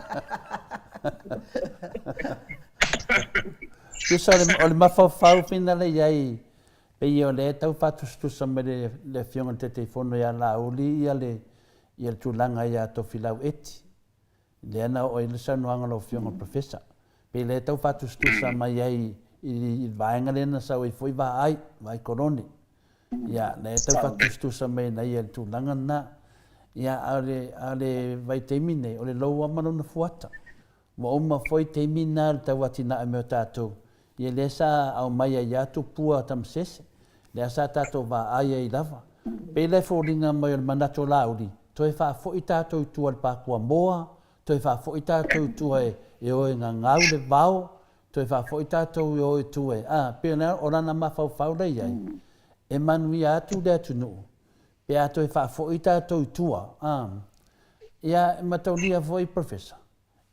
Tusa o le mafaufau finale i ai, pei o lea e tau faatusatusa mai le Afioga i le Taitaifono ia Laauli ia le tulaga ia Tofilau Eti, lea na oo ai le saunoaga a lau Afioga i le Professor. Pei o lea e tau faatusatusa mai ai i le vaega lea na sau ai foi Vaai, Vaai Kolone. Ia, lea e tau faatusatusa mai ai ia le tulaga lena. Ia, a o le vaitaimi nei, o le lou lava ma lona fuata. Ua uma foi taimi na le tau atinae mai o tatou, ia lea sa aumai ai a tupua Tamasese, lea sa tatou vaai ai lava. Pei la e foliga mai o le manatu o Laauli, toe faafoi tatou i tua i le Pakuamoa, toe faafoi tatou i tua e o e gagau le vao, toe faafoi tatou e o i tua e, a, pei o lana mafaufau la i ai, e manuia atu le atunuu pe a toe faafoi tatou i tua, a. Ia, e mataulia foi Professor,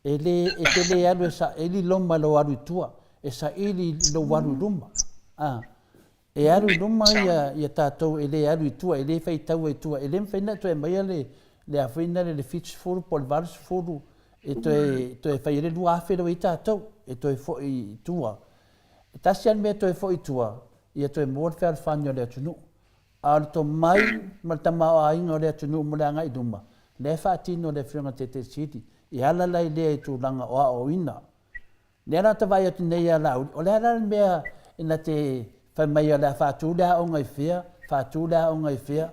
E le, e te le alu e saili loma i lou alu i tua, e saili i lou alu i luma. A, e alu i luma ia, ia tatou e le alu i tua, e le faitaua i tua, e le mafai ona e toe aumaia le, le a foi lea, le 70 po o le 80 e toe, toe fai ai le 2000 lea ua i ai tatou, e toe foi i tua. E tasi lava le mea e toe foi i tua, ia toe maua le fealofani o le atunuu. A o le tomai ma le tamaoaiga o le atunuu mo le agai i luma, lea e faatino e le Afioga i le Taitai Sili, e ala la i lea i tulaga o aoaoina. Lea la ta vaai atu nei ia Laauli, o le a la le mea e na te fai mai o le a faatu le aoga i fea, faatu le aoga i fea.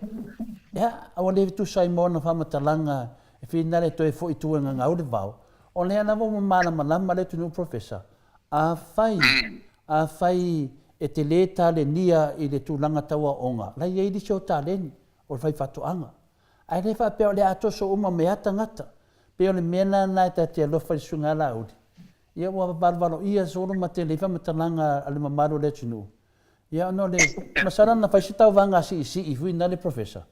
Ia, a ua le tusa ai ma ona faamatalaga e finagalo e toe foi i tua e gagau le vao, o lea lava ua malamalama le atunuu Professor, Afai, afai e te lē talenia i le tulaga tau aoga, la e i ai nisi o taleni, o le faifaatoaga. Ae le faapea o le a toso uma mai lava tagata. Pei o le mea lena e ta te alofa i le Susuga ia Laauli, ia ua valovaloia solo ma tele ai faamatalaga a le mamalu o le atunuu. Ia ona o le, masalo ana fai se tauvaga siisii foi na le Professor,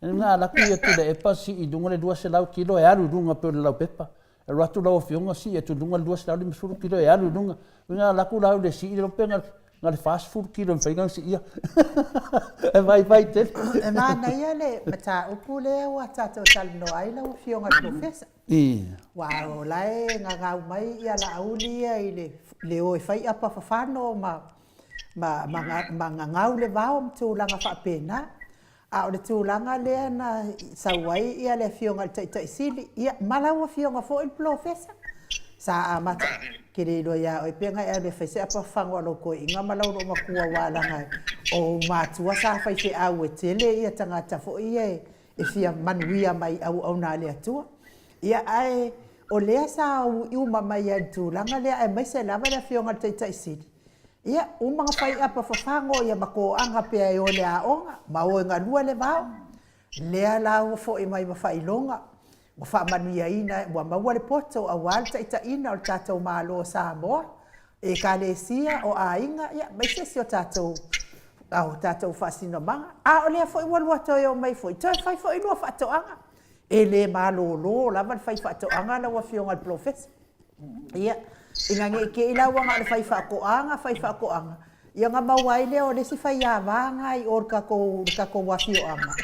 na alu atu ia Tuilaepa sii i luga le 200 kilo e alu i luga pei o le laupepa. E alu atu lau Afioga sii atu i luga le 250 kilo e alu i luga. Na alu atu la le sii le pe na le 40 kilo e mafai ona siia. E vaivai tele. E manaia le mataupu lea ua tatou talanoa ai lau Afioga i le Professor. Aua o la e gagau mai ia Laauli ia i le o e fai apa fafano ma gagau le vao ma tulaga faapena. A o le tulaga lea na sau ai ia le Afioga i le Taitai Sili, ia ma lau Afioga foi le Polofesa, sa amata, ke le iloa ia oe pe na e alu e fai se apa fafago a lou toeaina ma lau loomatua aua leaga o ou matua sa faifeau e tele ia tagata foi ia e fia manuia mai i auauna a le Atua. Ia ae o lea sa uma mai ai i le tulaga lea aemaise lava le Afioga i le Taitai Sili, Ia, uma ona fai apa fafago ia ma toaga pea e o i le aoga, ma o e galua le vao. Lea la ua foi mai ma faailoga, ua faamanuiaina, ua maua le poto aua le taitaiina o le tatou Malo o Samoa, Ekalesia, o aiga, ia, aemaise si o tatou, o tatou faasinomaga. A o lea foi ua lua toe omai foi, toe fai foi lua faatoaga. E le malolo lava le fai faatoaga lau Afioga i le Polofesa. Ia, ina ne i te i la ua na o le fai faatoaga, fai faatoaga, ia ona maua ai lea o le isi faiava na i o i le tatou, le tatou afioaga.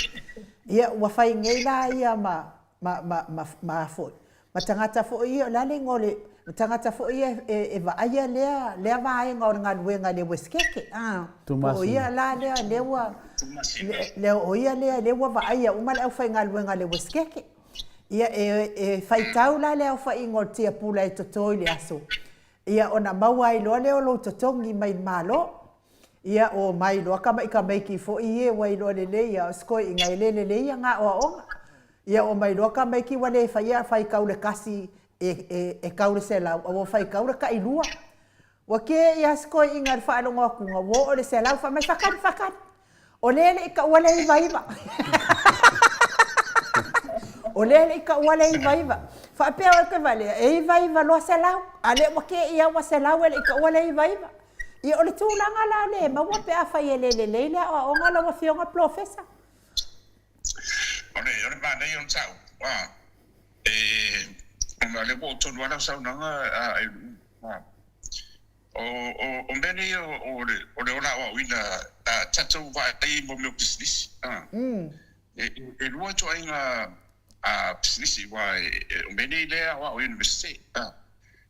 Ia, ua fai nei la ia ma, ma, ma, ma, ma foi, ma tagata foi ia, o le a le igoa o le, ma tagata foi ia e, e vaaia lea, lea vaega o le galuega i le Uesetete, a, po o ia la lea, lea ua, lea, o ia lea, lea ua vaaia uma le aufaigaluega a le Uesetete. Ia, e, e faitau la le aofaiga o le tiapula e toto i le aso, ia, ona maua ai loa lea o lou totogi mai le Malo. Ia, o mai loa tama'i tamaiti foi ia ua iloa lelei lava o si toeaina e le lelei ana aoaoga. Ia, o mai loa tamaiti ua le faia faitau le kasi e, e, e tau le 100, a ua faitau le tailua. Ua kē ia si toeaina i le faalogo atuga ua oo i le 100, fai mai, Faatali, faatali, o lea e le i taua le 99. O lea e le i taua le 99. Faapea oe te valea, e 99 loa 100, a lea ua kē ia ua 100 e le i taua le 99. Ia o le tulaga la lea e maua pe afai e le lelei le aoaoga lau Afioga Polofesa. O le, o le manaia o le mataupu, a, e, ona o lea ua oo tonu lava lau saunoaga a, e Lu'u, a. O, o, o mea nei o, o le, o le ola aoaoina, a tatou vaai i mo mea o pisinisi, a. E, e lua ituaiga a pisinisi, aua e, e, o mea nei lea e aoao i Universite, a.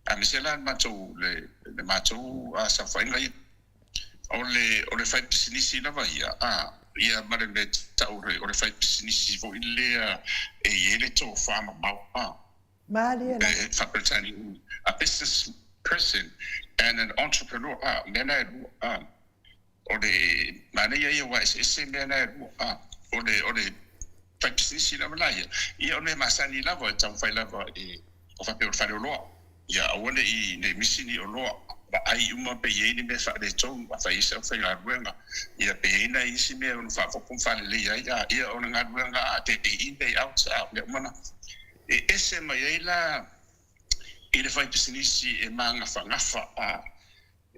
Aemaise la le matou, le, le matou a saofaiga ia. O le, o le fai pisinisi lava ia, a, ia ma le mea tau o le, o le fai pisinisi foi lea e i ai le tofa mamao, a. Malie lava. E faa-Peretania, a business person and an entrepreneur, a, o mea na e lua, a. O le manaia ia ua eseese mea na e lua, a. O le, o le fai pisinisi lava la ia, ia o le mea masani lava e taumafai lava e, o faapea o le faleoloa, ia aua ne i, ne i misi ni oloa, vaai uma pe i ai ni mea faaletonu, afai ai se aufaigaluega, ia pe i ai nai isi mea e ono faaopoopo ma faaleleia ai, a, ia o le galuega a, day in day out, a, o mea uma na. E ese mai ai la i le faipisinisi e magafagafa a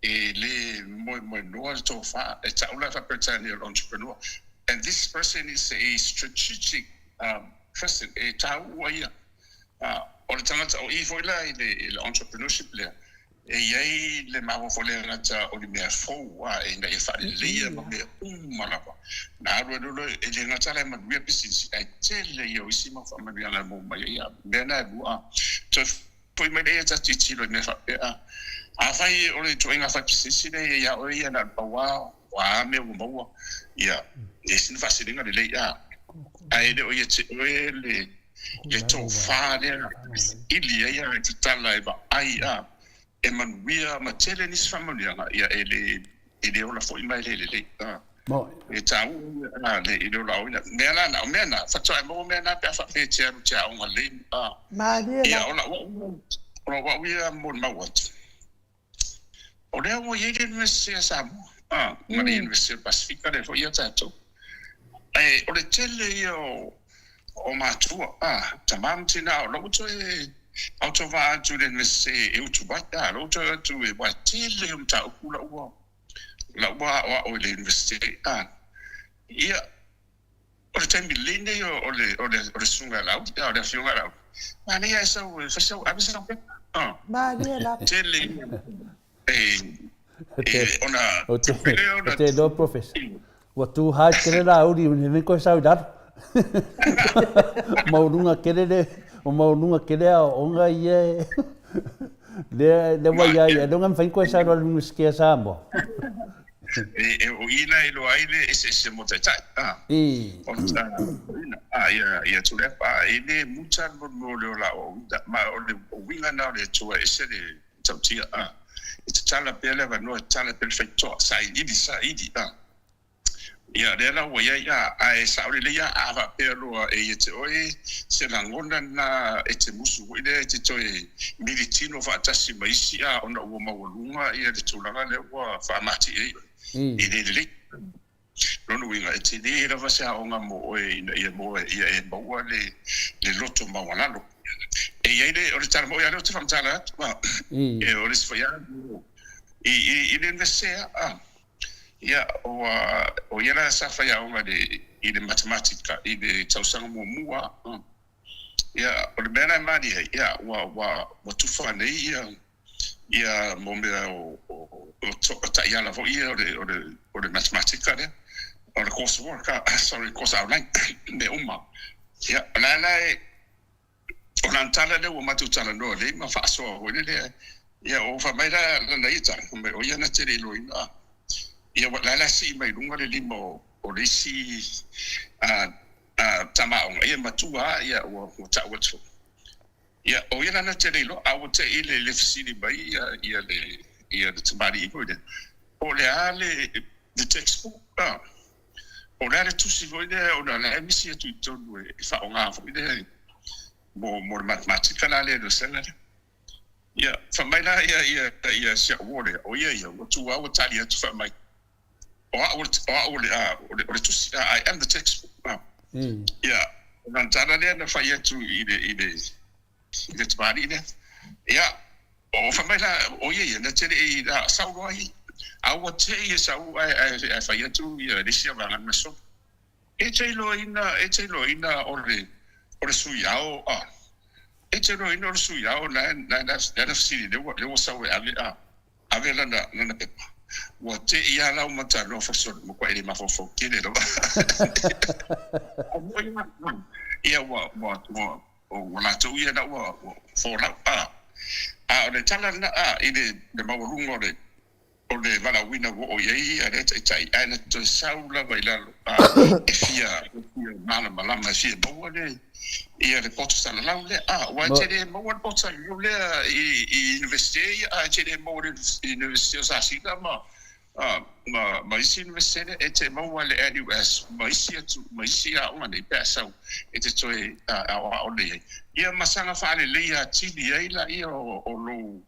e le moemoenoa le tofa, e tau la faa-Peretania o le entrepreneur. And this person is a strategic person, e taua ia. O le tagata o i foi la i le entrepreneurship lea, E i ai le mafaufau le gata o ni mea fou a ina ia faaleleia ma mea uma lava. Na alu alu loa e le gata la e manuia pisinisi ae tele ia o isi mau faamanuiaga e maua mai ai a mea na e lua a. Toe foi mai lea ia ta tilotilo i mea faapea a. Afai o le ituaiga fai pisinisi lea ia ia oe ia na o le pau a o a mea ua maua ia e ese na faasiliga lelei a. Ae le o ia te oe le le tofa lea ili ai a e tatala e vaai a e manuia ma tele nisi faamanuiaga ia e le e le ola foi ma e le lelei a e taua a le i le olaoina mea la na o mea na faatoa e maua mea na pe a faapea e te alu te aoga lelei a Malie ia o lau au o lau au ia molimau atu. O lea ua i ai le Iunivesite a Samoa, a, ma le Iunivesite o le Pasefika lea foi ia tatou. Ae o le tele ia o, o matua, a, tama ma tina, o lou toe autovaa atu i le Iunivesite e utu mai, a, lou toe atu e, ua tele o mataupu la ua, la ua aoao i le Iunivesite, a. Ia, O le taimi lelei lenei o le, o le, o le susuga ia Laauli, o le afioga ia Laauli. Manaia e sau e fai sau, ave sau pepa. Ah. Malie lava. Tele e, e, ona, Ou te, pele ona. ou te iloa, Professor, ua too hard tele Laauli, e mea koe sau i lalo. Maualuga tele le, ua maualuga tele aoaoga ia e, lea, lea ua ia ia, lea ua mafai ona koe sau i lalo i le Iunivesite a Samoa. E, o i la e iloa ai le eseese mo taitai, a. O le a, ia, ia Tuilaepa, a, e le muta le mea o le ola aoaoina, ma o le uiga lena o le Atua e ese le matautia, a. E tatala pea le avanoa, e tatala pea le faitotoa, sailiili, saili, a. Ia, lea la ua i ai, a, ae sao lelei lava, a faapea loa e ia te oe se lagona lena e te musu foi lea e te toe militino faatasi ma isi, a, ona ua maualuga ia le tulaga lea ua faamatie ai oe, e le lelei. Lona uiga, e tele lava se aoga mo oe ina ia maua ia e maua le, le loto maualalo. E i ai le, o le tala moni lava lea ou te faamatala atu, a, e, o le isi foi lava, i, i, i le Iunivesite a, Ia, ua, o ia la sa faiaoga i le, i le matematika i le tausaga muamua. Ia, o le mea la e malie ai, ia, ua, ua, ua tufa nei ia, ia mo mea o, o, o taiala foi ia o le, o le, o le matematika lea, o le course work, sorry, course outline, mea uma. Ia, o la la e, O lana tala lea ua matou talanoa lelei ma faasoa foi lele, ia ua fai mai la lana ia tala, fai mai o ia na te le iloaina a. Ia ua la la sii mai luga le lima o o le isi a a tama aoga, ia matua a ia ua ua tau atu foi. Ia o ia la na te le iloa, a ua te i le le fesili mai ia ia le ia le tamalii foi lea, po o le a le le textbook a. O le a le tusi foi lea ona la e misi atu i totonu e faaaoga foi lea mo mo le matematika la lea i le vasega lea. Ia, fai mai la ia ia ia si au uo lea, o ia ia, ua tu lava ua tali atu fai mai, o au o au o le o le o le tusi, I am the textbook. Ia, o lana tala lea na fai atu i le i le i le tamalii lea. Ia, o fai mai la, o ia ia, na te le i sau loa ia. A ua te i e sau ae, ae, ae fai atu ia le isi avaga na solo. E te iloaina, e te iloaina o le, o le sui ao, a. E te iloaina o le sui ao na, na, na, na fesili lea ua, lea ua sau e ave, a. Ave lana, lana pepa. Ua te i a lau matanoa fasolo, matua e le mafaufau tele lava. Ia ua, ua, ua, Ua latou ia na ua folau, a. A o le tala lena, a, i le, le maualuga o le, o le valaauina ua oo i ai ia lea taitai, ae na toe sau lava i lalo, a, e fia, e fia malamalama, e fia maua le, ia le poto salalau lea, a, aua e te le maua le poto salalau lea i, i Iunivesite ia, a, e te le maua i le Iunivesite o Sasina ma, ma, ma isi Iunivesite e te maua le NUS ma isi atu, ma isi aoga nei pe a sau e te toe aoao nei ai. Ia ma saga faaleleia atili ai laia o, o lou,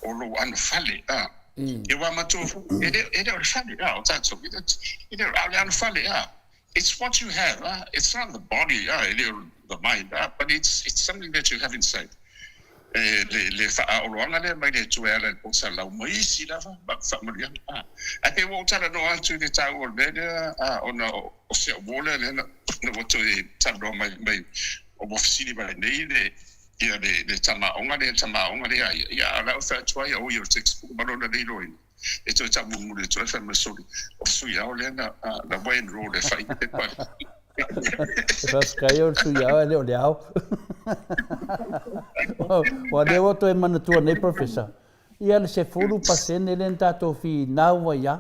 o lou anofale, a. Ia aua matua foi, e le, e le o le fale, a, o tatou, e le, e le, a o le anofale, a. It's what you have, a, it's not the body, a, e le o the mind, a, but it's, it's something that you have inside. E, le, le faaoloaga lea mai le Atua e ala i le potosalau ma isi lava faamanuiaga, a. Ae pei ua ou talanoa atu i le taua o le mea lea, a, ona o, o si au uo lea, lea na, na ua toe talanoa mai, mai, ua fesili mai nei le, ia le, le tama aoga lea, le tama aoga lea ia, ia, a o le a ou fai atu ai, oi, o le textbook ma lona le iloaina. E toe taumulimuli atu ai fai mai sole, o sui ao lea na, na ua enroll e fai pepa. E faafetai o le sui ao e le o le ao. Ua lea ua toe manatua nei Professor, ia le 10% lea na tatou finau ai a,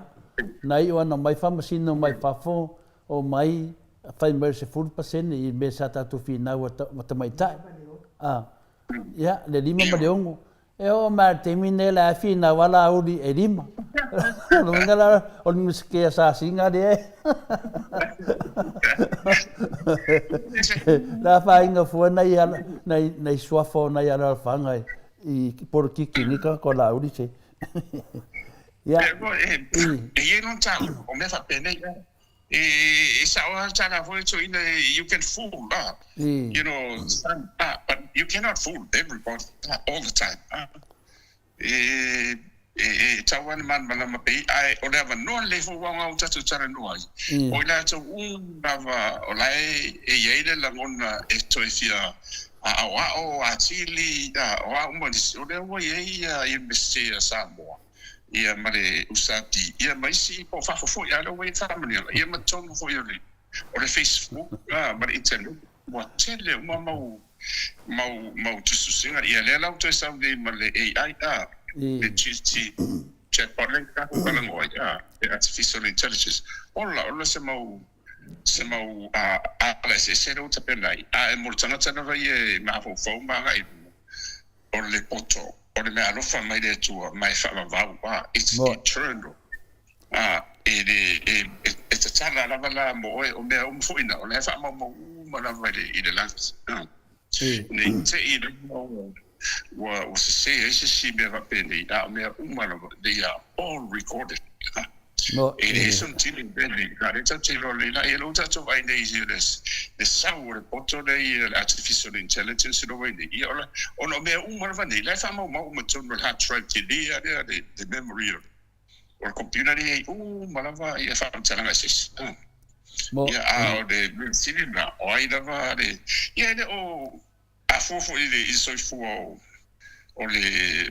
na iu ana omai faamasino mai fafo, omai fai mai o le 10% i mea sa tatou finau ma tamaitai. Ia, le 5 ma le 6. E oo mai i le taimi nei la e finau a Laauli e lima. O le uiga la o le Iunivesite a Sasiga lea e Le afaina fua nai ala nai nai suafa o nai alaalafaga i polokiki nei tagata o Laauli se. Ia. E i ai lona taua, o mea faapenei. E sao lava le tala foi toeaina you can fool ah you know some ah but you cannot fool everybody all the time ah e e tau lava ona malamalama pei ae o le avanoa lelei foi ua aoga tatou talanoa ai o i latou uma lava o la e i ai le lagona e toe fia aoao atili o a uma nisi o lea ua i ai Iunivesite a Samoa ia ma le USAD, ia ma isi po o fafo foi, a o lea ua i ai faamanuiaga, ia ma totonu foi o le, o le Facebook ma le internet, ua tele uma mau, mau, mau tusitusiga. Ia lea la ua toe sau nei ma le AI, le chatbot lea tatou talanoa ai, a, le artificial intelligence. Ola, ola se mau se mau ala eseese lea ua tapena ai, a e mo le tagata lava ia e mafaufau ma agai i luma, o le poto, o le mea alofa mai le Atua ma e faavavau, a, it's eternal. A, e le, e, e tatala lava la mo oe, o mea uma foi na, o la e faamaumau uma lava i le, i le lagi. A, ne i te i lava ua, ua sese ai se isi mea faapenei, a o mea uma lava, they are all recorded. A, e leai sona tino i mea nei, a lea tatou te iloa lelei la, ia lea ua tatou vaai nei i le, le sau o le poto lea i le artificial intelligence lea ua i nei, ia o la, ona o mea uma lava nei, la e faamaumau uma i totonu o le hard drive tele lava lea, le, le memory o le O le computer lea e i ai uma lava ia faamatalaga eseese. Ia, a o le mea sili lena, o ai lava le... Ia, e le o afua foi i le soifua o le,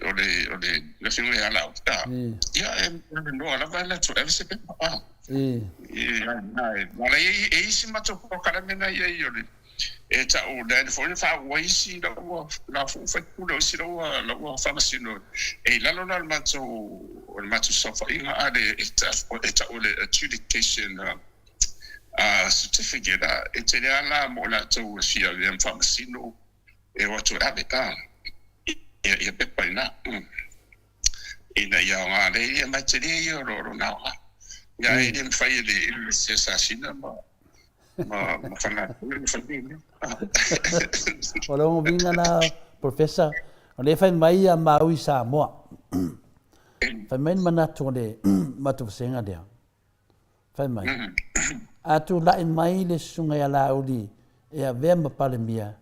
o le, o le, le afioga ia Laauli. Ia, e noa lava e latou ave se pepa. Ia, na, e i ai isi matou polokalame na i ai o le E tau le foi na faauu ai isi la ua la foi faipule o isi la ua la ua faamasino e i lalo la o le matou o le matou saofaiga a le e tau o le adjudication certificate a e tele a la mo latou e fia avea ma faamasino e o atu e ave a ia ia pepa i na ina ia aoga lea ia ma e tele ia o lona aoga ia e le mafai e le siasasina ma ma ma O lona uiga la, Professor, o lea e fai mai ia Maui Samoa. Fai mai le manatu o le matou vasega lea. Fai mai, a tulai mai le susuga ia Laauli e avea ma Palemia,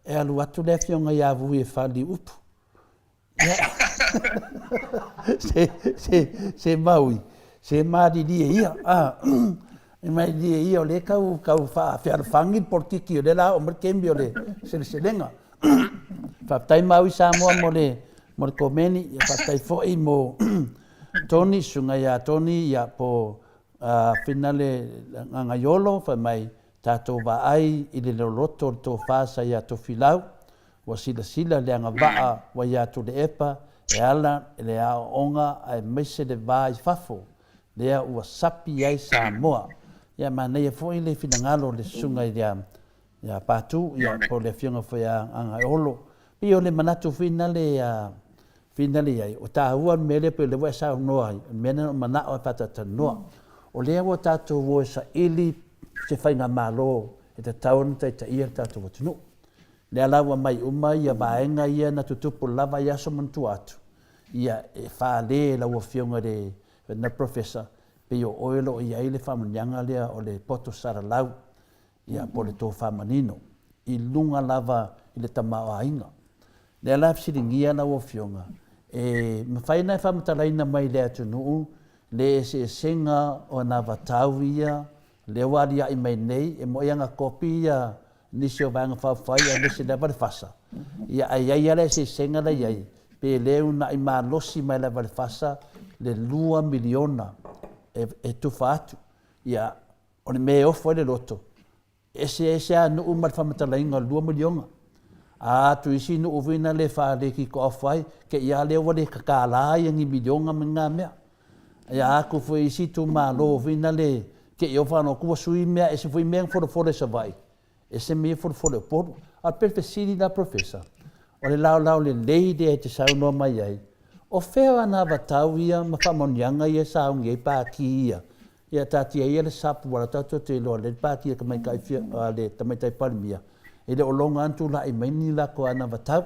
e alu atu le afioga ia Vui e fali upu. Se, se, se Maui, se malilie ia, a, e malilie ia, o lea tau, tau faafealofani le polokiki, o lea la oo mai le taimi o le seleselega. Faafetai Maui Samoa mo le, mo le komeni, ia faafetai foi mo Tony, susuga ia Tony, ia po uh, Finale Gagaiolo, fai mai, tatou vaai i le loloto o le tofa sa ia Tofilau, Ua silasila le agavaa ua ia Tuilaepa e ala i le aoaoga aemaise le va i fafo, lea ua sapi ai Samoa. Ia manaia foi le finagalo o le susuga ia Patu, ia po o le afioga foi ia Gagaeolo. Pei o le manatu finale finale i ai, o taua le mea lea pei o lea ua e saunoa ai, o le mea lena na ou manao e faatalatalanoa. O lea ua tatou o e saili se faigamalo e tatau ona taitaia le tatou atunuu. Lea la ua aumai uma ia vaega ia na tutupu lava i aso manatua atu, ia e fale e lau Afioga i le na Professor, pei o oe o lo o i ai le faamanuiaga lea o le poto salalau, ia po o le tofa manino, i luga lava i le tamaoaiga. Lea la e fesiligia lau Afioga, e mafai ona e faamatalaina mai i le atunuu le eseesega o anavatau ia lea ua aliae mai nei, e moni ana kopi ia nisi o Vaega Faaupufai aemaise lava le FASA. Ia, ae i ai lava le eseesega la i ai, pe le uunai malosi mai lava e le FASA le $2 miliona e tufa atu. Ia, o le mea e ofo ai le loto, e eseese lava nuu ma le faamatalaina o le $2 miliona. A atu isi nuu foi na le faalekikoaofa ai, te i lava lea ua le tatala ia ni miliona ma ni na mea. Ia a atu foi isi itumalo foi na le te i ofa atu ua sui mea, ese foi mea na folafola i Savaii, ese mea ia folafola i Upolu. A o le fesili la Professor, o le laolao lelei lea e te saunoa mai ai, o fea anavatau ia ma faamanuiaga ia e sauni ai Pati ia? Ia taatia ia le SUP ua tatou te iloa lelei le Pati a le Tamaitai Palemia, e le o loga lava ona tulai mai ni latou anavatau.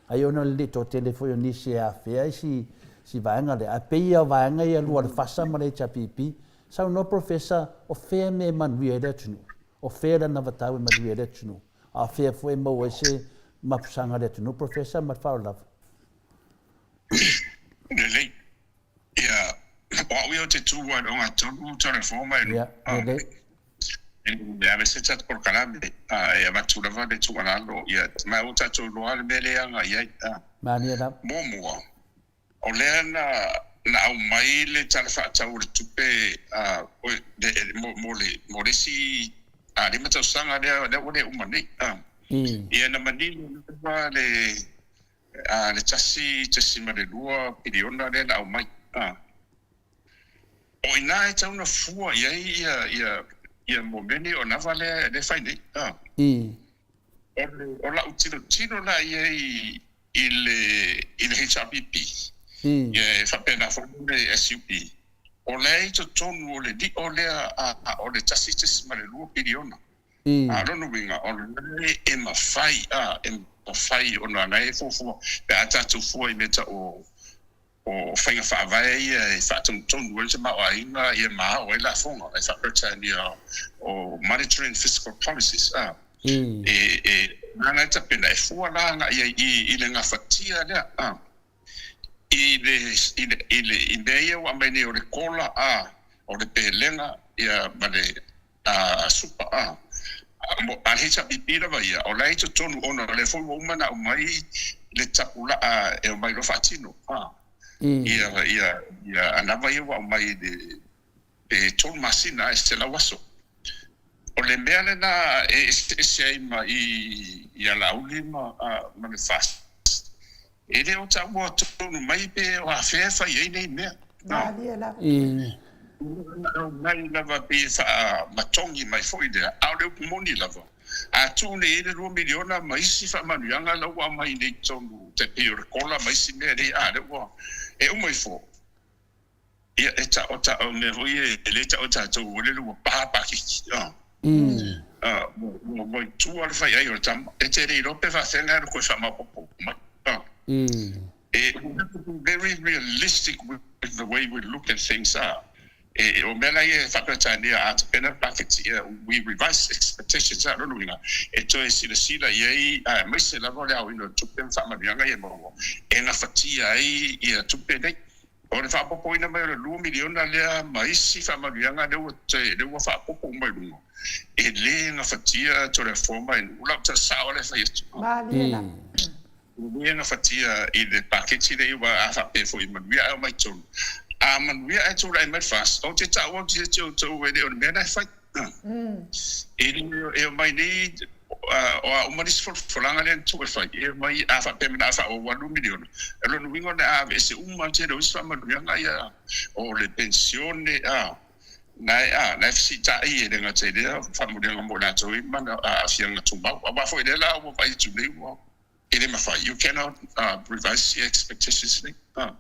Ai ona o le le toatele foi o nisi e afea i si, si vaega lea. Ae pei lava o vaega ia e lua o le FASA ma le HRPP, saunoa Professor, o fea mea e manuia ai le atunuu? O fea le anavatau e manuia ai le atunuu? A o fea foi e maua ai se mapusaga a le atunuu, Professor, ma le faaaloalo lava. Lelei. Ia, o au ia ou te tū ai i le ogatotonu Talefoa ma e Ia, lelei. E ave se tatou polokalame e avatu lava le tuualalo, ia, ma ua tatou iloa le mea lea e agai i ai. Malie lava. Muamua, o lea na na aumai le Tala Faatatau o le Tupe mo le mo le isi 5 tausaga lea lea ua le uma nei. Ia na manino lava le le 1.2 piliona lea na aumai. O i ina e tatau ona fua i ai ia, ia, ia momeni o nava lea e fai nei. O le, o lau tilotilo la i ai i le, i le HRPP, ia e faapena foi le SUP, o la e i totonu o le lio lea a, o le 1.2 piliona. A o lona uiga, o lea e mafai, a, e mafai ona na e fuafua pe a tatou fua i mea tau o, o faiga faavae ia e faatonutonu ai le tamaoaiga ia ma ao ai lafoga e faa-Peretania o Monetary and Fiscal Policies, a, e, e, nāna e tapena, e fua la agai ai i, i le gafatia lea, a, i le, i le, i le, i mea ia ua aumai nei o le kola, a, o le pelega, ia, ma le, a, supa, a, a le HRPP lava ia, o la e i totonu ona o lea foi ua uma ona aumai le tapulaa e omai loa faatino, a, ia, ia, ia anava ia ua aumai i le, pe tolu masina ae 100 aso. O le mea lena e eseese ai ma i, i a Laauli ma, ma le FAST, E le o taua tonu mai pe o afea e fai ai nei mea. Malie lava. Aumai lava pei e faamatogi mai foi lea, a o le upu moni lava, a tuu nei i ai le $2 miliona ma isi faamanuiaga la ua aumai nei i totonu, tai pei o le kola ma isi mea nei, a lea ua e uma ifo. Ia, e ta'o ta'o mea foi ia e le ta'o e tatou o lele ua pa pakiki, a. A, ua ua i tua le fai ai o le tama. E te le iloa pe faafeagai ona koe faamaopoopo mai, a. E, we have to be very realistic with the way we look at things, a. E, o mea la ia e faa-Peretania a tapena le paketi, ia, we revise expectations, a, lona uiga, e toe silasila i ai, aemaise lava o le aoina o tupe ma faamanuiaga ia e maua, e gafatia ai ia tupe nei. O le faaopoopoina mai o le $2 miliona lea ma isi faamanuiaga lea ua lea ua faaopoopo uma i luga, e le gafatia Toleafoa i lau tala sao lea e fai atu. Malie la. E le gafatia i le paketi lea aua a faapea foi e manuia ae omai tonu. A manuia ae tulai mai le FAST, ou te tau atu ia te outou e le o le mea la e fai. E le e omai nei o a uma nisi folafolaga lea na tuu e fai, e omai a faapea mai o le a faaauau $2 miliona, o lona uiga o le a aveese uma le tele o isi faamanuiaga ia o le penisione, a, na e, a, na e fesiita'i e le gata i lea faamanuiaga mo i latou e i ai aafiaga tumau. Aua foi lea la ua vaai atu nei ua e le mafai, you cannot revise your expectations nei, a.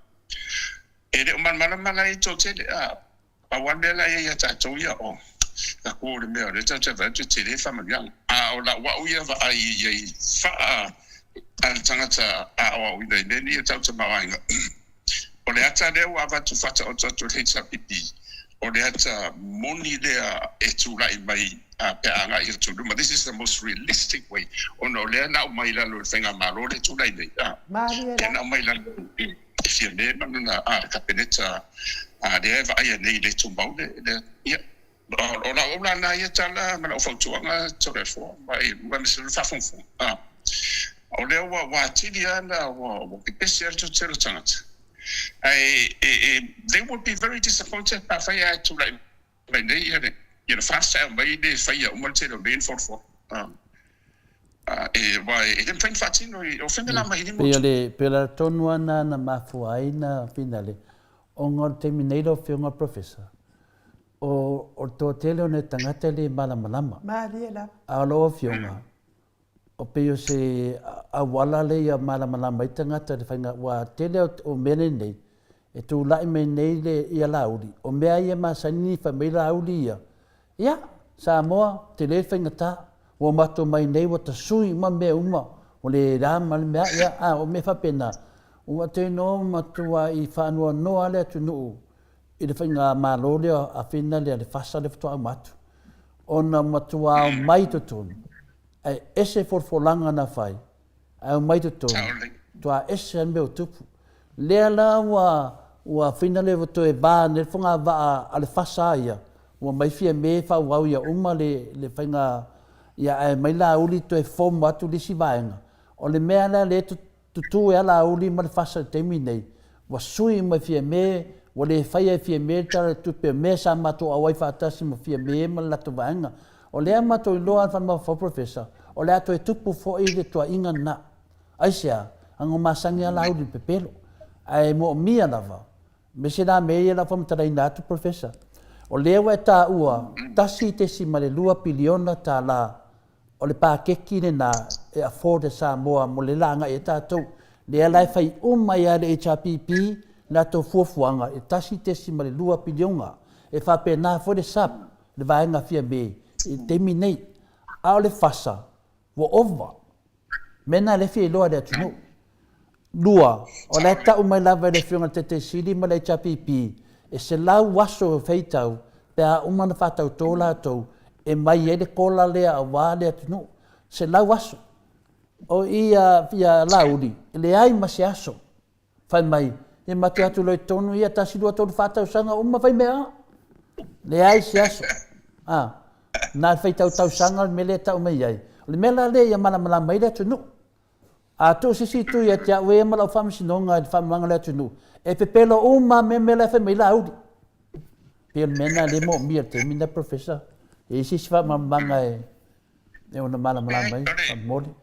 E le o malamalama la i toatele, a. Pau lava le mea la e i ai ia tatou ia, o ka kua o le mea o lea tatou te vaai atu e tele le faamanuiaga. A o lau au ia vaai i ai faa a le tagata aoaoina i mea nei o tatou tamaoaiga, o le ata lea ua avatu faataoto atu e le HRPP, o le ata moni lea e tulai mai pe a agai atu i luma. This is the most realistic way, ona o lea na aumai i lalo i le faigamalo lea e tulai nei, lea na aumai i lalo i E fia me ma lona a le Kapeneta a lea e vaaia nei le tumau le le ia o lau au la na ia tala ma lau fautuaga Toleafoa ma e ma le faafogafoga a o lea ua ua atili a na ua ua pepesi a le toatele o tagata ae e e they would be very disappointed pe afai ae tulai mai nei ia le ia le FAST ae aumai le faia uma le tele o mea ia na folafolaina a e aua e le mafai ona faatino i o fea la mai ni Pei o le pei o le ala tonu lava lena na mafua ai na finale, ona o le taimi nei lau Afioga Professor, o o le toatele o nai tagata e le malamalama. Malie lava. A o lau Afioga, O pei o se auala lea ia malamalama ai tagata i le faiga, ua tele o mea lenei e tulai mai nei le ia Laauli, o mea ia e masani ni fai mai Laauli ia, ia, Samoa, tele le faigata, ua matou mai nei ua tasui uma mea uma, ua le la ma le mea, ia, a o mea faapena, ua te iloa matuai faanoanoa le atunuu i le faigamalo lea a Fina lea, le FASA lea faatoa uma atu, ona matua omai i totonu, Ae ese folafolaga na fai, ae omai totonu, toa ese a le mea o tupu. Lea la ua ua fina le ua toe va nei le fogavaa a le fasa ia, ua mai Fiame faaauau ia uma le le faiga ia ae mai Laauli toe form atu le isi vaega. O le mea la lea Tutu e Alauli ma le fasa i le taimi nei, ua sui mai Fiame, ua le faia e Fiame le Tala o le Tupe o mea sa matou auai faatasi ma Fiame ma le latou vaega. O lea matou iloa a le Falemafao Professor, o le a toe tupu foi le tuaiga lena. Aisea? Ago masani Alauli i le pepelo. Ae moomia lava. Aemaise la mea ia o le a faamatalaina atu Professor, o lea ua e taua $1.2 piliona o le paketi lena e afford e Samoa mo le la agai ai tatou. Lea la e fai uma ai lava e le HRPP latou fuafuaga i le $1.2 piliona. E faapena foi le SAB, le vaega Fiame i le taimi nei. A o le FASA, ua ova. Mea na lea e fia iloa e le atunuu. Lua, o la e tau mai lava e le Afioga i le Taitai Sili ma le HRPP, e 100 aso e faitau pe a uma ona faatauto latou e mai ai le kola lea aua le atunuu. 100 aso. O i ia Laauli, e leai ma se aso. Fai mai, ia matou atu loa i totonu ia, tasi, lua, tolu, fa tausaga uma fai mea a. Leai se aso. A, na o le faitau tausaga le mea lea e tau mai ai. O le mea la lea ia malamalama ai le atunuu. A tuu se isi itu ia te au ia ma lau faamasinoga i le faamalamalamaga o le atunuu, e pepelo uma lava mea la e fai mai Laauli. Pei o le mea lena o lea e moomia i le taimi lena Professor. E i ai se isi faamalamalamaga e ono malamalama ai, faamolemole.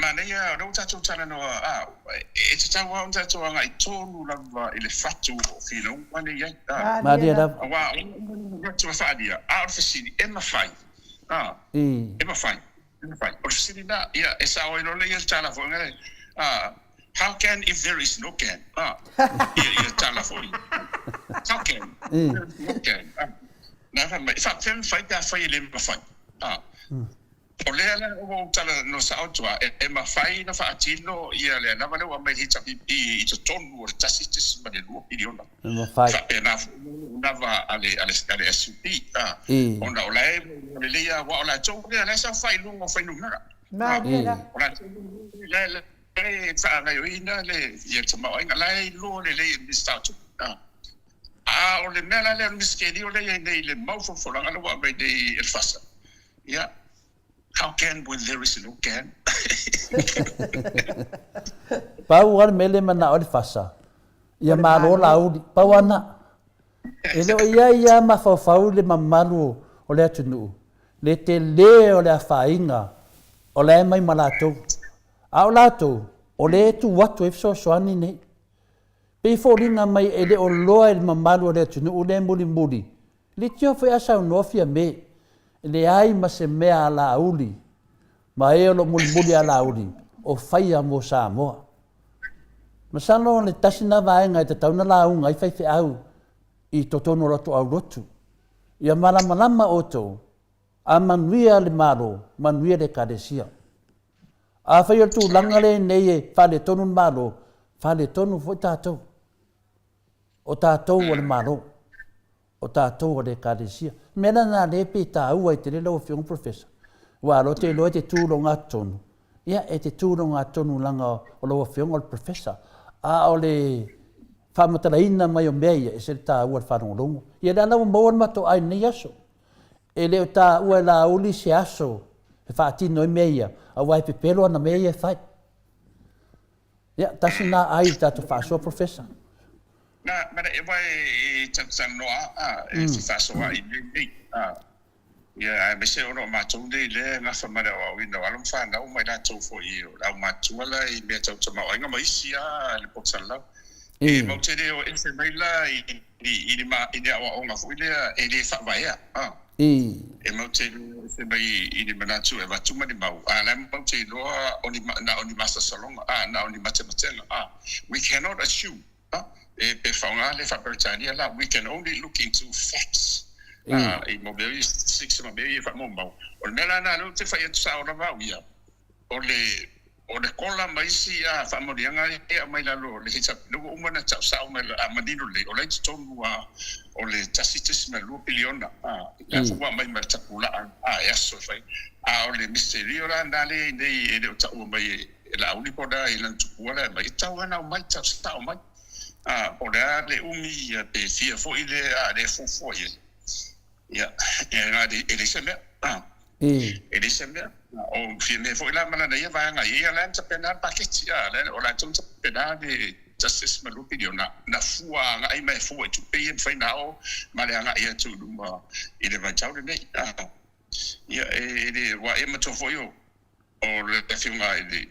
Manaia, o lea ua tatou talanoa, a, e tatau lava ona tatou agai tonu lava i le fatu o finauga nei ai. A, Malie lava. Aua o le manatu e faaalia, a o le fesili, e mafai? A, e mafai? E mafai. O le fesili lena, ia, e sao ai loa lea i le tala foi lea, a, how can if there is no can? A, ia, ia tala foi. How can? If there is no can? A, na fai mai, e faapefea mafai pe afai e le mafai? A, O lea la ua ou talanoa sao atu lava, e mafai ona faatino ia le anava lea ua aumai e le HRPP i totonu o le $1.2 piliona. E mafai. E faapena foi le anava a le a le SUP, ona o la e ua lelei lava, aua o latou lea la e saofai i luga o fuainumera. Malie la. O latou lea la e faagaoioiina le tamaoaiga, la e iloa lelei e le Minisita o Tupe. A o le mea la lea o le misitelio lea e i ai nei i le mau folafolaga lea ua aumai nei e le FASA, ia, how can when there is no can? Pau lava le mea lea e manao ai le FASA, ia malo Laauli, pau lava lena. E le o i ai lava mafaufau le mamalu o le atunuu, le tele o le afaina o la e aumai ma latou. A o latou, o lea e tuu atu ai fesoasoani nei. Pei e foliga mai e le o loa e le mamalu o le atunuu lea e mulimuli, leitioa foi a saunoa Fiame, e leai ma se mea a Laauli ma e o lo o mulimuli ia Laauli o faia mo Samoa. Masalo o le tasi lena vaega e tatau ona lauga ai faifeau i totonu o latou aulotu. Ia malamalama outou, a manuia le Malo, manuia le Ekalesia. Afai o le tulaga lenei e faaletonu le Malo, faaletonu foi tatou. O tatou o le Malo. O tatou o le Ekalesia. O le mea la lena lea pei e taua ai tele lau Afioga Professor, aua o lea ou te iloa e te tu i lou gatotonu, ia e te tu i lou gatotonu leaga o lau Afioga o le Professor. A o le faamatalaina mai o mea ia, e ese le taua i le faalogologo. Ia o lea la ua maua le matou ai i lenei aso. E le o taua e Laauli se aso e faatino ai mea ia, aua e pepelo ana mea ia e fai. Ia, tasi lena ai i le tatou faasoa, Professor. Na, mana e wae e talatalanoa a, e fefaasoaai i mea nei, a. Ia, aemaise ona o matou nei lea e gafa ma le aoaoina o alo ma fanau ma i latou foi o le aumatua la i mea tau tamaoaiga ma isi lava le poto salalau. E matou te le o ese mai la i i ni i ni aoaoga foi lea e le faavaea, a. E matou te le o ese mai i ni manatu e avatu ma ni mau, a la e matou te iloa o ni na o ni masalosaloga, a, na o ni matematega, a. We cannot assume, a, e pe faaaoga le faa-Peretania la, we can only look into facts, a, i mau mea ia statistics ma mea ia faamaumau. O le mea la lena lea ou te fai atu sao lava au ia, O le o le kola ma isi a faamanuiaga e aumai lalo o le HRP, lea ua uma ona tau sao mai a manino lelei, o la e i totonu a o le $1.2 piliona, a, lea foi ua aumai ma le tapulaa a e aso e fai. A o le misterio la lena lea e i ai nei e le o taua mai e Laauli po o le a i lana tupua la e aumai, e tatau lava ona aumai, tau sao mai, a, po o le a le umi pe fia foi le a le fuafua i ai. Ia, e leai se mea. E leai se mea. O Fiame foi la ma lana ia vaega ia la na tapena le paketi, a, o latou na tapena le $1.2 piliona, na fua agai mai e fua i tupe ia e mafai ona ao ma le agai atu i luma i le vaitau lenei. Ia, e le, aua e matua foi o le Afioga i le.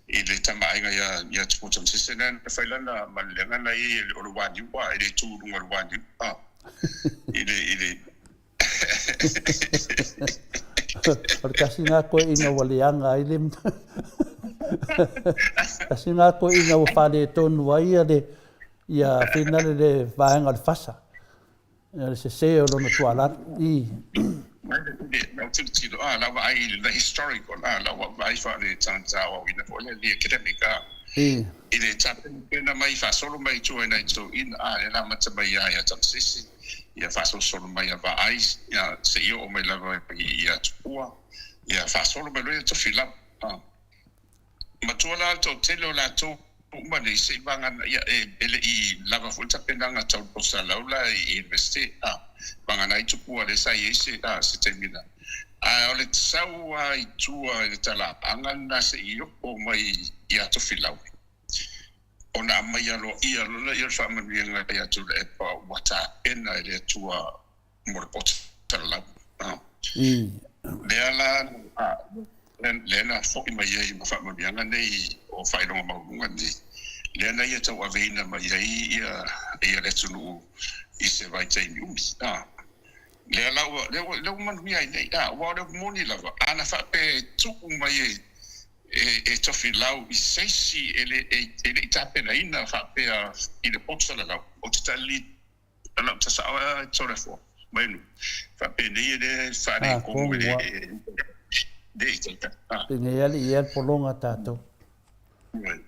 i le tamaaiga ia ia Tupua Tamasese lea na fai lana malelega na i o le waniu a e le tu i luga o le waniu a i le i le O le tasi lena toeaina ua leaga ai le tasi lena toeaina ua faaletonu ai ia le ia finale le vaega o le fasa. Ia le sese o lona tualalo. I. Lau tilotilo, a, lau vaai i le historical, a, lau vaai faale-tagata aoaoina foi lea, the academic, a, I. i le tapenapena mai faasolo mai i tua i nai toeaiina, a, e amata mai ia ia Tamasese, ia faasolosolo mai ia Vaai, ia, seia oo mai lava ia Tupua, ia faasolo mai loa ia Tofilau, a. Matua la le toatele o latou uma nei se i vagana ia e le i lava foi le tapenaga tau le posalau la i Universite a vagana ai Tupua lea sa i ai se a se taimi la ae o le sau a i tua i le talaaga lena se i oo mai ia Tofilau ona aumai aloaia loa lea o le faamanuiaga ia Tuilaepa ua tapena e le Atua mo le poto salalau. Lea la, lea na foi mai ai ma faamanuiaga nei o faailoga maualuga nei, lea na ia tauaveina mai ai ia, ia le atunuu i se vaitaimi umi. Lea la ua, lea ua, lea ua manuia ai nei. Aua o le upu moni lava, a na faapea e tuu mai e, e, e Tofilau i se isi e le, e, e le i tapenaina faapea i le poto salalau, ou te tali Lau tasao a Toleafoa mai nu faapenei e le faaletonu e le le itaita. Penei a le ia le pologa tatou.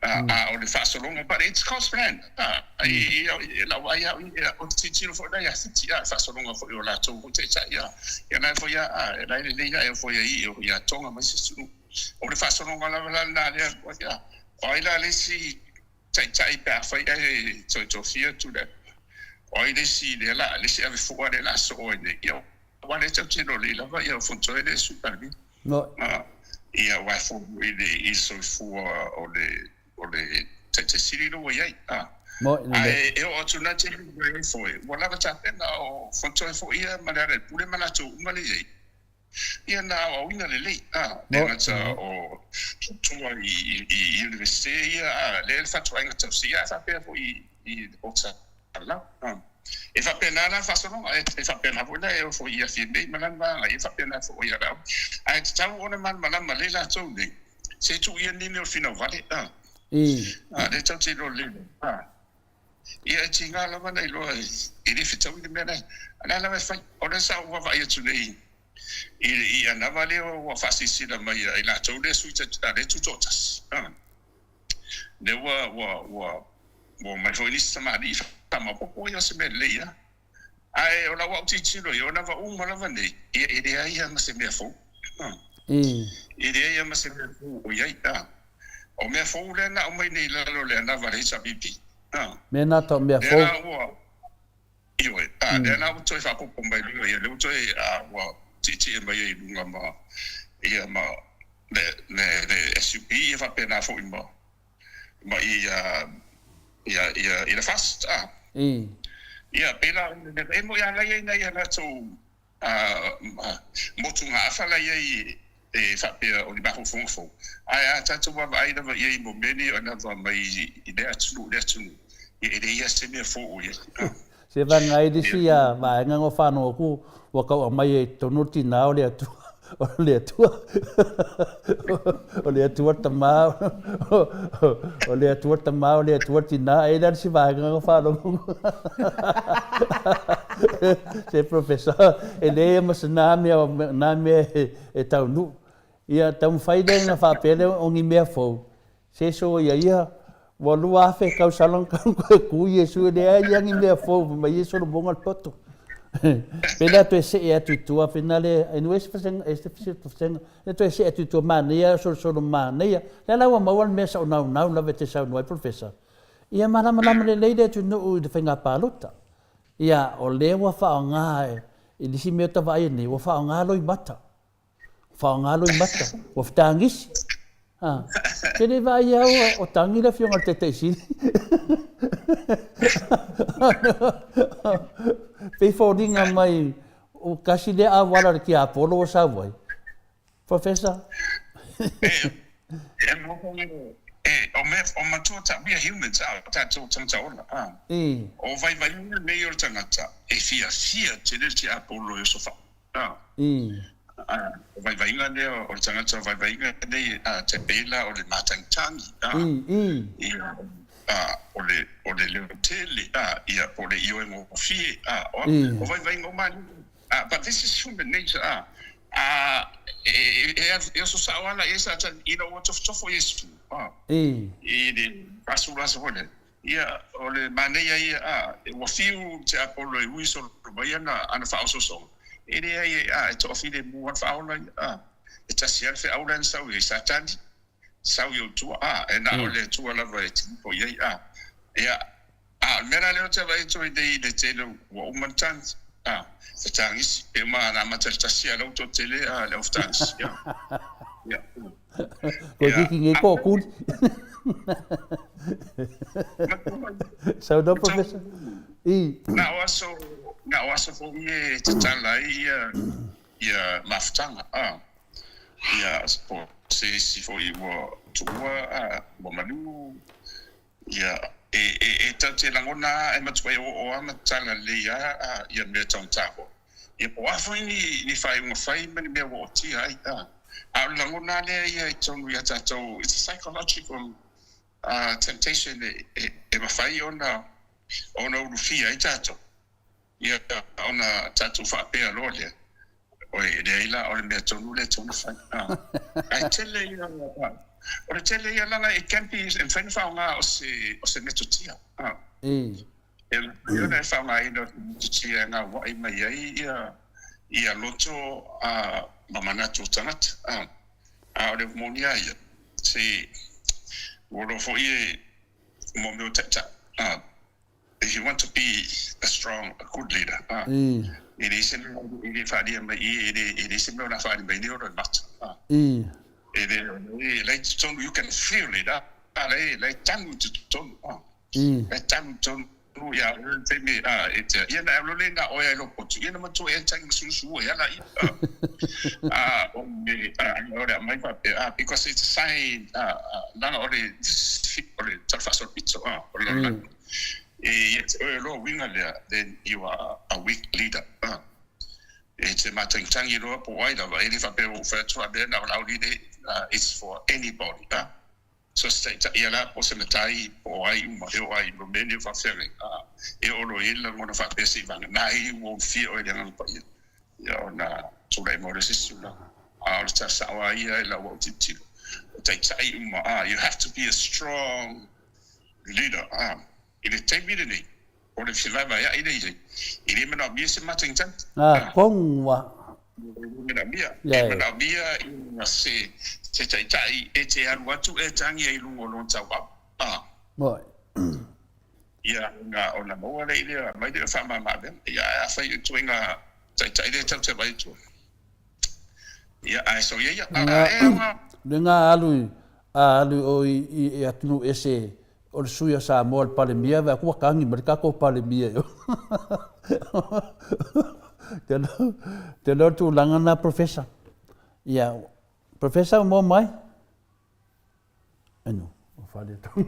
A o le faasologa but it's cost plan. A i i lau vaai au i o le tilotilo foi la ia Fiti a faasologa foi o latou foi taitai a ia la foi a e la e lelei a e foi ai ia Tonga ma isi atunuu. O le faasologa lava la lena lea o ai la le isi Taitai pe afai ae toe tofia Tuilaepa. O ai le isi lea la, le isi ave fua lea la soo ai nei. Ia, aua lea tatou te iloa lelei lava ia Fonotoe le Sui Palemia. Ia, aua e fou i le i le soifua o le o le Taitai Sili lea ua i ai. Ae e oo atu na te mai ai foi, ua lava tapena o Fonotoe foi ia ma Lealailepule ma latou uma lea i ai. Ia na aoaoina lelei, a, le gata o tua i Iunivesite ia, a, lea le fatuaiga tausi, ia, ae faapea foi i le Potsala, a. E faapena la le faasologa, e faapena foi la e oo foi ia Fiamē ma lana vaega, ia e faapena foi ia Laauli. Ae tatau ona malamalama lelei latou nei, se tuu ia nini o le finau vale, a. A, lea tatou te iloa lelei, a. Ia e tiga lava ona iloa e le fetaui le mea lea. A o le a lava e fai? O lea sa ou vaavaai atu nei i i anava lea ua faasilasila mai e latou lea sui a lea tutoatasi. Lea ua ua ua ua omai foi nisi tamalii faamaopoopo ia o se mea lelei lava. Ae o lau autilotilo ia, o anava uma lava nei, ia e leai lava ma se mea fou. E leai lava ma se mea fou o i ai. O mea fou lea na aumai nei i lalo o le anava a le HRPP. Mea na tau mea fou. Lea la ua, ioe, lea la ua toe faaopoopo mai luga ia, lea ua toe, ua tietie mai ai i luga ma, ia ma le, le, le SUP ia faapena foi ma, ma ia, ia, ia, i le FAST. Ia, pēlā, e moi a la i ai nai a latou motugaafa la i ai e faapea o ni mafaufauga fou, ae a tatou vaavaai lava i ai mo mea nei o anava mai i lea atunuu i lea atunuu, ia e leai lava se mea fou o i ai. Se vaega ai le isi vaega na whānau aku ua kau aumai ai i totonu o le tinā o le Atua, o le Atua, o le Atua le Tamā, o le Atua le Tamā, o le Atua le Tinā, e i ai la le isi vaega na faalogo Se professor, e leai ma se na mea, na mea e taunuu. Ia taumafai lea ona faapea lea o ni mea fou, se soia ia, ua 2000 tausaga talu toe ku Iesu, e leai lava ni mea fou, fai mai e solomoga le poto. Pena toe see atu i tua, finale, anyway, se vasega, e se vasega, e toe see atu i tua, manaia, solosolo manaia. Lea la ua maua le mea sa ou naunau lava e te saunoa ai, Professor. Ia malamalama lelei le atunuu i le faiga palota. Ia, o lea ua faaaoga i le isi mea ua ta vaai ai nei, ua faaaoga loimata. Ua faaaoga loimata, ua fetagisi. Ha. Ke le vaai au o tagi le afioga i le Taitai Sili. Pei foliga mai o kasi lea auala o le tiapolo ua sau ai. Professor. E E, o mea, o matua ta, we are humans, a, o tātou tangata ola, a. O vaivaiga nei o le tangata, e fiafia tele le tiapolo e oso wha, a. A, o vaivaiga lea o le tangata, o vaivaiga nei, a, te pēlā o le mātangitangi, a. Ia, a, o le, o le leo tele, a, ia, po o le ioe gofie, a, o, o vaivaiga uma nei, a, but this is human nature, a, a, e, e, e oso sao ana ia Satani ina ua tofotofo Iesu, a, i le 40 aso foi lea. Ia, o le manaia ia, a, ua fiu te Apolo e ui solo mai ana, ana faaosoosoga, e leai, a, e toafilemu lava le faaola ia, a, e tasi lava le feau la na sau i ai Satani, sau i ou tua, a, e na o le Atua lava e tilipo i ai, a, ia, a, o le mea la lea ou te vaai atu ai nei i le tele ua uma ona tagi, a, e tagisi, e uma ana amata i le tasi a la ua toatele, a, le aufetagisi, ia, ia. Koe kiki nge ko kuli. Saunoa Professor. I. Na o aso, na o aso foi e tatala ai ia, ia mafutaga, a, ia, po se isi foi ua tuua, a, ua maliu, ia, e, e, e tau te lagona a, e matua e oo a ma tatala lelei a, a, ia mea taugata foi. Ia, po o a foi ni, ni faaiuga fai ma ni mea ua otia ai, a. A o le lagona lea ia i totonu ia tatou, it's a psychological, a, temptation e, e, e mafai ona, ona ulufia ai tatou. Ia, ona tatou faapea loa lea, Oi, e leai la, o le mea tonu lea e tatau ona fai. Ae tele ia, o le tele ia leaga it can be, e mafai ona faaaoga o se, o se metotia. E mafai ona e faaaogaina o se metotia e gauai mai ai ia, ia loto ma manatu o tagata. A o le moni lava ia, se, ua iloa foi e, mo mea o taitai. If you want to be a strong, a good leader, ā, e leai se mea e le faaalia mai i i, e le, e leai se mea o le a faaali mai nei o roimata, ā. E le, e la e totonu, you can feel it, ā, la e, la e tanu i totonu, ā. La e tanu i totonu ia oe le taimi, ā, e te, ia na alu le na oe ai lou potu, ia na matua e tangi ma susu e ala ia, ā. Ā, o le, ā, o le aumai faapea, ā, because it's a sign, ā, ā, leaga o le, o le tala faasolopito, ā, o le lalolagi. E ia te oe loa uiga lea, then you are a weak leader. A, e te mātangitangi loa po o ai lava, e le faapea ua ou fai atu a mea na o lau leader, it's for anybody. A, so se taitai ia la po o se matai po o ai uma, e oo ai i mea nei o faafeagaiga, a, e oo loa i ai le lagona faapea se i vagana ai ua ulufia oe i le Agaga Paia, ia ona tulai mai loa se isi tulaga. A o le tala sao lava ia i lau au tilotilo, o taitai uma, a, you have to be a strong Leader, ā, i le taimi lenei, o le fevaevaeaʻi lea i ai, e le manaomia se matagitagi. Ā, kongwa. E le manaomia, e manaomia ia se, se taitai e te alu atu e tangi ai i luga o lona tauau, ā. Moi. Ia, ona, ona maua lea i lea, mai lea o faamama avega. Ia, ae afai o ituaiga taitai lea tatou te vaai atu ai. Ia, ae so ia ia, ā, e aoga. Le nga alu i, a alu o i, i, i atunuu ese o le sui o Samoa le Palemia, vai aku ua kagi mai le tatou Palemia eo. Te iloa, te iloa le tulaga lena Professor. Ia, Professor ua maua mai? Enu, ua fale tonu.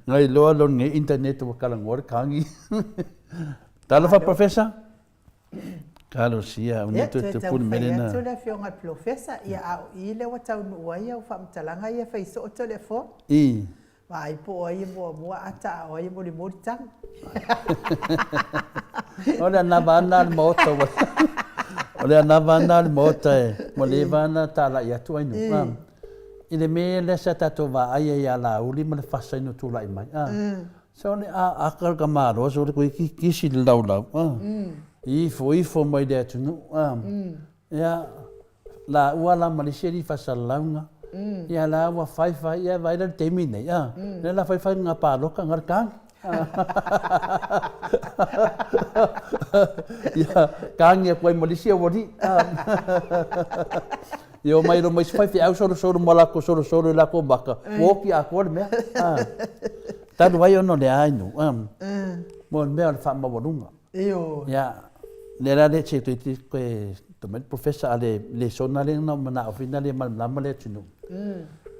Ngai loa lon nge internet ua kalangoa le kagi. Talofa Professor. Talosia, Ia, toe taumafai atu le Afioga i le Polofesa, ia a o i lea ua taunuu ai au faamatalaga ia fai soo telefoni. I. Vaai po o ai e muamua ata a o ai e molimoli tagi. O le anava ana a le Maota ua O le anava ana a le Maota e ua leva ana talai atu ai nuu a. I le mea lea sa tatou vaai ai ia Laauli ma le fasa ina tulai mai a. So le a aka le tamaloa so le koe kisi le laulau a. Ifo ifo mai le atunuu a. Ia, laua la ma le isi alii faasalalauga, ia la ua fai fai, ia vaai la le taimi nei, a, lea la fai fai nga paloka nga le kagi. Ia, kagi atu ai ma le isi aualii, a. Ia omai loa ma isi faifeau solosolo ma latou solosolo i latou maka, ua oti atoa le mea, a. Talu ai ona o le a inu, a, mo le mea o le faamaualuga. Ioe. Ia, lea la le toe Tamai le Professor a le lesona lea na ou manao foi na le malamalama le atunuu.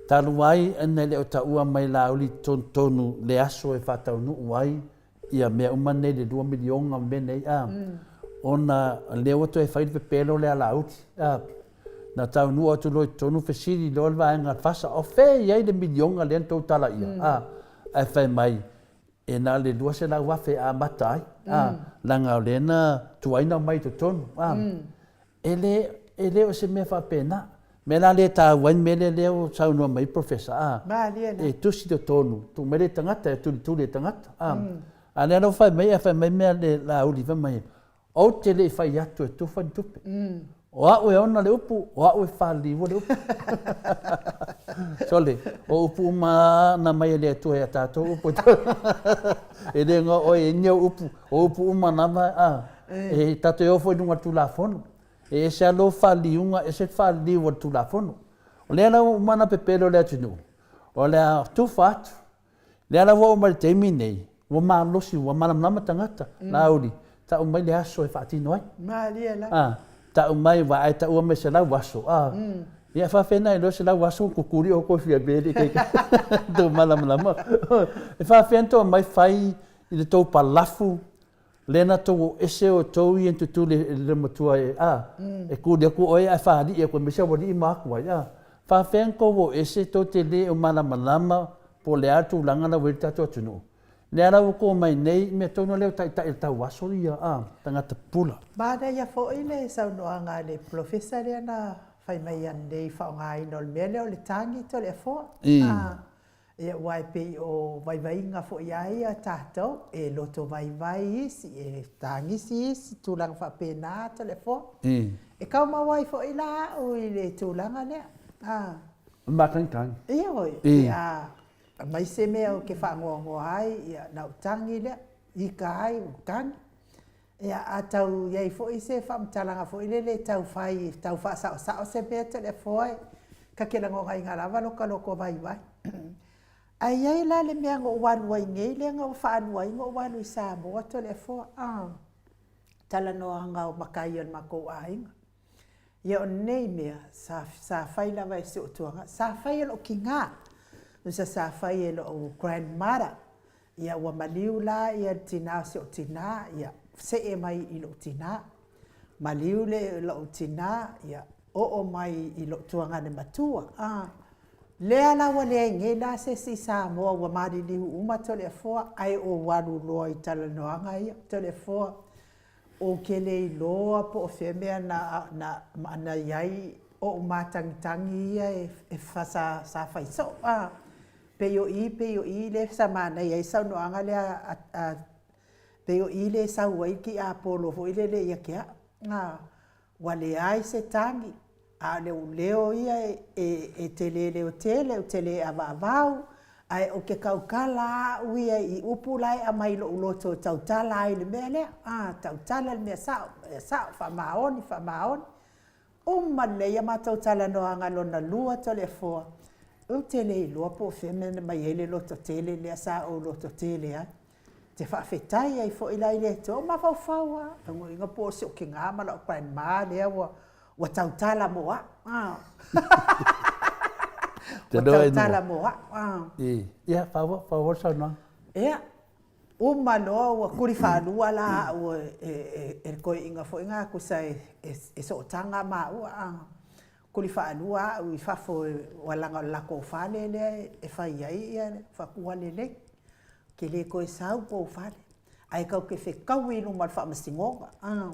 Talu ai ona e le o taua mai Laauli tonutonu le aso e faataunuu ai ia mea uma nei le 2 miliona ma mea nei a, ona lea ua toe fai le pepelo lea a Laauli a, na taunuu atu loa i totonu fesili loa le vaega a le FASA, o fea e i ai le miliona lea na tou talaia a, ae fai mai e na o le 200,000 e amata ai, a, leaga o lea na tuai ona aumai i totonu, a. E le, e le o se mea faapena. Mea la lea e taua ai le mea lea, lea ua saunoa mai ai Professor, a, Malie la. e tusi i totonu, tuu mai le tagata, e tulituli e le tagata, a. A o lea la ua fai mai, ae fai mai mea le Laauli, fai mai, Ou te le i fai atu e tufa ni tupe. O au e ona le upu, o au e faliua le upu. Sole, o upu uma na mai e le Atua ia tatou upu. E le igoa oe e ni au upu, o upu uma lava a, e tatou e o foi i luga o le Tulafono. E ese lava lou faliuga, ese le faliu o le Tulafono. O lea la ua uma ona pepelo le atunuu, o le a tufa atu. Lea la ua oo mai i le taimi lenei, ua malosi, ua malamalama tagata, Laauli, tau mai le aso e faatino ai. Malie la. A, tau mai, aua a e taua mai 100 aso, a, ia e faafefea ona e iloa 100 aso ua kukuli outou e fia mea e tou malamalama. E faafefea ona tou aumai fai i le tou palafu Lea na tou o ese outou ia tutuli e le matua e a e kuli atu oe ae faalii atu aemaise aualii ma atu ai a. Faafefea na tou o ese tou te le o malamalama po o le a le tulaga la ua i ai le tatou atunuu. Lea la ua tou omai nei, mea tonu lea o taitai o le tauaso ia a, tagata pupula. Manaia foi le saunoaga a le polofesa lea na fai mai ananei i faaaogaina o le mea lea o le target o le afoa. Ia, aua e pei o vaivaiga foi lava ia a tatou, e loto vaivai isi, e tagisi isi, tulaga faapena Toleafoa. E tau maua ai foi la au i le tulaga lea. A. O le matagitagi. Ioe, pe a aumai se mea ou te faanoanoa ai, ia na ou tagi lea, ika ai ua tagi. Ia, a tau i ai foi se faamatalaga foi lele e tau fai, e tau faasaosao se mea Toleafoa, ta te lagonaina lava lo ta loto vaivai. Ae i ai la le mea na ou alu ai nei lea na ou faaalu ai na ou alu i Samoa Toleafoa, a, talanoaga o matai o le matou aiga. Ia o nei mea, sa, sa fai lava e si ou tuaga, sa fai e lou tina, tusa sa fai e lou grandmother, Ia ua maliu la ia le tina o si ou tina, ia see mai i lou tina. Maliu le lou tina, ia oo mai i lou tuagane matua. A, lea la ua leai nei la se isi i Samoa ua maliliu uma Toleafoa, ae ou alu loa i talanoaga ia, Toleafoa, ou te le iloa po o fea mea na, na, na i ai ou matagitagi ia e, sa, sa fai soo. A, Pei o i, pei o i lea sa manaia ai saunoaga lea a, a, pei o i lea e sau ai le tiapolo foi lele ia te au. A, ua leai se tagi, a o le leo ia e, e, e te le leo tele, ou te le avaavau, ae ou te tautala au ia i upu la e aumai i lou loto e tautala ai i le mea lea. A, tautala le mea sao, mea sao, faamaoni, faamaoni. Uma lelei a matou talanoaga lona lua Toleafoa, ou te le iloa po o fea mea na mai ai le loto tele lea sa ou loto tele ai. Ou te faafetai ai foi la i le Atua, ua mafaufau lava, lona uiga po o si ou tina ma lau grandma lea ua ua tautala mo au. Ua tautala mo au. Ia, faaauau le saunoaga. Ia, Uma loa ua kuli faalua la au e le toeaina foi na tusa e sootaga maua a. Kuli faalua au i fafo aua leaga o le latou fale lea e fai ai le faatua lelei. Ou te le toe sau tou fale, ae tatou te fetaui i luma o le faamasinoga a.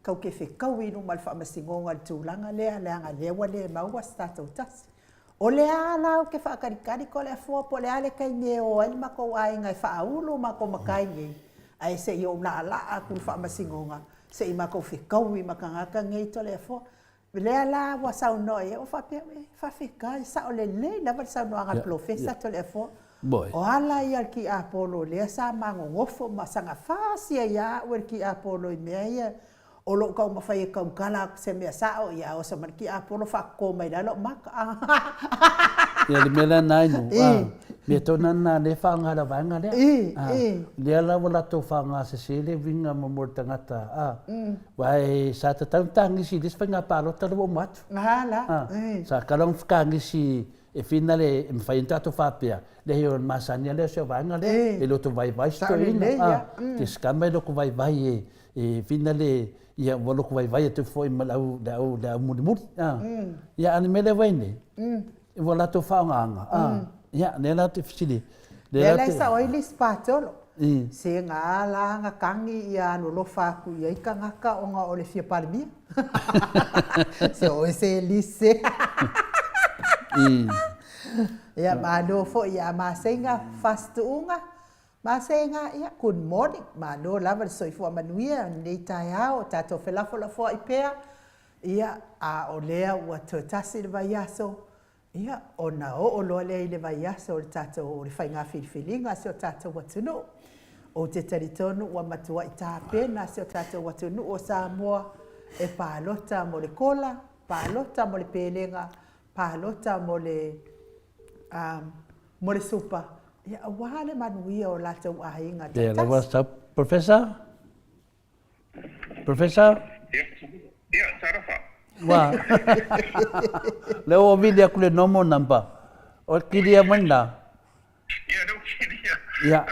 Tatou te fetaui i luma o le faamasinoga i le tulaga lea leaga o lea ua le maua se tatou tasi. O le a la ou te faatalitali Toleafoa po o le a le taimi e o ai le matou aiga e faaulu matou matai nei, ae se i ou laalaa atu i le faamasinoga se i matou fetaui ma tagata nei Toleafoa. O lea la ua saunoa i ai, ua faapea, e faafetai, e sao lelei lava le saunoaga a le Polofesa Toleafoa. O ala ia o le tiapolo lea sa ma nonofo ma saga fasi ai lava au e le tiapolo i mea ia O lou taumafai e tautala atu se mea sao, ia oso mai le tiapolo faatoto mai lalo ou maka. Ia le mea lea na inu, a. Mea tonu lena lea e faaaoga e le vaega lea. Lea la ua latou faaaoga sese le uiga mo mo le tagata, a. Aua e sa tatau ona tagisi i le isi faiga palota lea ua uma atu. Sa tatau ona tagisi e finale e mafai ona tatou faapea, leai o le masani lava lea o si au vaega lea, e loto vaivai si toeaina, te sikama e loto vaivai e e finale ia ua loto vaivai atu foi ma le au le au le au mulimuli. Ia a o le mea lea ua i ai nei, ua latou faaaogaina, ia lea la ou te fesili, lea la e sao ai le isi patolo. Se ga la na tagi ia alolofa atu i ai tagata ona o le fia Palemia. Se oe se lise. Ia malo foi ia maseiga fasituuga, maseiga ia good morning. Malo lava le soifua manuia i lenei taeao o tatou felafolafoai pea. Ia a o lea ua toe tasi le vaiaso Ia, ona oo loa lea i le vaiaso o le tatou, o le faiga filifiliga a si o tatou atunuu. Ou te talitonu ua matuai tapena si o tatou atunuu o Samoa e palota mo le kola, palota mo le pelega, palota mo le, um, mo le supa, ia, aua le manuia o latou aiga taitasi. Lea lava sau, Professor? Professor? Ia, talofa. Ua. Lea ua vili atu le normal number. O kilia mai lena. Ia, lea ua kilia. Ia.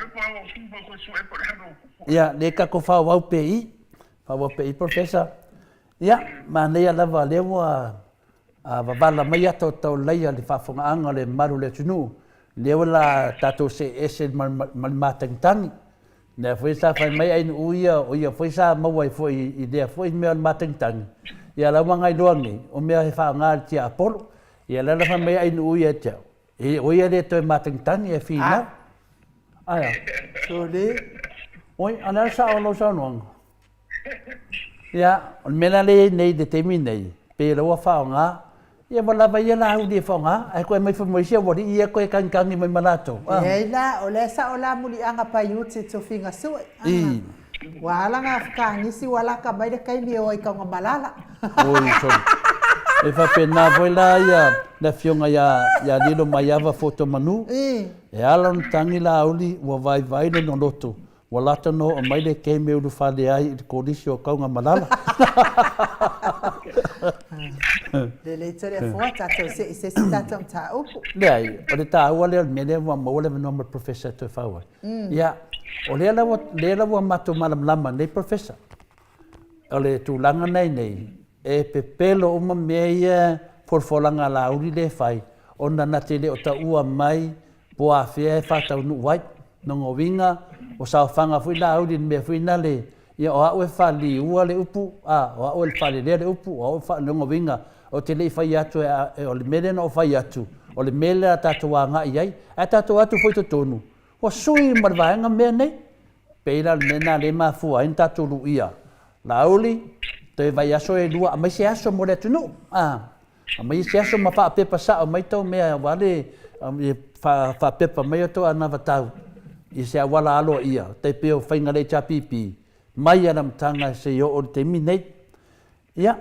Ia, lea tatou faaauau pea i i. Faaauau pea i i, Professor. Ia, manaia lava lea ua vavала mai ata o taulaia le faafofogaaga a le mamalu o le atunuu. Lea ua la tatou see ese ma le matagitagi. Lea foi sa fai mai Ainuu ia, o ia foi sa maua ai foi i lea foi mea o le matagitagi, ia la ua gailoa nei, o mea e faaaoga e le tiapolo. Ia lea la fai mai Ainuu ia te au, e, o ia le toe matagitagi e finau. Ae a? Sole. Oi, a o le a le sao o lau saunoaga? Ia, o le mea la lea e i ai nei i le taimi nei, pei o lea ua faaaoga, ia ua lava ia Laauli e faaaoga, ae toe aumai foi ma isi aualii ia toe tagitagi mai ma latou. Leai la, o lea sao la muliaga Paiuti tofiga sue. I. Ua ala na fkagisi ua laka mai le taimi e o ai Taugamalala. Oi, sole. E faapena foi la ia le afioga ia, ia Lilo Maiava Fotomanu. I. E ala ona tagi Laauli ua vaivai lona loto, Ua lata ona oo mai le keme e ulufale ai i le Kolisi o Kaugamalala. Lelei tele afoa tatou se i se isi tatou mataupu. Leai, o le taua lea o le mea lea ua maua le avanoa ma le Professor e toe fau ai. Ia, o lea la ua, lea la ua matou malamalama nei Professor, o le tulaga lena i nei, e pepelo uma mea ia folafolaga a Laauli lea e fai, ona na te le o taua mai po afea e faataunuu ai. Lona uiga, o saofaga foi Laauli i le mea foi nale, ia o au e faaliua le upu, a, o au e faalelea le upu, o au e faa, lona uiga, ou te le i fai atu e, o le mea lea na ou fai atu, o le mea lea a tatou agai i ai. Ae tatou o atu foi i totonu, ua sui ma le vaega mea nei. Pei la o le mea lena lea e mafua ai ona tatou luia. Laauli, toe vaiaso e lua, aumai se aso mo le atunuu, a. Aumai se aso ma faapepa sao mai tou mea aua le faapepa mai o tou anavatau i se auala aloaia, tai pei o faiga a le HRPP mai lava i le amataga seia oo i le taimi nei. Ia,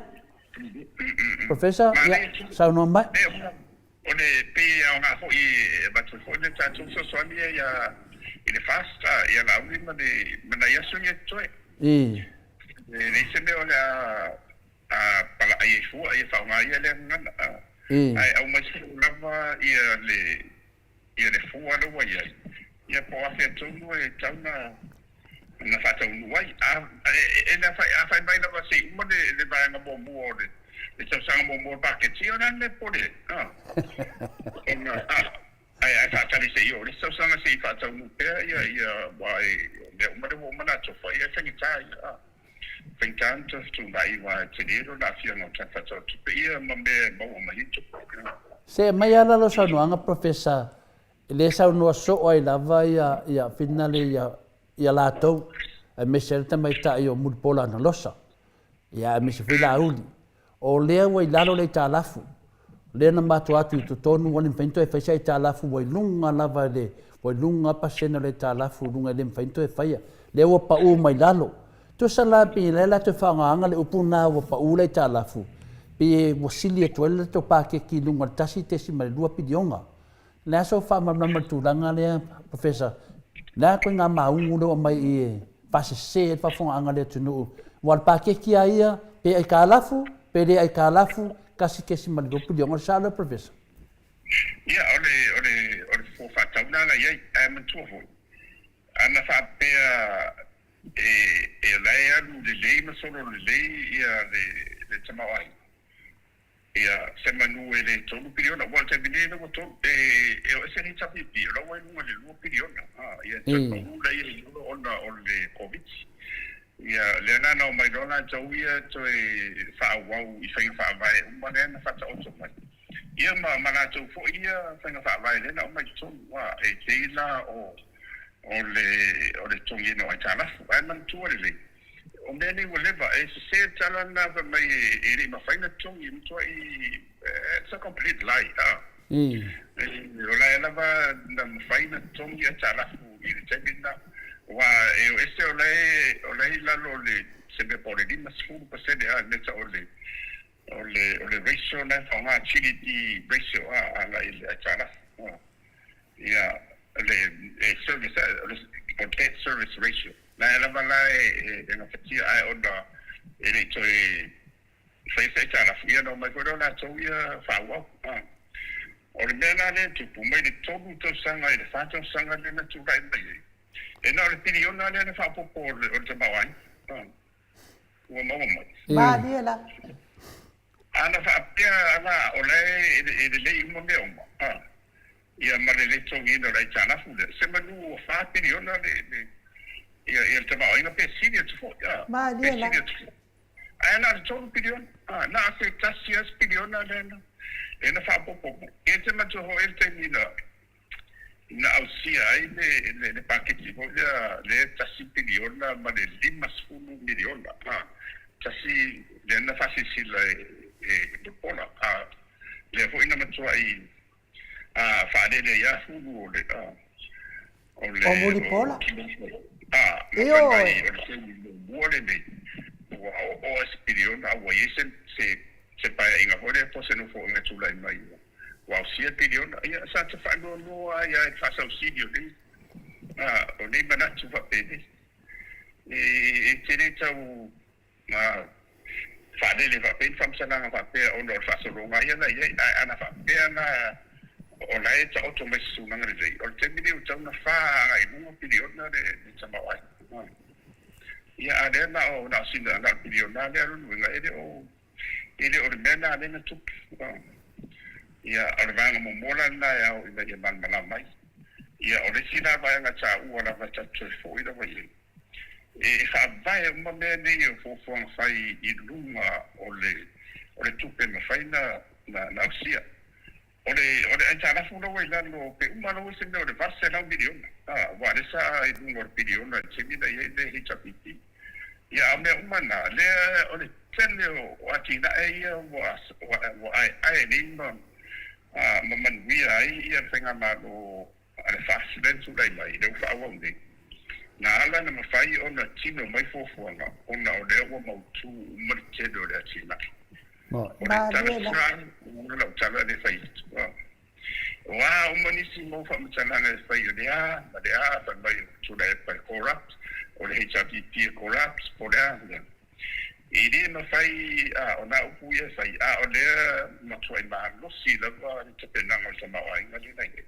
Professor, ia, saunoa mai. O le pei e aoga foi e avatu ai foi le tatou fesoasoani ia i le FAST ia Laauli ma le ma nai aso ia e totoe. I. E leai se mea o le a a palaai ai fua ia faaaoga ia lea gagana a ae aumai soo lava ia le ia le fua lea ua iai ia po o afea tonu e tatau na na faataunuu ai a e le afai a fai mai lava se i uma le le vaega muamua o le le tausaga muamua o le paketi ia o le a le mea e popole ai a ona a ae ae faatali se i oo i le isi tausaga se i faataunuu pea ia ia aua e o mea uma lea ua uma ona atofa ia e faigata ia a. Faigata ona toe fetuunai aua e tele lona aafiaga o Tala Faatatau o Tupe ia ma mea e maua mai ai tupe. Se aumai lava lau saunoaga Professor, e le saunoa soo ai lava ia ia finale ia ia latou aemaise ai le tamaitai o Mulipola Anarosa, ia aemaise foi Laauli. O lea ua i lalo le aitalafu, lea na matou atu i totonu ua le mafai ona toe fai se aitalafu ua i luga lava le, ua i luga pasene o le aitalafu i luga e le mafai ona toe faia. Lea ua pau mai lalo. Tusa la pei o lea la toe faaaogaina le upu lena ua pau le aitalafu, pei ua sili atu ai le latou paketi i luga i le 1.2 piliona. Le a sou faamalamalama i le tulaga lea, Professor? Le a koe ngā māugu lea ua aumai i e faasese ai le faafofogaaga a le atunuu? Aua o le paketi lava ia, pe aitalafu, pe le aitalafu, 1.2 piliona. O le sao lea, Professor? Ia, o le, o le, o le fofo faatau lena na i ai. Ae manatua foi, ana faapea e, e la e alu lelei ma solo lelei ia le, le tamaoaiga, Ia, se manu e le 3 piliona, aua o le taimi nei lea ua tolu, e, e o ese le HRPP, o la ua i luga i le 2 piliona, a, ia, toe pau lea i lalo ona o le Koviti. Ia, lea la na omai loa latou ia toe faaauau i faiga faavae uma lea na faataoto mai. Ia, ma, ma latou foi ia faiga faavae lea na aumai i totonu, a, e pei la o, o le, o le totogiina o aitalafu. Ae manatua lelei, O mea nei ua leva, e sese le tala lena fai mai e le i mafai ona totogi, e matuai, it's a complete lie, a. O la e lava na mafai ona totogi aitalafu i le taimi lena, aua e o ese o la e, o la e i lalo o le, se mea po o le 50% a, le mea tau o le, o le, o le ratio lena e faaaoga, GDP ratio a, agai i le aitalafu, a. Ia, le service, o debt service ratio, na e lava la e gafatia, ae ona e le i toe faia se aitalafu, ia ona omai foi lea o latou ia faaauau. O le mea la lea e tupu, mai le 3 tausaga i le 4 tausaga lea na tulai mai ai, e na o le piliona lea na faaopoopo o le tamaoaiga ua maua mai. Malie la. Ana faapea la o la e lelei uma mea uma, ia ma le le totogiina o le aitalafu lea, se manu ua fa piliona le, le, ia, ia le tamaoaiga pe sili atu foi, a, pe sili atu foi. Ae na o le tolu piliona, a, na o se tasi lava se piliona lea na, lea na faaopoopo mai. E te manatua foi le taimi na, na ausia ai le, le, le paketi foi lea, lea tasi piliona ma le 50 miliona, a, tasi, lea na faasilasila e, e Mulipola, a, lea foi na matuai a faalele ai lava fulu o le o le O Mulipola. A, ma fai mai o le taimi muamua lenei ua oo ai se piliona a ua i ai se se se paeaiga foi lea po o se nofoaiga e tulai mai ua ausia le piliona. Ia sa ta faanoanoa ai lava i le faasausili o nei a o nei manatu faapenei. E e tele tau Na faalele faapea ni faamatalaga faapea ona o le faasologa ia na i ai, ae ana faapea na o la e taoto mai se tulaga lelei, o le taimi lenei ua tatau ona fa agai i luga piliona le tamaoaiga. Ia, a o lea na o na o sina na o le piliona lava lea lona uiga e le o e le o le mea lena lea na tupu. Ia, o le vaega muamua la lena e ao ina ia malamalama ai. Ia, o le isi la vaega taua lava e tatou te toe foi lava i ai, E faavae uma mea nei o fuafuaga fai i luga o le o le tupe e mafai na na ausia. O le o le aitalafu la ua i lalo pe uma lava se mea o le 800 miliona, a, aua lea sa i luga o le piliona i le taimi na i ai le HRPP. Ia, a o mea uma na, lea o le tele o atinae ia ua ua aeae nei ma ma manuia ai ia le faigamalo A le FAST lea na tulai mai, lea ua faaauau nei, na ala ona mafai ona tino mai fuafuaga ona o lea ua mautu uma le tele o le atinae. O le tala sa, o lau tala lea e fai atu, o a uma nisi mau faamatalaga e fai o le a ma le a, fai mai o Tuilaepa e corrupt, o le HRPP e corrupt, po o le a mea. E le mafai a o nā upu ia e fai, a o lea matuai malosi lava le tapenaga o le tamaoaiga lea na i ai.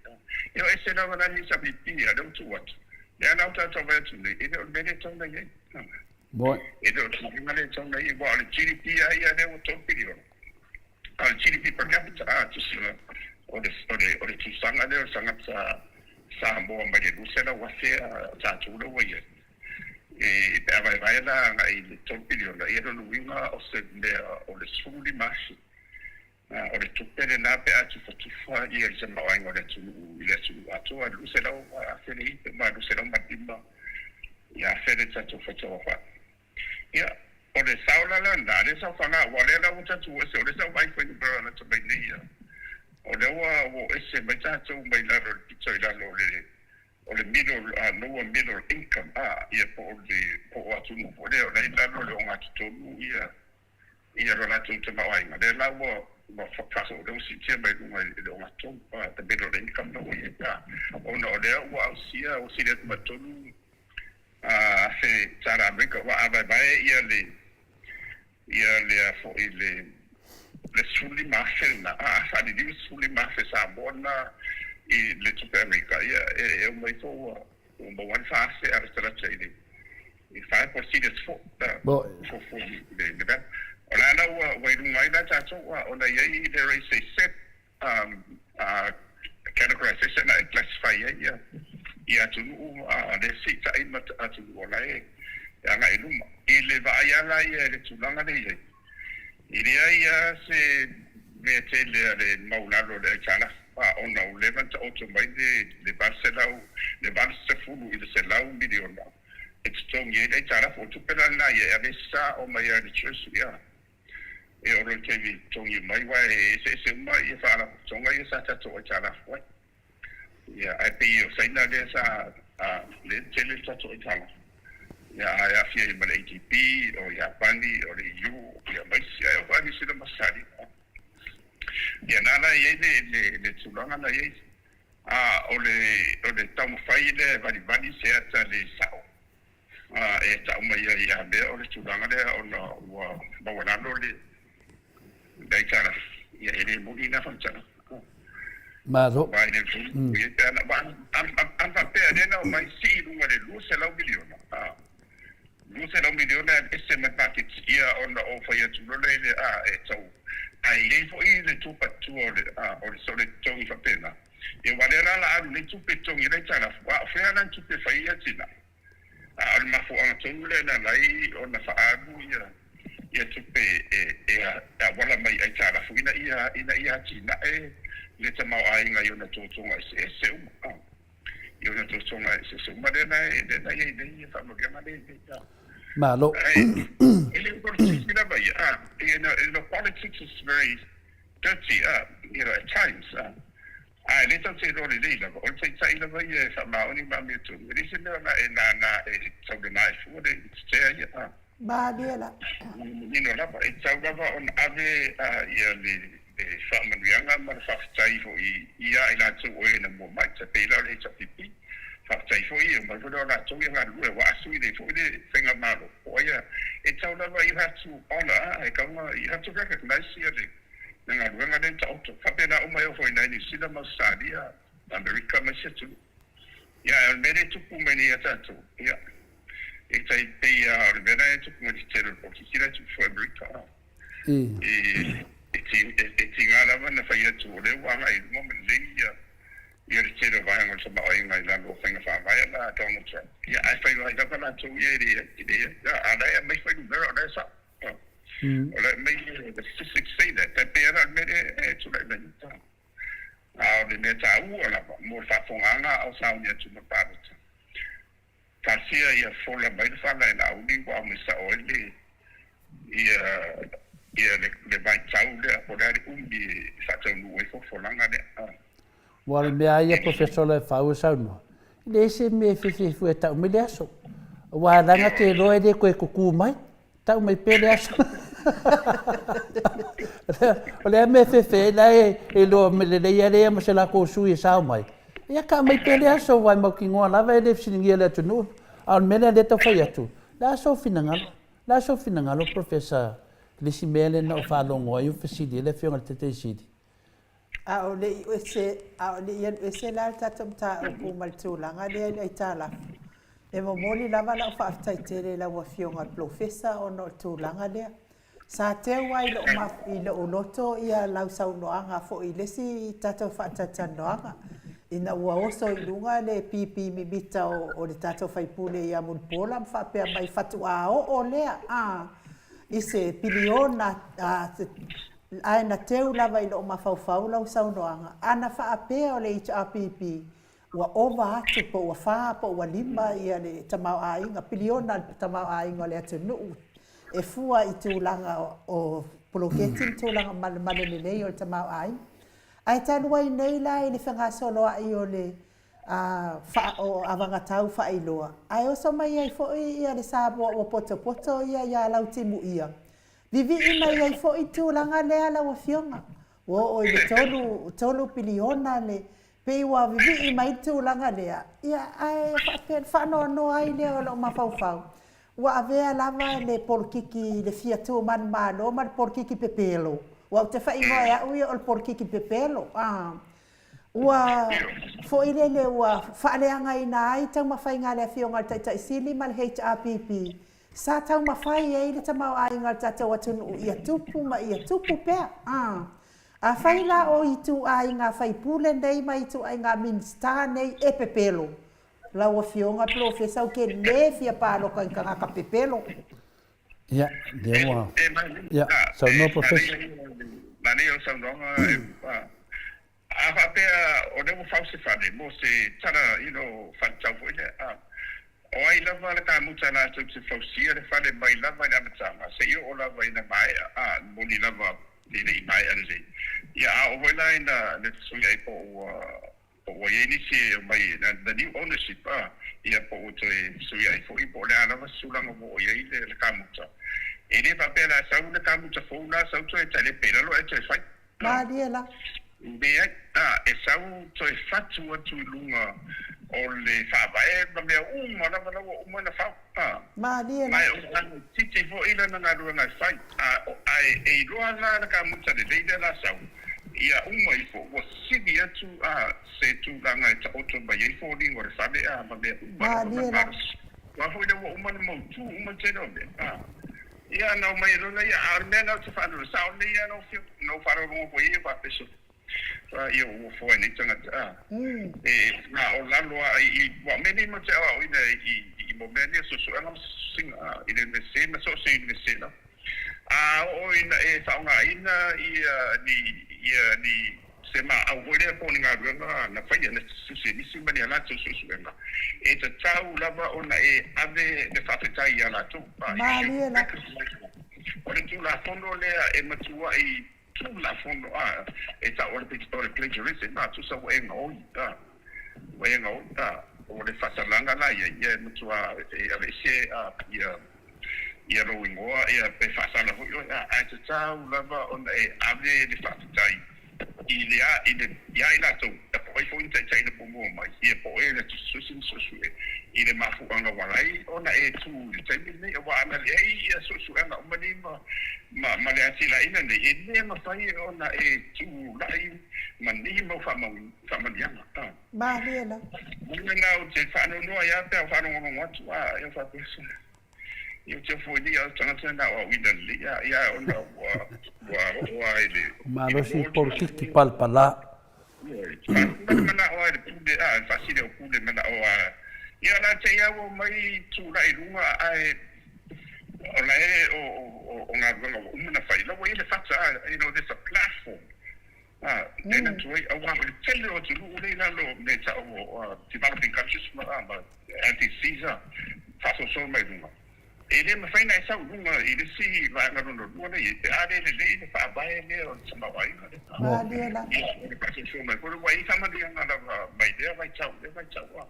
E o ese lava la le HRPP a lea ua tuu atu, lea la ua tatou vaai atu nei, e le o le mea lea e tatau ona i ai. E le o le tulaga lea e tatau ona i ai, aua o le GDP lava ia lea ua 3 piliona, a o le GDP per capita, a, tusa o le, o le, o le tusaga lea o le tagata Samoa mai le 200,000 a tatou lea ua i ai. E, pe a vaevae la agai i le 3 piliona, ia lona uiga o se mea o le 15,000 o le tupe lena pe a tufatufa ia le tamaoaiga o le atunuu i le atunuu atoa, 200,000 le ipe ma 205 ia afe le tatou faitauaofai. Ia, o le sao la lena, lea sa faga, aua o lea la ua tatou o ese, o lea sa ou vaai fuainumera lata mai nei ia, o lea ua o ese mai tatou mai lalo i le pito i lalo o le o le middle, lower middle income, a, ia po o le, po o atunuu foi lea o la e i lalo o le ogatotonu ia, Ia lo latou tamaoaiga, lea la ua ua faasoo lea ua siitia mai luga i le ogatotonu, the middle income lea ua i ai pe a, ona o lea ua ausia, ua sili atu ma le $3,000 tala Amerika, aua a vaevae ia le ia le a foi le le $15,000 lena, a faaliliu le $15,000 Samoa lena i le tupe Amerika, ia e uma ifo ua Ua maua ai le 4,000 a le tagata i le 4 po o le sili atu foi fuafua i le mea. O la la ua i luga ai la tatou ona e i ai there is a set categorization e classify ai ia atunuu lea e siitai ma atunuu o la e agai i luma. I le vaai lava la ia i le tulaga lea e i ai, E leai lava se mea tele a le maualalo o le aitalafu, a ona ua leva ona taoto mai le 800, le 80 i le 100 miliona e totogi ai le aitalafu. O le tupe la lena ia e aveesa mai lava i le Treasury, a e oo loa i le taimi e totogi mai, aua e eseese uma faalapotopotoga ia sa tatou aitalafu ai. Ia, ae pei o Saina lea sa, lea e tele le tatou aitalafu. Ia, ae aafia ai ma le ADB, o Iapani, o le EU, ia ma isi. Ae oo foi ia Niu Sila ma Ausetalia. Ia, na la e i ai le, le, le tulaga na i ai. A o le, o le taumafai lea e valivali se ata le sao e tau mai ai ia mea o le tulaga lea ona ua maualalo le aitalafu, ia e le moni lena faamatalaga. Malo. Aua e le moni pe ana, aua ana faapea lea na omai sii i luga i le 200 miliona, 200 miliona e aveese mai paketi ia ona ou fai atu loa lea i le, a, e tau, ae i ai foi le tupatua o le, o le sole totogi faapena. Ia aua o lea la o le a alu nei tupe e totogi ai le aitalafu, a o fea la ni tupe e fai ai atinae? A o le mafuaaga tonu lea na ala ai ona faaalu ia tupe e auala mai i aitalafu ina ia ina ia atinae le tamaoaiga i ona totoga eseese uma. I ona totoga eseese uma lea na lea na i ai nei ia faamanuiaga lea i nei. Malo. E le o politics lava ia. You know, politics is very dirty, you know, at times. A e le tatou te iloa lelei lava, o le taitai lava ia e faamaoni ma amiotonu, e leai se mea na e nānā e taulana ai fua le tetea ia, a. Malie la. Manino lava, e tatau lava ona ave ia le faamanuiaga ma le faafetai foi ia i latou o e na mua mai, tai pei la o le HRPP, faafetai foi e omai foi lea o latou ia galulue, aua a sui nei foi le faigamalo, po o ai a, e tatau lava, you have to honour, e tatau ona, you have to recognise ia le le galuega lea e taoto. Faapena uma e oo foi i nai Niu Sila ma Ausetalia, Amerika ma isi atunuu. Ia, ae o le mea lea e tupu mai nei ia tatou, ia, e tai pei lava o le mea la e tupu mai i le tele o le polokiki la e tupu foi i Amerika. E, e tiga lava ona fai atu o lea ua agai i luma ma lelei ia, ia le tele o vaega o le tamaoaiga i lalo o faiga faavae a Donald Trump. Ia, ae fai lava latou ia e le, e le, a o la e aumai fuainumera o la e sao. O le aumai the statistics say that, tai pei lava o le mea lea e tulai mai nei. A o le mea taua lava mo le faafofogaaga a o sauni atu ma le palota, taatia ia fola mai le fala e Laauli ua aumai sao ai le ia ia le le vaitau lea po o le a le umi e faataunuu ai folafolaga lea. Aua o le mea lava ia Professor Loefau e saunoa, e leai se mea e fefe e tau mai le aso. Aua leaga te iloa e le toe tutu mai. Tau mai pea le aso. O le a mea e fefe ai la e iloa lelei lava lea ma se latou sui e sao mai. Ia tau mai pea le aso aua e mautinoa lava e le fesiligia e le atunuu. A o le mea lea o lea e tau fai atu, o le a sou finagalo? O le a sou finagalo Professor i le isi mea lea na ou faalogo ai o fesili ai le Afioga i le Taitaifono? A o le i ese, a o le i alu ese la le tatou mataupu ma le tulaga lea i le aitalafu, e momoli lava lau faafetai tele i lau Afioga i le Polofesa ona o le tulaga lea. Sa teu lava i lou i lou loto ia lau saunoaga foi i le isi tatou faatalatalanoaga ina ua oso i luga le pipi mimita o, o le tatou faipule ia Mulipola ma faapea mai faatoa oo lea a i se piliona a, Ae na teu lava i lou mafaufau lau saunoaga, ana faapea o le HRPP ua ova atu po ua fa po ua lima ia le tamaoaiga, piliona le tamaoaiga o le atunuu e fua i tulaga o poloketi ma tulaga malemale lelei o le tamaoaiga. Ae talu ai nei la i le fegasoloai o le o avagatau faailoa, ae oso mai ai foi ia le Samoa ua potopoto ia ia Lautimuia. Vivii mai ai foi tulaga lea lau Afioga, ua oo i le 3, 3 piliona le, pei ua vivii mai le tulaga lea, ia ae faapea, faanoanoa ai lea o lou mafaufau, ua avea lava le polokiki i le fia tu manumalo ma le polokiki pepelo. Aua ou te faaigoa e au ia o le polokiki pepelo, a. Ua foi lele ua faaleagaina ai taumafaiga a le Afioga i le Taitai Sili ma le HRPP sa taumafai ai le tamaoaiga o le tatou atunuu ia tupu ma ia tupu pea. A. Afai la o ituaiga faipule nei ma ituaiga Minisita nei e pepelo, lau Afioga Polofesa ou te le fia paloka i ni tagata pepelo. Ia, lea ua... Ia, saunoa Polofesa. Manaia o saunoaga e A faapea o lea ua fau se fale mo se tala you know faletau foi lea, a o ai lava le kamuta latou te fausia le fale mai lava i le amataga seia oo lava ina maea, a moni lava e le i maea lelei. Ia a oo foi la ina le fesuiai po ua po ua i ai nisi e omai the new ownership a, ia po ua toe fesuiai foi po o le a lava se tulaga ua oo i ai le kamuta. E le faapea o le a sau le kamuta fou la sau toe talepe i lalo ae toe fai. Malie la. Leai, a, e sau toe fatu atu i luga o le faavae ma mea uma lava la ua uma ona fau, a. Malie la. Ma e itiiti foi lana galuega e fai, a, ae e iloa la le kamuta lelei lea la sau, ia uma ifo ua sili atu, a, se tulaga e taoto mai ai foliga o le fale, a, ma mea uma lava ma le Malie la. malosi. Aua foi lea ua uma ona mautu uma le tele o mea, a. Ia, na omai loa lea, a o le mea lena ou te faanoanoa, sao lelei lava lau Afioga, na ou faalogologo foi i ai o faapea, a ia ua foe nei tagata, a, e, na o lalo lava i, i, aua o mea nei matou te aoaoina i, i, i mo mea nei o suesuega ma sususiga, a, i le Iunivesite ma so o se Iunivesite lava. A oo ina e faaaogaina ia ni, ia ni se maau foi lea po o ni galuega na faia na susi e nisi ma ni a latou suesuega, e tatau lava ona e ave le faafetai ia latou. Malie la. O le Tulafono lea e matuai Tulafono a e tau o le plagiarism a, tusa ua e gaoi a, ua e gaoi a, o le faasalaga la i ai, ia e matua e aveese a ia ia lou igoa ia pe faasala foi oe a, ae tatau lava ona e ave le faafetai i le a i le ia i latou a po o ai foi ni taitai na pumua mai ia po o e na tusitusi ma suesue i le mafuaaga ua ala ai ona e tu i le taimi lenei aua ana leai ia suesuega uma nei ma ma ma le atiaeina nei e le mafai ona e tulai ma nei mau faamanuiaga a. Malie la. O le mea lena ou te faanoanoa ai lava pe a ou faalogologo atu a e faapea Ia ou te ofo i nei au tagata na aoaoina lelei a ia ona ua ua oo lava i le Malosi polokiki palapala. Manao lava i le pule a le faasili au pule manao a ia la te ia ua omai tulai i luga ae o la e o o o galuega ua uma ona fai la ua i ai le fata a you know there's a platform a lea na tuai aua o le tele o atunuu lea i lalo o mea e tau o developing countries ma ma LDCs a faasoasoa mai luga E le mafai ona e sau i luga i le isi vaega lona lua lea i ai pe a le lelei le faavae lea o le tamaoaiga lea. Malie la. Ia, o le faasoasoa mai foi lea, ua i ai faamanuiaga lava mai lea vaitau i lea vaitau a.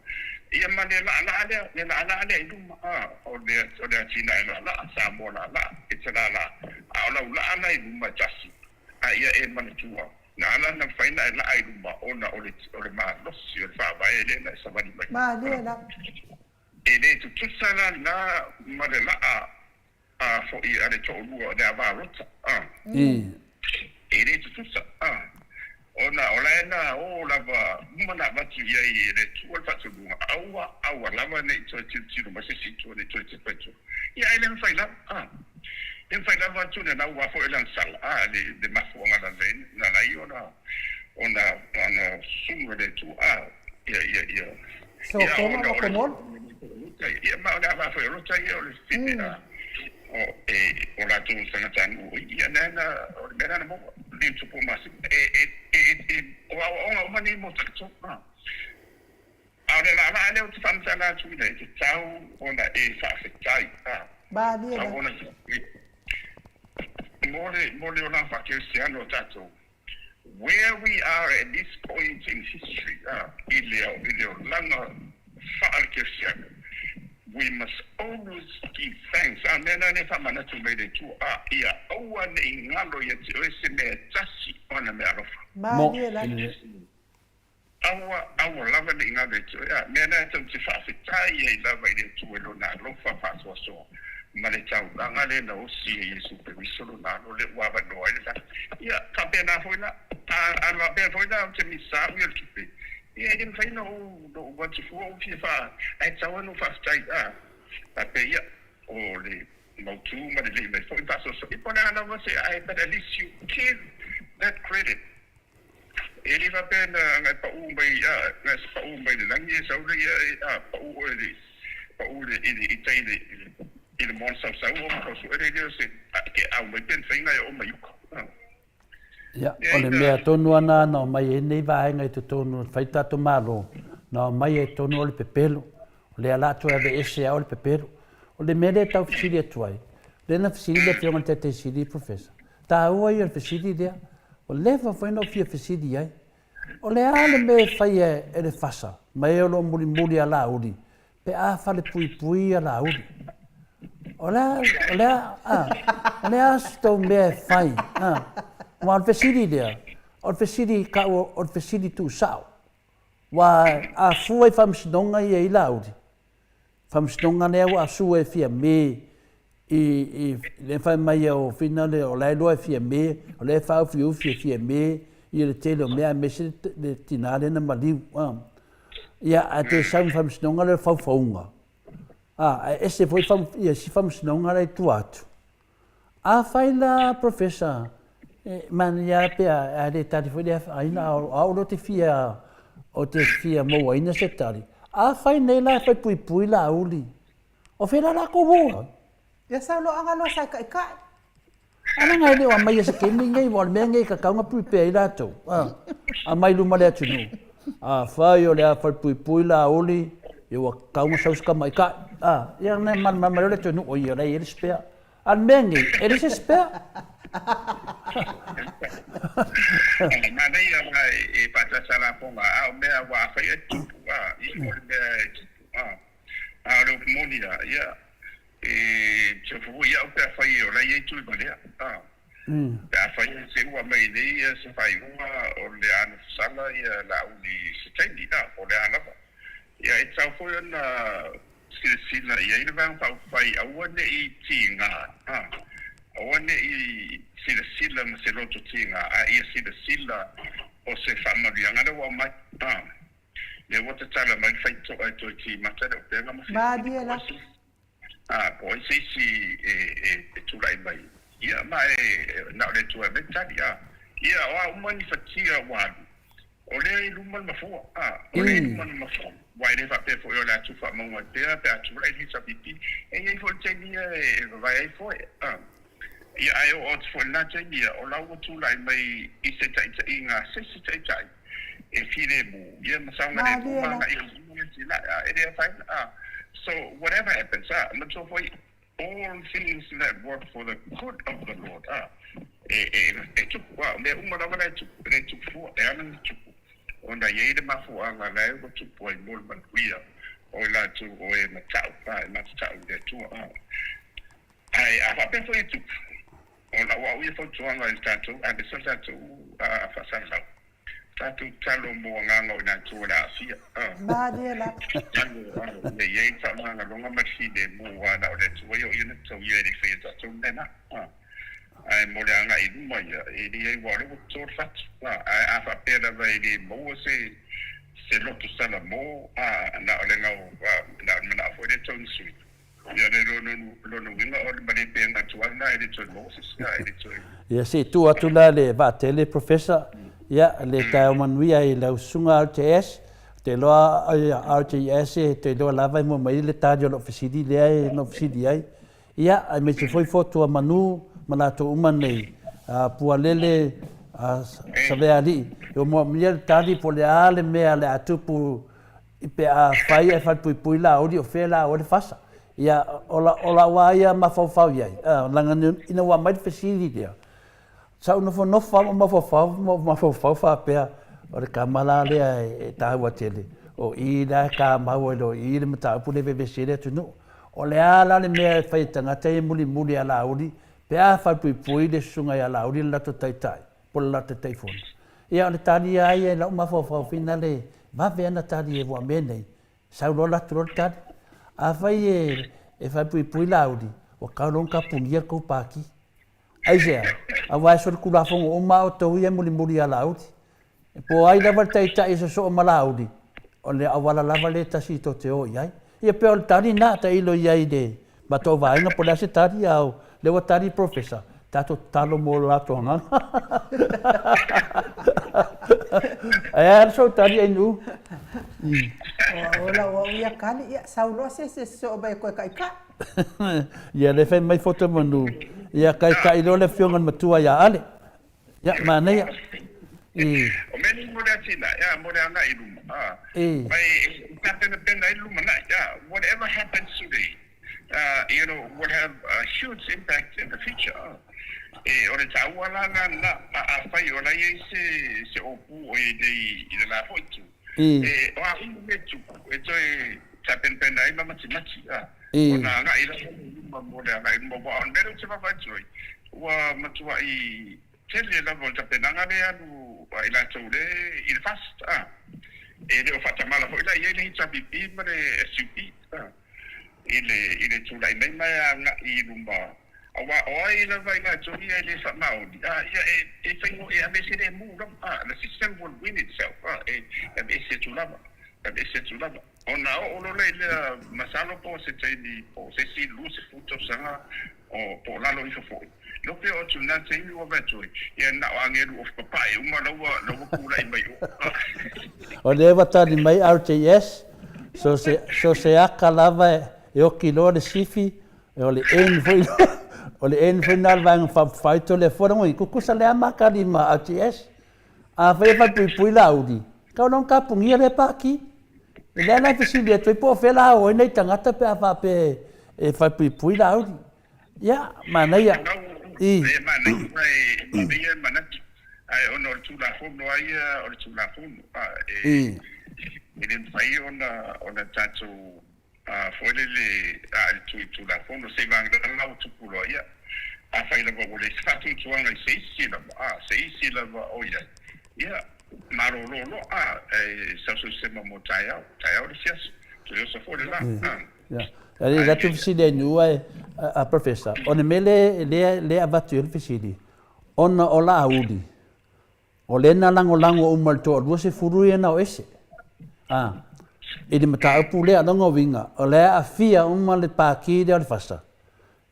Ia ma le laalaa lea, le laalaa lea i luma a, o le, o le atinae laalaa, Samoa laalaa, e te laalaa, a o lau laa la i luma e tasi, a ia e manatua, na ala ona mafai ona e laa i luma ona o le, o le malosi o le faavae lea na e savali mai. Malie la. E le tutusa la lena ma le laa a foi a le toalua o le avarota, a. E le tutusa, a. Ona o la e na o lava uma na avatu i ai e le Atua le faatonuga, aua, aua lava ne i toe tilotilo mai se isi i tua, ne i toe tepa i tua. Ia, e le mafai lava, a. E le mafai lava atu le lau a foi o le agasala, a, le, le mafuaaga na ala ai, na ala ai ona, ona, ona susunu e le Atua, a, ia, ia, ia. Sotoma ma Komolo. Ia, ma o le ava foi o lota ia o le fine a o e o latou tagatanuu o ia lea na o le mea lea na maua liu tupu masina e e e e o aoaoga uma nei mo tatou a a o le laalaa lea ou te faamatala atu ina e tatau ona e faafetai a Malie tatau ona mo le mo le olaga faakerisiano o tatou Where we are at this point in history, i le, i le olaga faale-kerisiano, We must always give thanks. A mea lena e faamanatu mai le Atua, a ia aua ne i galo ia te oe se mea e tasi o ana meaalofa. Mo, Malie la. i le. Aua, aua lava ne i galo ia te oe. A mea lena e tou te faafetai ai lava i le Atua i Lona alofa faasoasoa ma le taulaga lea na osi e Iesu Keriso Lona Alo lea ua avanoa ai le tatou. Ia, faapena foi la, a, a faapea foi la ou te misa au ia o le tupe, Ia, e le mafai ona ou, ou atu fua ou fia faa, ae tatau ona ou faafetai, a, faapea, ia, o le mautu ma le lei mai foi faasoasoa, ia po o le a lava se, ae, but at least you give that credit. E le faapea na agai pau mai, a, na se pau mai le lagi e sau lea, ia, a, pau oe i le, pau i le, i le, i tai i le, i le moana sausau ona tau sue lea o se, a, ke au mai pe mafai ona e oo mai uka. A. Ia, o le mea tonu lava na na omai ai nei vaega i totonu o le fai tatou Malo, na omai ai tonu o le pepelo. O lea la toe aveese lava o le pepelo. O le mea lea e tau fesili atu ai, lea na fesili le Afioga i le Taitai Sili, Professor, taua ia o le fesili lea. Ua leva foi ona ou fia fesili i ai. O le a le mea e faia e le fasa ma e o lo o mulimuli a Laauli pe a falepuipui a Laauli? O le a, o le a, a, o le a se tou mea e fai? A, aua o le fesili lea, o le fesili kau, o le fesili tuusao. Aua a fua i faamasinoga ia i Laauli, Faamasinoga lea ua sue e Fiame i, i le fai mai o Fina le o la e iloa e Fiame, o lea e faaufiufi e Fiame ia le tele o mea aemaise le tina lea na maliu. A. Ia, ae toe sau ma faamasinoga lea o le faufauga. A, ae ese foi ia isi faamasinoga la i tua atu. Afai la Professor, e manaia lava pe a le tali foi le afaina, a o au lea ou te fia, ou te fia mauaina se tali. Afai nei la e fai puipui Laauli, o fea la latou o ai? Ia sau loa aga loa sa e kaikai. A leaga e le o aumaia se taimi lenei, aua o le mea lenei e tatau ona prepare ai latou, a, aumai i luma o le atunuu. Afai o le a falepuipui Laauli, ia ua tatau ona sau se tamaitai, a, ia ona malamalama lea o le atunuu, oi, o la e i ai le spare. A o le mea lenei, e leai se spare. Manaia la e faatasa lafoga, a o mea ua afai e tupu, a, ia o le mea e tupu, a, a o le upu moni la, ia, e tofo foi au pe afai o la e i ai Tuivalea, a. Pe afai e se ua mai nei se faaiuga o le a nofosala ia Laauli i se taimi, a, po o le a lava. Ia, e tatau foi ona silasila i ai le Vaega Faaupufai aua ne i tiga, a, aua ne i silasila ma se loto tiga, a ia silasila o se faamanuiaga lea ua aumai, a. Lea ua tatala mai le faitotoa e toe timata le upega ma filifili po o ai se isi. Ā, po o ai se isi e tulai mai, ia, ma e na o le Atua e aumai le tali, ā. Ia, o a uma ni fatia ua alu, o lea e i luma le mafua, ā, o lea e i luma le mafua, aua e le faapea foi o le a tuufaamauga ai pea pe a tulai le HRPP, e i ai foi le taimi ia e vavae ai foe, ā. Ia, ae oo atu foi i lena taimi, ia, o la ua tulai mai i se taitaiga a se isi taitai e filemu, ia, ma saogalemu ma agai i luma le atinae, ā, e le afaina, ā. So, whatever happens, ā, matua foi, all things that work for the good of the Lord, ā, e, e, e tupu, ā, o mea uma lava la e tupu, e le tupu fua, e ala ona tupu, ona e i ai le mafuaaga la e ua tupu ai mo le manuia o i latou o e matau, ā, e matatau i le Atua, ā. Ae a faapea foi e tupu, ona o au ia fautuaga i le tatou aemaise o le tatou faasalalau, tatou tatalo mo agaga o i latou o le a aafia. Malie la. Tatalo ina i ai le faamagaloga ma le filemu, aua na o le Atua ia o ia na tauia e le i faia tatou le mea na. Ae mo le agai i luma ia, e leai aua o lea ua toto le fatu. Ae a faapea lava e le maua se se loto salamo, na o le gau, na o le manao foi lea e tau ina sui. Ia le lona uiga o le male pea atu ai la e le toe maua se isi e le toe. Ia se i tuu atu la le vaatele Professor, ia le taeao manuia i lau susuga RJS, ou te iloa RJS e te iloa lava e mua mai le tali o lau fesili lea e na ou fesili ai. Ia aemaise foi Fotu Manu ma latou uma nei, Pualele, Savealii, e mua mai le tali po o le a le mea o le a tupu Pe a fai ae falepuipui Laauli o fea la oe le fasa. Ia, o la, o lau lava ia mafaufau i ai, leaga ina ua aumai le fesili lea, sa ou nofonofo lava ma mafaufau ma ou mafaufau faapea, o le tama la lea e taua tele, o i la e kamau ai loa i i le mataupu lea e vevesi ai le atunuu. O le a la le mea e fai e tagata ia e mulimuli ia Laauli pe a falepuipui le susuga ia Laauli le latou taitai po o le latou taitaifono? Ia o le tali lava ia i lau mafaufau finale vave ana tali e ua mea nei, sau loa alu atu loa le tali. Afai e falepuipui Laauli, ua tau loa ona tapunia le tou pati. Aisea? Aua e solitulafono uma lava outou ia e mulimuli ia Laauli. Po o ai lava le taitai e sosoo ma Laauli, o le auala lava lea e tasi tou te o i ai. Ia pei o le tali lena, tailo i ai i le matou vaega po o le a se tali, a o lea ua tali le Professor, tatou tatalo mo lo latou agaga. Ae a sou tali Ainuu? O lau au ia tali, ia sau loa se isi e sosoo mai e toe taitai. Ia lea fai mai Foto Manu, ia taitai loa le afioga i le matua ia Ale. Ia, manaia. I. O mea nei mo le atinae, a, mo le agai i luma, a. I. Ma e tapenapena ai le lumanai, a. Whatever happens today, you know, will have a huge impact in the future, a. E, o le taua la lena, a, afai o la e i ai se, se ōpū o i ai nei i le la foi itu, I. e, o a uma mea tupu, e toe tapenapena ai ma matimati, a. I. Ona agai lava lea i luma mo le agai i luma, aua o le mea lea ou te vaavaai atu ai, Ua matuai tele lava o le tapenaga lea e alu a i latou le i le FAST a. E le o faatamala foi la i ai le HRPP ma le SUP a i le i le tulai mai ma e agai i luma aua o ai lava i latou ia e le faamaoni a ia e e faigo e aveese lemu lava a the system will win itself a e aveese atu lava aveese atu lava. Ona oo loa lea i lea masalo po o se taimi po o se isi 20 tausaga o po o lalo ifo foi. Lo pe oo atu i lena taimi ua vae atu ai, ia na o agelu ofi papae uma la ua la ua tulai mai o. O lea ua tali mai RJS, so se so se aka lava e oki loa le sifi, o le N foi o le N foi lena o le Vaega Faaupufai Toleafoa, tutusa lea ma tali ma RJS. Afai e falepuipui Laauli, tau la ona tapunia lea pati. O lea la e fesili atu ai po o fea la o ai nai tagata pe a faapea e falepuipui Laauli. Ia, manaia. I. E manaia, e manaia e manatu. Ae ona o le Tulafono lava ia o le Tulafono. E le mafai ona tatou A foi lele a i le Tulafono, seivagana la ua tupu loa ia. Afai lava ua leai se faatuatuaga i se isi lava, a, se isi lava o i ai, ia, malolo loa, a, ae sausausi mo taeao, taeao le isi aso, toe oso foi le la, a. Ia. E alu atu fesili a Inu ae, a Professor, o le mea lea, lea e avatu ai le fesili, ona o Laauli, O lea na lagolago uma e le toalua sefulu ia na o ese. A, i le mataupu lea, lona uiga, o la e aafia uma le Pati lea o le FASA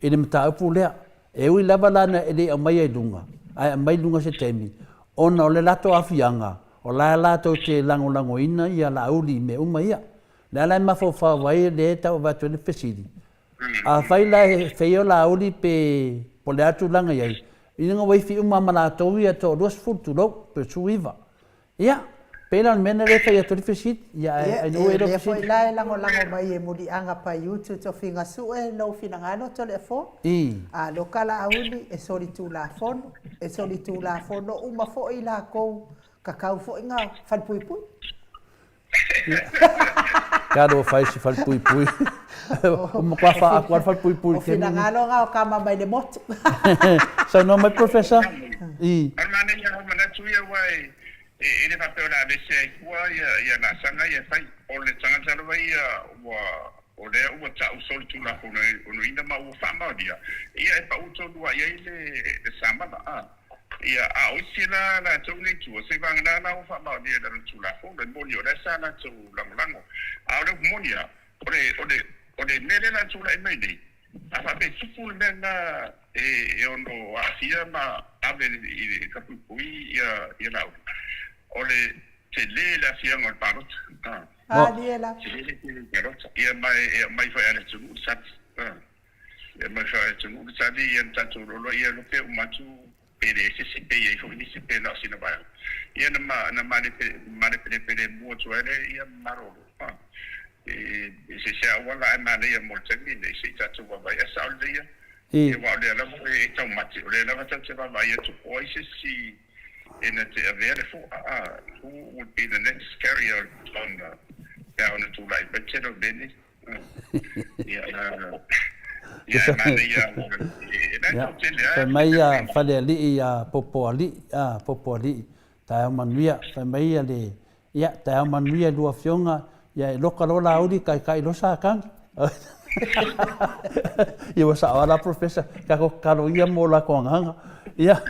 i le mataupu lea. E ui lava la e le i aumaia i luga, ae aumai i luga i se taimi, ona o le latou aafiaga, o la e latou te lagolagoina ia Laauli i mea uma ia. O lea la e mafaufau ai lea e tau avatu ai le fesili, Afai la e feia o Laauli pe po o le a tulaga i ai, ina ua ifi uma ma latou ia toa 20 tulou, pe 19. Ia, pei la o le mea lena lea e fai atu ai le fesili. Ia, ae Ia, ainoa e e lau lea foi fesili. la e lagolago mai e Muliaga Paiutu Tofiga Sue lou finagalo Toleafoa. I. A loka Laauli e solitulafono, e solitulafono uma foi lakou kakau foi na falepuipui. Talofa e si falepuipui. Ua matua faaatu lava le falepuipui i le taimi lenei. O finagalo na o tama mai le motu. Saunoa mai Professor. I. O le manaia lava o manatu ia aua e le faapea o le a aveese ai fua ia laasaga ia e fai. O le tagata lava ia ua o lea ua tau solitulafonoina ma ua faamaonia, ia e pau tonu lava i ai le samala. Ia, a o isi la latou nei tua, seivagana la ua faamaonia i lalo o le Tulafono, e moni o lea sa latou lagolago. A o le upu moni lava, o le, o le, o le mea lea o le a tulai mai nei, a faapea e tupu le mea lena e, e ono aafia ma ave i le tapuipui ia, ia Laauli, o le tele le aafiaga o le palota. A. Malie la. Tele le tele o le palota. Ia, ma e, e aumai foi lava e le atunuu le sati. A. Ia mai foi atunuu le tali ia na tatou loa ia lope uma atu pe le ese se pe iai foi nisi pe na o sina vaega ia na ma na malepelepele lemu atu ai lea ia malolo a e se se auala ae manaia mo le taimi lenei se i tatou vaavaai a sao lelei ia I. aua o lea lava e taumate o lea lava tatou te vaavaai atu po o ai se isi e na te avea le fo'a a who would be the next carrier on pe a ona tulai mai tele o mea nei. Ia, ia, e manaia, e la e tele lava. Fai mai ia Falealii ia Popoalii, a, Popoalii, taeao manuia, fai mai ia le, ia, taeao manuia i lua afioga, ia e loka loa Laauli, taitai loa Satani. Ia ua sao lava la Professor, tatou tatalo ia mo latou agaga. Ia,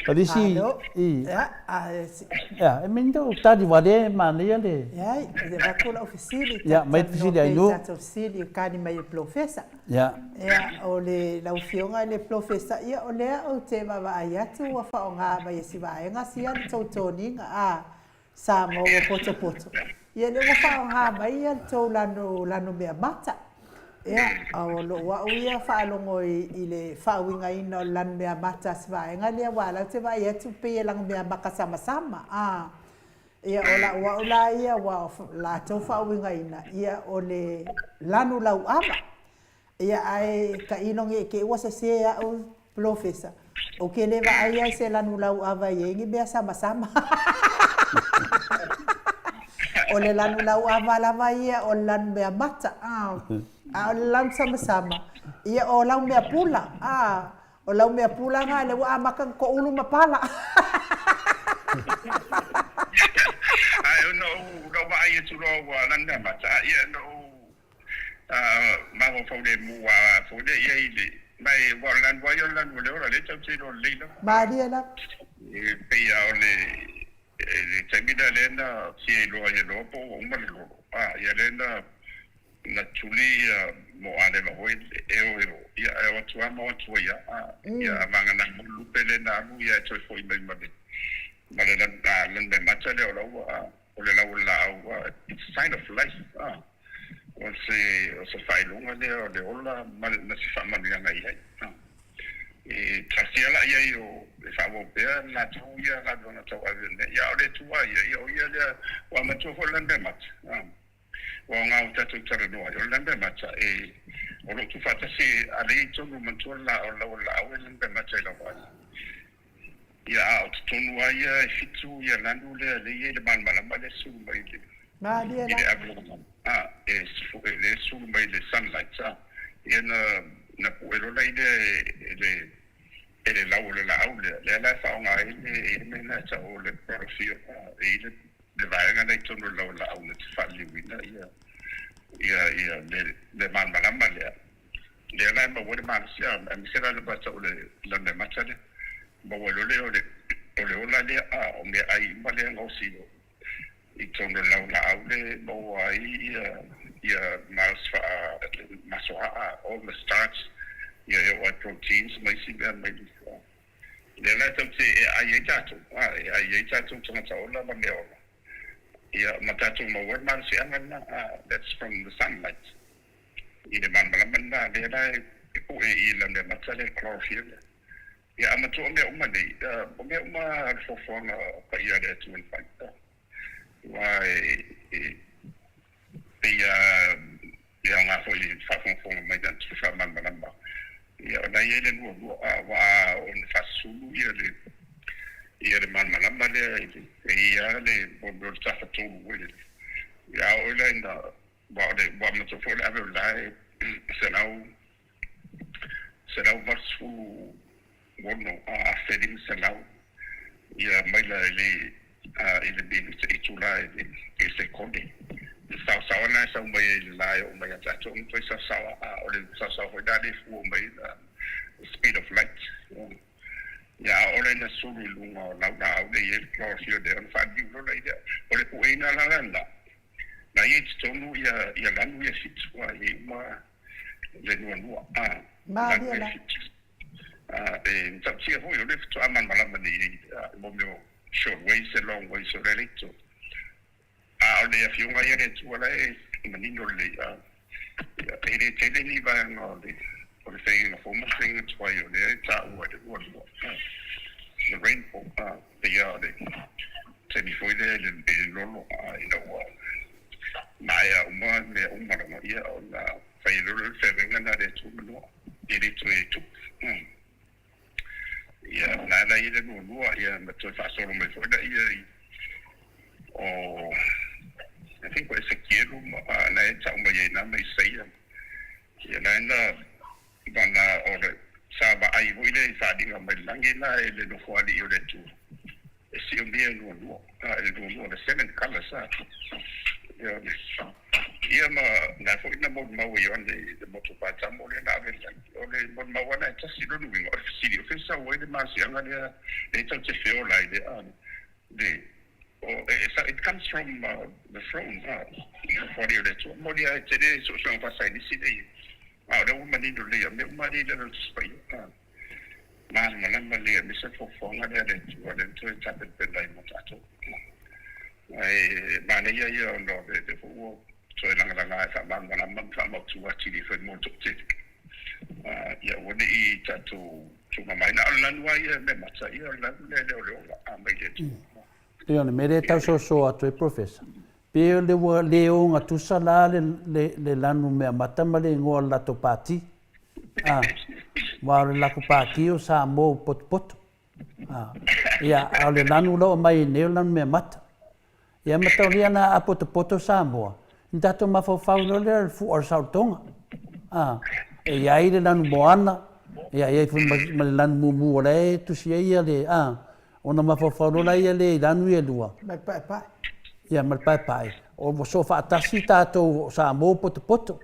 o le isi, i, ia, e mea ni tali aua o lea e manaia le. Leai, e avatu lau fesili. Ia, aumai le fesili a Ainuu. Tatou fesili e kali mai e le Polofesa. Ia. Ia, o le, lau Afioga i le Polofesa, ia o lea ou te vaavaai atu ua faaaoga mai e si vaega sia le tou toniga, a. Samoa ua potopoto. Ia lea ua faaaoga mai ia le tou lanu, lanu meamata. Ia, o lou au ia faalogo i, i le faauigaina o le lanu meamata a si vaega lea, aua o la ou te vaai atu pei e lanu meamaka samasama. A, ia o lau au la ia ua latou faauigaina, ia o le lanu lauava. Ia, ae tailo ne i te i ua sese au polofesa, ou te le vaai lava i se lanu lauava e i ai ni mea samasama. O le lanu lauava lava ia o le lanu mea mata, a o le lanu samasama, ia o lau mea pula, a o lau mea pula lena lea ua amata ona toulu ma pala. Ae na ou vaai atu loa ua lanu mea mata, ia na ou Mafaufau lemu a foi lea i ai le ma e ua o le lanu lava ia o le lanu o le ola lea tatou te iloa lelei lava. Malie lava. E pei lava o le le taimi lea lea na fia iloa ai e Noa po ua uma le lolo a ia lea na na tuli ia Moaleva foi e o e o ia ae o atu lava ma o atu ai lava a ia a vagana ai le lupe lea na alu ia e toe foi mai ma le ma le lanu lanu meamata lea o la ua o le lau o le laau it's a sign of life a. O se, o se faailoga lea o le ola ma, ma se faamanuiaga i ai. E tasi la i ai o e faaauau pea latou ia galuega tauave o le mea. Ia, a o le Atua ia, ia o ia lea, ua matua foi le lanumeamata. Ua aoga ua tatou talanoa ai, o le lanumeamata e, o lo o tuufaatasi a lea i totonu manatua le la, o le lau o le laau e lanumeamata i lau vaai. Ia, a o totonu lava ia e fitu ia lanu lea lea e i ai le malamalama lea e sulu mai i le Malie i le ave a e lea e sulu mai i le sunlight a ia na na pue loa la i lea e le e le lau o le laau lea lea la e faaaoga ai le e i le mea lena e tau o le chlorophyll a e i le le vaega lea i totonu o le lau o le laau na te faaliliuina ia ia ia le le malamalama lea. Lea la e maua ai le malosi, aemaise la le tau o le lanumeamata lea, maua loa lea o le, o le ola lea, a o meaai uma lea e gaosi i totonu o le laulaau lea e maua ai ia, ia malosi faa masohaa, all the starch, ia e oo lava i proteins ma isi mea mai le, lea la e tatou te e ai ai tatou, a, e ai ai tatou tagata ola ma mea ola, ia ma tatou maua ai le malosiaga lena, a, that's from the sunlight. I le malamalama lena, lea la e pue i le lanumeamata lea, le chlorophyll lea. Ia, a matua o mea uma nei, o mea uma a le foafoaga paia a le Atua na fai. Aua e pei lava e aoga foi i le faafogafoga mai na te faamalamalama. Ia, o la e i ai le lualua, aua o le faasusulu ia le ia le malamalama lea i le, e i ai lava le mea o le tafatolu foi lele. Ia, a oo la ina Aua o le, ua matua foi o le ave o le lae 186,500 ia maila i le, i le minute, itula i le, i le sekone. Le saosaoa lena e sau mai ai i le la e oo mai ia tatou, e matuai saosaoa, a o le saosaoa foi lena lea e fua mai ai le speed of light. Ia, a oo la ina sulu i luga o lau laau lea e i ai le chlorophyll lea, ona faaliliu loa lea. O le pueina la lena, Na ia i totonu ia ia lanu ia fitu a i uma le nuanua a lanu ia fitu. A e matautia foi o lea faatoa malamalama nei i ai mo mea o short waves e long waves o lea le ito. A o le afioga ia le Atua la e manino lelei a e le tele ni vaega o le o le faiga fou ma le faiga tuai o lea e taua i le lualua the rainbow a pei lava o le taimi foi lea i le lolo ina ua maea uma mea uma lava ia ona fai loa lea o le feagaiga lena a le Atua ma Noa e le toe tupu. Ia o la e la i ai le lualua ia ma toe faasolo mai foi laia i o. I think o Esekielu ma na e tau mai ai na ma Isaia. Ia na na na o le sa vaai foi lea i faaaliga mai le lagi la e le nofoalii o le Atua. E siomia e lualua, a e lualua le seven colours a. Ia o le ia ma na foi na molimau e Ioane i le motu Patamo lea na ave i le lagi. O le molimau lava na e tasi lona uiga o le fesili o fea sau ai le masiaga lea lea tatou te feola ai lea a le o it comes from the throne a nofoalii o le Atua. Moni lava e tele suesuega faasaienisi lea i ai a o lea ua manino lelei a mea uma lea i lalo o le Tusi Paia a. Malamalama lelei aemaise le foafoaga lea a le Atua lea na toe tapenapena ai mo tatou. Ae manaia ia ona o lea foi ua toe lagalaga e faamalamalama ma faamautu atili foi mo le toatele. Ia aua ne i tatou tuuga mai. Na o le lanu lava ia e mea mata, ia o le lanu lea e le o le ola a mai le Atua. Pei o le mea lea e tau soso atu ai Professor, pei o le ua le ogatusa la le lanu meamata ma le igoa o le latou pati. A, aua o le latou pati o Samoa ua potopoto. A, ia, a o le lanu la ua aumai ai nei o le lanu meamata. Ia ma taulia na a potopoto Samoa, ona tatou mafaufau loa lea i le fua o le saolotoga. A, e i ai le lanu moana, ia e i ai foi ma le lanu mumu o la e tusi ai ia le, a, ona mafaufau loa laia lea i lanu ia e lua. Ma le paepae. Ia ma le paepae. O ua soo faatasi tatou o Samoa ua potopoto.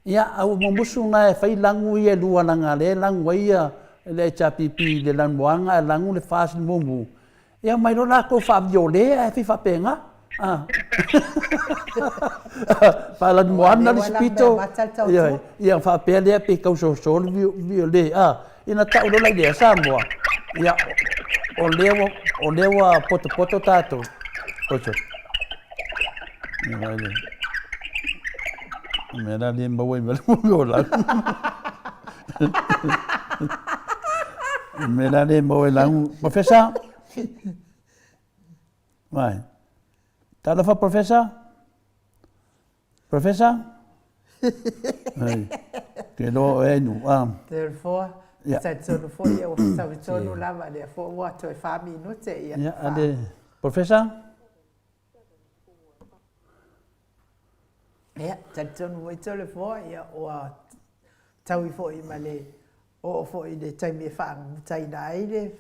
Ia, a ua mumusu na e fai lagu ia e lua leaga lea e lagu ai ia le HRPP i le lanumoana ae lagu le FAST i le mumu. Ia omai loa latou faaviole ae fai faapena. A. Faalanumoana le isi pito. Ioe. Ia faapea lea pe tau soso le viole. A. Ia na tau loa la i lea Samoa. Ia, o lea ua, o lea ua potopoto tatou. Oi, sorry. Mea la le maua i ma le o lagu. Mea la le maua i lagu. Professor? Vai. Talofa, Professor? Professor? Ai. Ke loa oe ai nu. Ah. Therefore, yeah. talitonu foi ia ua fetaui tonu lava lea foi ua toe wha minute ia. Yeah, ale, Professor? Ia, talitonu foi Toleafoa, ia ua taui foi ma le oo foi i le taimi e faamutaina ai le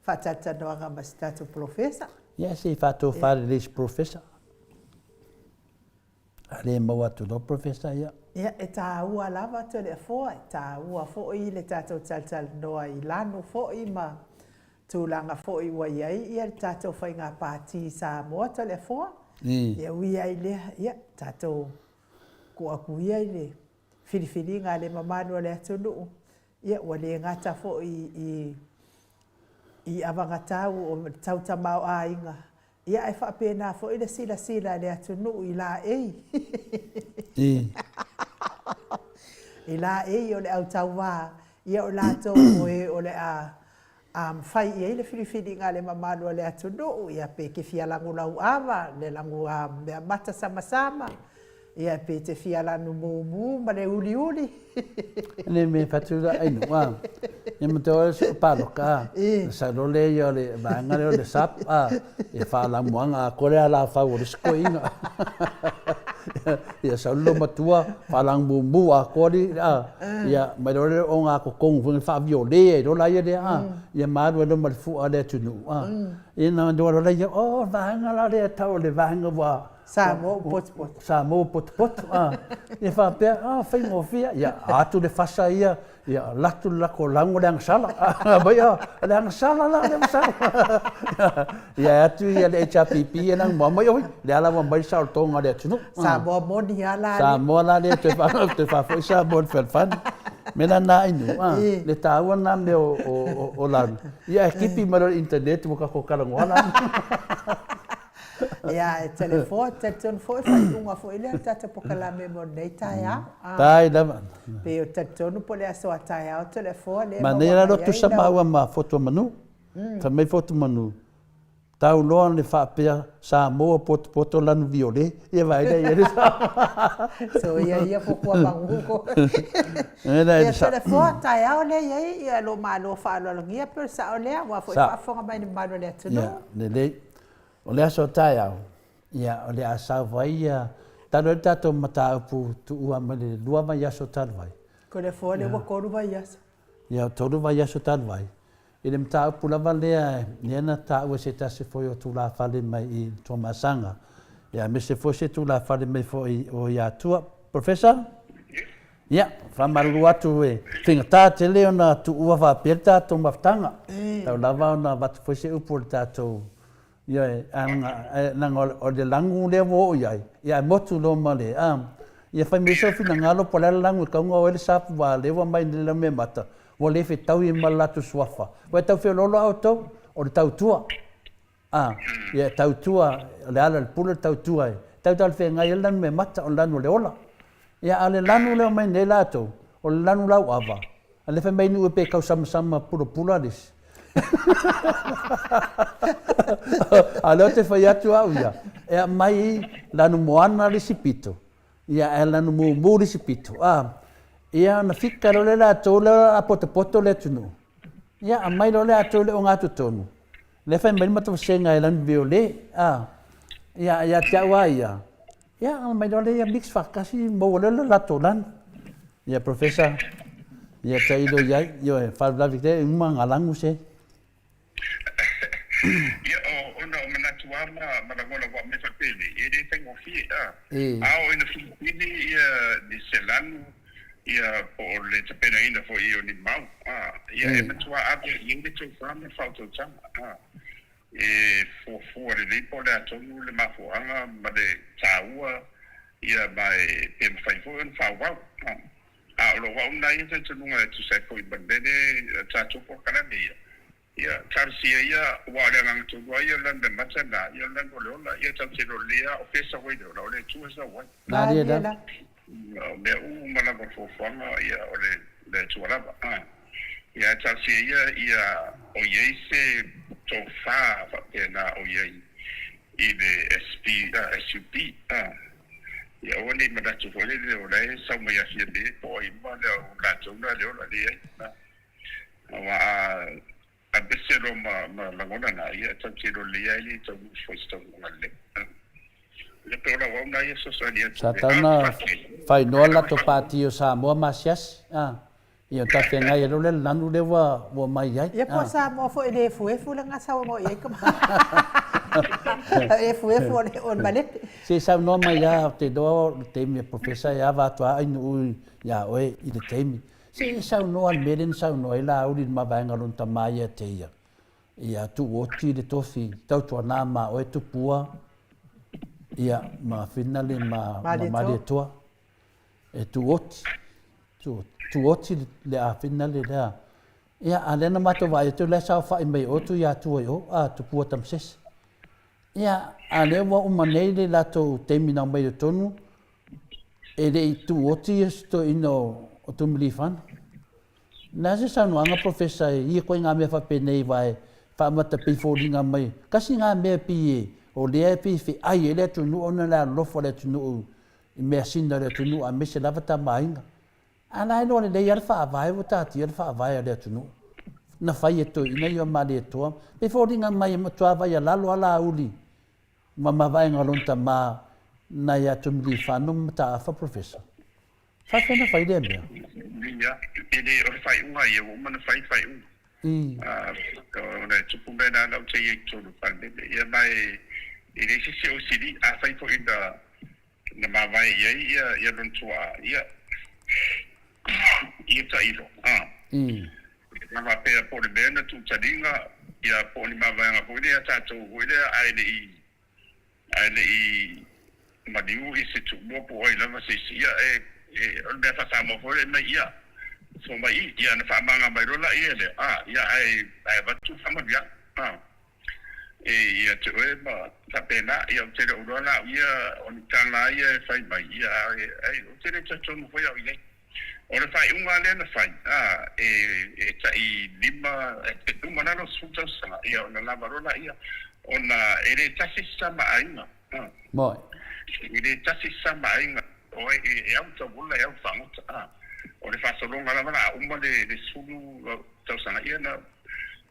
faatalatalanoaga ma si tatou polofesa. Ia, se i faatofa lelei i si polofesa. A le maua atu loa polofesa, ia. Ia, e taua lava Toleafoa, e taua foi le tatou talatalanoa i lanu foi ma tulaga foi ua i ai ia le tatou faiga pati i Samoa Toleafoa. Ia ui ai lea, ia tatou tuu atu ia i le filifiliga a le mamalu o le atunuu, ia ua le gata foi i i avagatau o le tau tamaoaiga, ia ae faapena foi le silasila a le atunuu i laei. I laei o le au tauvā, ia o latou o e o le a A mafai i ai le filifiliga a le mamalu o le atunuu, ia pe te fia lagu lau ava, le lagu a mea mata samasama, ia pe te fia lanu mumu ma le uliuli. Ne me fatu la ai no a. Ne mo te ora se paloka a. Sa lo le ia le vaega lea o le sap a. E faalamuaga a kore a la fau o le isi koiga. Ia sau le matua faalamumu a kori a. Ia mai loa lea o ngā kokongu foi faaviole ai loa laia lea a. Ia ma alu ai loa ma le fua a le atunuu a. Ia na loa loa laia, oh vaega la lea tau o le vaega ua Samoa ua potopoto. Samoa ua potopoto a. Ia faapea, ah faigofie, ia atu le fasa ia Ia, alu atu le latou lago o le agasala. Aumai, oh, o le agasala la, o le agasala. Ia, e atu ia le HRPP ia le agamua mai, oi, lea la ua aumai le saolotoga a le atunuu. Samoa moni lava la. Samoa la lea toe toe faafoi Samoa i le fealofani. Mea la na inu, a, le taua lena mea o lanu. Ia, ae kipi mai loa i le internet ua tatou talanoa la. Ia, e telefoa, talitonu foi, faaiuga foi lea o le tatou polokalame mo lenei taeao. Tai lava. Pei o talitonu po o le aso a taeao telefoa lea e maua mai ai lau... Manaia la le tusa maua ma Fotuamanu. Fai mai Fotuamanu, tau loa le faapea Samoa potopoto lanu viole, ia vaai lea i ai le Samoa. So ia ia Fotuamanu ko. Ia telefoa, taeao lea i ai ia lo Malo faaaloalogia pe o le sao lea, aua foi faafofoga mai le mamalu o le atunuu. Ia, lelei. O le aso taeao. Ia, o le a sau ai ia, talu ai le tatou mataupu tuua mai le lua vaiaso talu ai. Ko le afoa lea ua tolu vaiaso. Ia, o tolu vaiaso talu ai. I le mataupu lava lea, lea na taua e se tasi foi o tulafale mai i Tuamasaga, ia aemaise foi se tulafale mai foi o i Atua. Professor? Ia, faamalulu atu e faigata tele ona tuua faapea le tatou mafutaga. Tau lava ona avatu foi se upu o le tatou Ioe, leaga o le lagu lea ua oo i ai, ia ae motu loa ma le, a, ia fai mai sou finagalo po o le a le lagu e tatau ona o ai le sapu aua o lea ua aumai nei le lanumeamata, ua le fetaui ma le latou suafa. Ua e tau feoloolo a outou, o le tautua. A, ia e tautua, o le ala o le pule o le tautua e tau talafeagai ai le lanumeamata, o le lanu o le ola. Ia, a o le lanu lea e omai nei latou, o le lanu lauava, a lea fai mai nuu pe tausamasama pulapula le isi. A o lea ou te fai atu au ia, e aumai lanu moana le isi pito, ia ae lanu mumu le isi pito. A, ia ona fika loa lea latou lea o le a potopoto le atunuu. Ia aumai loa latou i le ogatotonu, lea fai mai le matou vasega e lanu viole. A, ia ia te au lava ia, Ia, ona aumai loa lea ia mix faatasi maua loa le latou lanu. Ia, Professor, ia tailo i ai, ioe, faalavelave tele e uma ngā lagu se. Ia, o, ona o manatu lava ma, ma lagona ua aumai faapele, e le faigofie, a. A oo ina filifili ia ni se lanu, ia po o le tapenaina foi o ni mau, a, ia e matua ave i ai le tofa ma le faautautaga, a. E fuafua lelei po o le a tonu le mafuaaga ma le taua ia ma e pe mafai foi ona faaauau. A o lou au lena ia talitonuga e tusa ai foi ma le mea lea tatou polokalame ia, ia talosia ia aua o le agaga tonu lava ia o le lanumeamata lena, ia o le lanu o le ola, ia tatou te iloa lelei lava o fea e sau ai le ola, o le Atua e sau ai. Malie lava. O mea uma lava o fuafuaga, ia, o le Atua lava. Ia, ae talosia ia, ia o i ai se tofa faapena o i ai i le SP, SUP. Ia aua ne i manatu foi lele o la e sau mai ia Fiame po o ai uma lea o latou na le ola, leai. Aua a aveese loa ma, ma lagona na, ia tatou te iloa lelei lava e le taunuu foi i se taunuuga lelei. Ia pei o lau au na ia fesoasoani atu Sa tau na fainoa le latou pati o Samoa ma asiasi a. Ia o talafeagai ai loa le lanu lea ua ua omai ai. Ia po o Samoa foi e le efuefu lana saunoa i ai tama. Efuefu o le o le malete. Se i saunoa mai lava, ou te iloa o le taimi a Professor e ava atu lava Ainuu ia oe i le taimi. Se i saunoa i le mea lea na saunoa ai Laauli i le mavaega o lona tama ia te ia, ia Tuuoti le tofi tautuana ma oe Tupua, ia, ma Finale ma, ma Malietoa. E Tuuoti, Tuuoti le a Finale lea. Ia, a lea na matou vaai atu, o la e saofai mai o Tuiatua i o, a Tupua Tamasese. Ia, a lea ua uma nei le latou taimi na omai i totonu, E le i tuoti ia si toeaina o Tumilifana. O le a se saunoaga Professor e ia koe ngā mea faapenei aua e faamata pei foliga mai kasi ngā mea pei e o lea e pei e feai ai le atunuu ona le alolofa o le atunuu i measina o le atunuu aemaise lava tamaaiga. A la e iloa lelei lava le faavae ua taatia le faavae a le atunuu na fai e toeaina ia o Malietoa. Pei foliga mai e matua vaialalo lava Laauli Ma mavaega o lona tama nai a Tumilifano ma Mataafa Professor. Faafefea na fai lea mea? Ia, e le, o le faaiuga ia, ua uma ona fai le faaiuga. Ona e tupu mea na lau te ia i totonu o le Palemene. Ia, ma e, e leai se isi o sili, afai foi na, na mavae i ai ia, ia lona tuaa, ia, ia tailo, a. Na faapea po o le mea na tuutaliga, ia, po o ni mavaega foi lea a tatou foi lea ae le i, ae le i maliu i se tumua po o ai lava se isi, ia, e, e, o le mea faa-Samoa foi lea e mai, ia, fua mai i, ia, ona faamaga mai loa laia lea, a, ia, ae, ae avatu le faamanuiaga, a. E, ia te oe ma faapena, ia, ou te le o iloa la au ia, o ni tala ia e fai mai, ia, ae, ae ou te le talitonu foi au i ai. O le faaiuga lea na fai, a, e, e tai lima, e uma lalo 10 tausaga, ia ona lava loa laia, ona e le tasi se tama aiga, a. Moi. E le tasi se tama aiga, o e, e au tauola, e au fagota, a. O le faasologa lava la, a uma le, le 10 tausaga, ia na.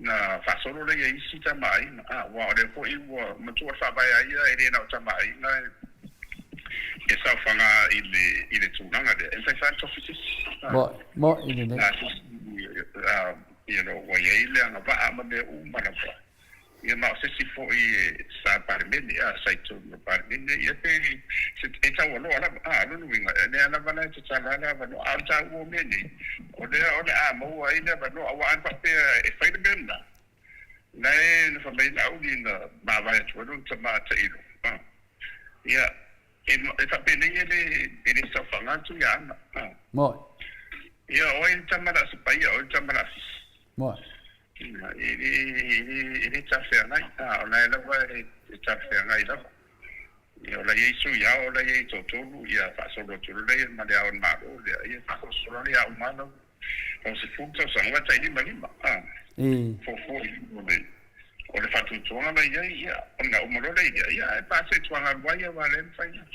Na faasolo lea i isi tama aiga, a, aua o lea foi ua matua le faavae a ia e le na o tama aiga e saofaga i le i le tulaga lea, e mafai foi lava ona tofi se isi, a, Mo'i, mo'i lelei. a, se isi, a, you know, ua i ai le agavaa ma mea uma lava. Ia ma o se isi foi sa Palemene, a, sa i totonu o le Palemene, ia pe se, e taualoa lava, a, o lona uiga, o lea lava la e tatala lava le avanoa. A o le taua o mea nei, o lea o le a maua ai le avanoa, aua ana faapea e fai le mea lena, na e na fai mai Laauli na mavae atu ai lona tama tailo, a, ia, e faapenei e le, e le saofaga atu ia Ana, a. Moe. Ia, o ai le tama o le a sapaia, o ai le tama o le a fisi. Moe. Ia, e le, e le, e le talafeagai, a, o la e lava e talafeagai lava. Ia, o la e i ai sui ao, o la e i ai toatolu, ia faasolo atu loa lea ma le Ao o le Malo lea, ia faasolosolo lea ia uma lava lau 10 tausaga, aua e tai 55, a, fuafua i luga o le, o le faatuatuaga la e i ai, ia, ona uma loa lea ia, ia ae pasia i tuagalu ai, aua o lea e mafai ona.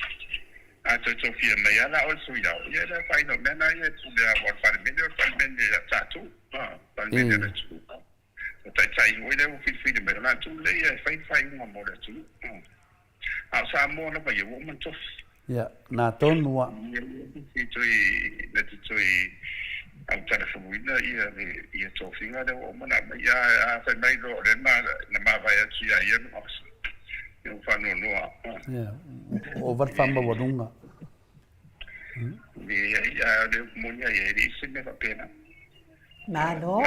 A toe tofia mai lava la oe le sui ao, ia e le afaina, o mea na ia e pule lava, aua o le Palemene o le Palemene a tatou, a, Palemene a le atunuu. O taitai foi lea ua filifili mai, o latou lea ia e fai le faaiuga mo le atunuu. A o Samoa lava ia, ua uma ona tofi. Ia, na tonu a. Ia, na te toe, na te toe autalafaluina ia le ia tofiga lea ua uma ona aumai. Ia, a fai mai loa o lea na, na mavae atu ia ia no asa. Ia ua faanoanoa. Ia, ua ova le faamaualuga. Leai, a o le upu moni a ia, e leai se mea faapena. Malo.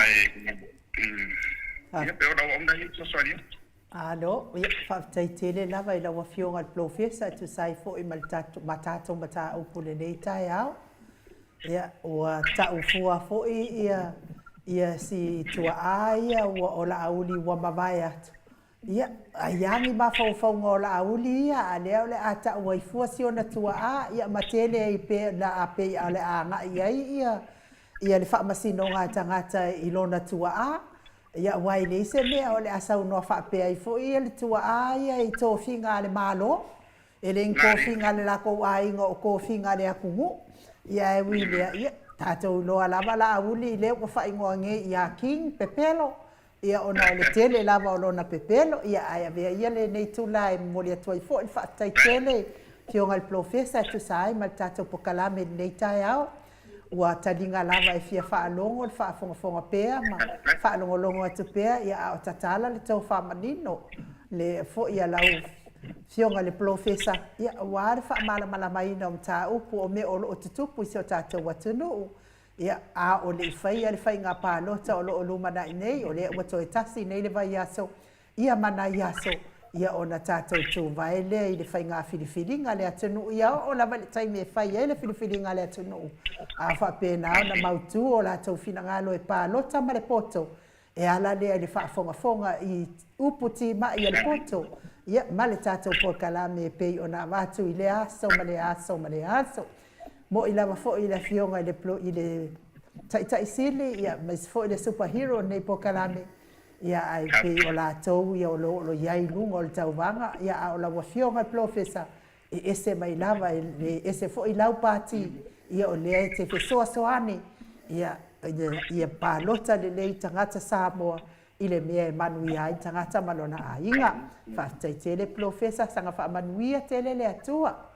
Ia, pe o lau auauna ia e fesoasoani atu. Malo. Ia, faafetai tele lava i lau Afioga i le Polofesa e tusa ai foi ma le tatou, ma tatou mataupu i lenei taeao. Ia, ua tau fua foi ia, ia si tuaa ia ua o Laauli ua mavae atu. Ia, ai lava ni mafaufauga o Laauli ia, a lea o le a tau ai fua si ona tuaa, ia ma tele ai pea, a pei o le a agai i ai ia, ia le faamasinoga a tagata i lona tuaa. Ia, aua e leai se mea o le a saunoa faapea ai foi ia le tuaa ia i tofiga a le Malo. E le ni tofiga a le latou aiga o tofiga a le atunuu. Ia ae ui i lea, ia, tatou iloa lava Laauli lea ua faaigoa nei ia King Pepelo, Ia, ona o le tele lava o lona pepelo, ia, ae avea ia lenei itula e momoli atu ai foi le faafetai tele i Afioga i le Polofesa e tusa ai ma le tatou pokalame i lenei taeao. Ua taliga lava e fia faalogo le faafogafoga pea ma faalogologo atu pea, ia, a o tatala le tofa manino le foi a lau Afioga i le Polofesa, ia, aua le faamalamalamaina o mataupu o mea o lo o tutupu i si o tatou atunuu. Ia, a o le i faia le faiga palota o lo o lumanai nei, o lea ua toe tasi nei le vaiaso, ia ma nai aso, ia ona tatou tuvae lea i le faiga filifiliga a le atunuu. Ia oo lava i le taimi e fai ai le filifiliga a le atunuu, a faapena ona mautu o latou finagalo e palota ma le poto, E ala lea i le faafogafoga i upu timai a le poto, ia, ma le tatou polokalame e pei ona avatu i lea aso ma lea aso ma lea aso. Mo'i lava foi i le Afioga i le, i le Taitai Sili, ia, aemaise foi le Super Hero o lenei polokalame, ia, ae pei o latou ia o lo o i ai i luga o le tauvaga, ia, a o lau Afioga i le Polofesa, e ese mai lava, e ese foi lau pati, ia o lea e te fesoasoani, ia, ia palota lelei tagata Samoa i le mea e manuia ai tagata ma lona aiga. Faafetai tele Polofesa, saga faamanuia tele le Atua.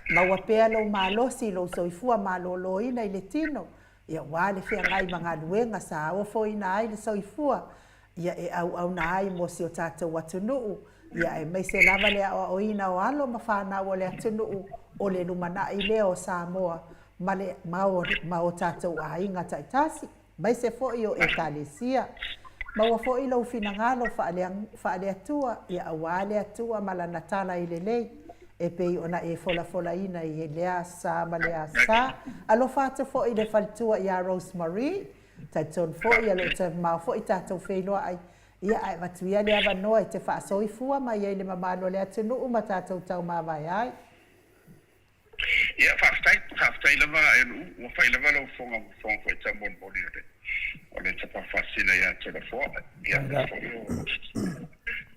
Maua pea lou malosi, lou soifua maloloina i le tino, ia aua le feagai ma galuega sa ofoina ai le soifua, ia e auauna ai mo si o tatou atunuu, ia aemaise lava le aoaoina o alo ma fanau o le atunuu o le lumanai lea o Samoa ma le ma o tatou aiga taitasi, aemaise foi o Ekalesia. Maua foi lou finagalo faale-Atua, ia aua le Atua ma Lana tala i lelei, e pei ona e folafolaina i lea asa ma lea asa. Alofa atu foi i le faletua ia Rose Marie, Talitonu foi, o lo o toe mamao foi tatou feiloai, ia ae avatu ia le avanoa e te faasoifua mai ai le mamalu o le atunuu ma tatou taumavae ai. Ia, faafetai, faafetai lava Eluu, ua fai lava lau fofoga ma fofoga foi taumolimoli o le, o le tapa faasina ia Toleafoa, ia faapea foi o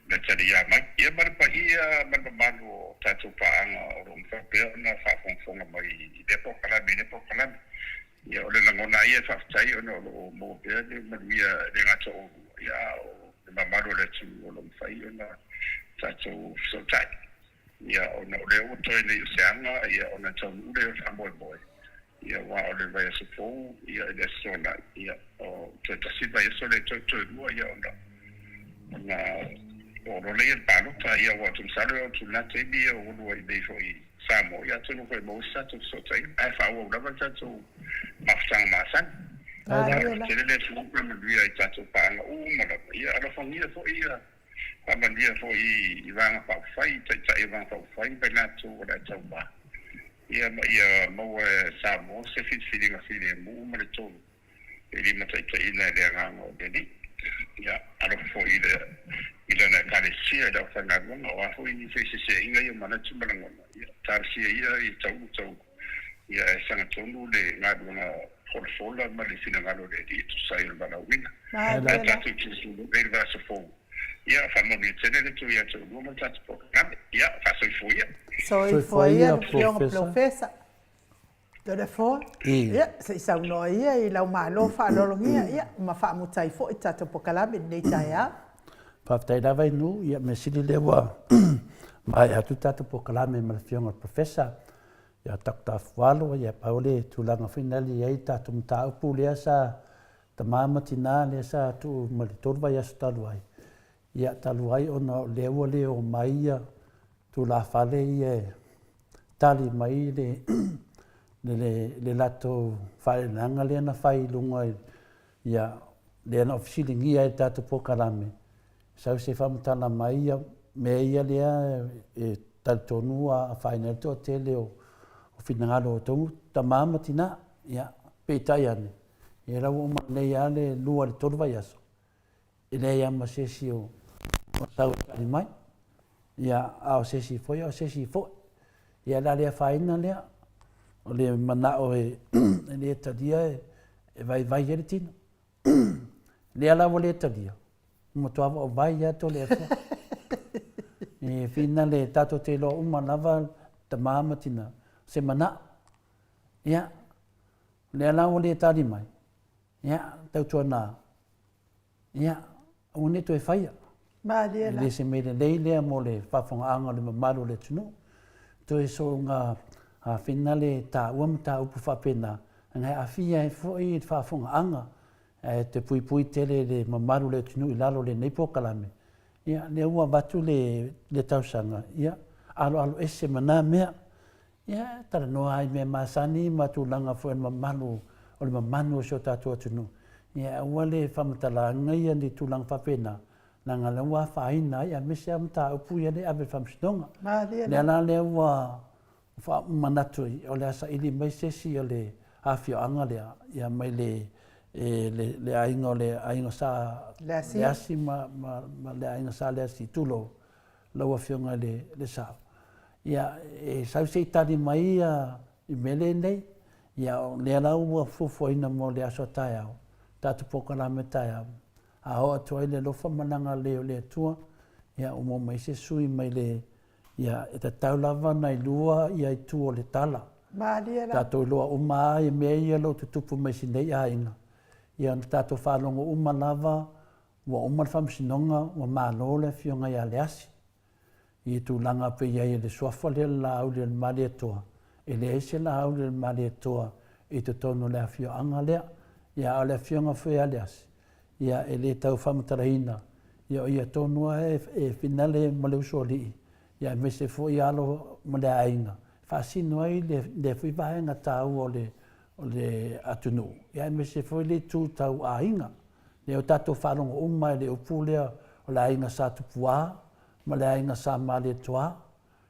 le taliā mai. Ia ma le paia ma le mamalu o tatou paaga o lo o mafai pea ona faafogafoga mai i lea polokalame i lea polokalame. Ia, o le lagona lava ia e faafetai ona o lo o maua pea le manuia e le gata o oulua. Ia, a o le mamalu o le atunuu o lo o mafai ona tatou fesootai. Ia, ona o lea ua toe nei o se aga, ia, ona taunuu lea o le faamoemoe, ia, aua o le vaiaso fou, ia, i le Aso Toonai, ia, o toe tasi le vaiaso lea toe, toe lua, ia, ona, ona oo loa lea i le palota, ia, aua ou te masalo e oo atu i lena taimi, ia, ua lua i inei foi i Samoa, ia, atonu foi e maua se tatou fesootaiga, ae faaauau lava le tatou mafutaga masani. Ia, alofa tele le Atua ma manuia i tatou paaga uma lava, ia, alofagia foi ia, Faamanuia foi i Vaega Faaupufai, i Taitai o Vaega Faaupufai ma i latou o le a tauva, ia ma ia maua e Samoa se filifiliga filemu ma le tonu e limataitaiina e le Agaga o le Alii. Ia alofa foi i le i Lana Ekalesia, i le aufaigaluega, o a foi ni feeseeseaiga ia o manatu ma lagona, ia talosia ia ia taulu taulu, ia ae sagatonu le galuega folafola ma le finagalo o le Alii e tusa ai o le valaauina. Ae tatou tilotilo i le vaiaso fou. Ia, faamanuia tele le Atua ia te oulua ma le tatou polokalame. Ia, faasoifua ia. Soifua ia le Afioga Polofesa. Toleafoa, ia, se i saunoa ia i lau malo faaaloalogia, ia, ma faamuta ai foi le tatou polokalame i lenei taeao. Faafetai lava Inu, ia mea sili lea ua maea atu le tatou polokalame ma le Afioga i le Professor ia Doctor Afualo, ia pau le tulaga foi na i ai le tatou mataupu lea sa Tama ma tina lea sa tuu ma le 3 vaiaso talu ai, ia talu ai ona o lea ua le omai ia tulafale ia e tali mai le le le latou faalenaga lea na fai i luga ia lea na fesiligia ai le tatou polokalame, sau se faamatala mai ia mea ia lea e talitonu ua afaina ai le toatele o finagalo o outou tama ma tina. Ia peitai ane, Ia la ua uma nei lava le 2 i le 3 vaiaso, e leai lava ma se isi o sau e tali mai. Ia, a o se isi foi, a o se isi foi. Ia o le a le afaina lea, o le manao e le talia e vaivai ai le tino. Lea la ua le talia, ua matua vaovai lava Toleafoa. E finale tatou te iloa uma lava tama ma tina, se manao. Ia, Lea la ua le tali mai, ia, tautuana, ia, aua ne i toe faia. Malie la. E le se mea lelei lea mo le faafofogaaga o le mamalu o le atunuu. Toe soona finale taua mataupu faapena, na e aafia ai foi le faafofogaaga ae te puipui tele i le mamalu o le atunuu i lalo o lenei polokalame. Ia, lea ua avatu le, le tausaga, ia, aloalo ese ma na mea. Ia, talanoa lava i mea masani ma tulaga foi o le mamalu o le mamanu o si o tatou atunuu. Ia, aua le faamatalaina ia ni tulaga faapena, leaga o lea ua afaina ai, aemaise lava mataupu ia lea e ave i le Faamasinoga. Malie la. Lea la lea ua manatu ai, o le a saili mai se isi o le afioaga lea, ia mai le, le, le aiga o le aiga Sa Leasi, Leasi ma, ma, ma le aiga Sa Leasi, tulou, lau Afioga i le, le Sao. Ia, e sau se i tali mai ia i mea lenei. Ia, o lea la ua fuafuaina mo le aso a taeao, tatou polokalame taeao, a oo atu ai le alofa ma le agalelei o le Atua, ia ua maua mai se sui mai le, ia, e tatau lava ona ilua ia itu o le tala. Malie la. Tatou iloa uma lava ia mea ia o lo o tutupu mai sinei aiga. Ia ona tatou faalogo uma lava ua uma le faamasinoga, ua malo le Afioga ia Leasi. I tulaga pei i ai i le suafa lea o le Laauli o le Malietoa, e leai se Laauli o le Malietoa i totonu o le afioaga lea. Ia, a o le afioga foi ia Leasi, ia, e le tau faamatalaina, ia o ia tonu lava e finale ma le usoalii, ia aemaise foi alo ma le aiga, e faasino ai lea foi vaega taua o le, o le atunuu, ia aemaise foi le itu tau aiga. Lea ua tatou faalogo uma i le upu lea o le aiga Sa Tupuā ma le aiga Sa Malietoa,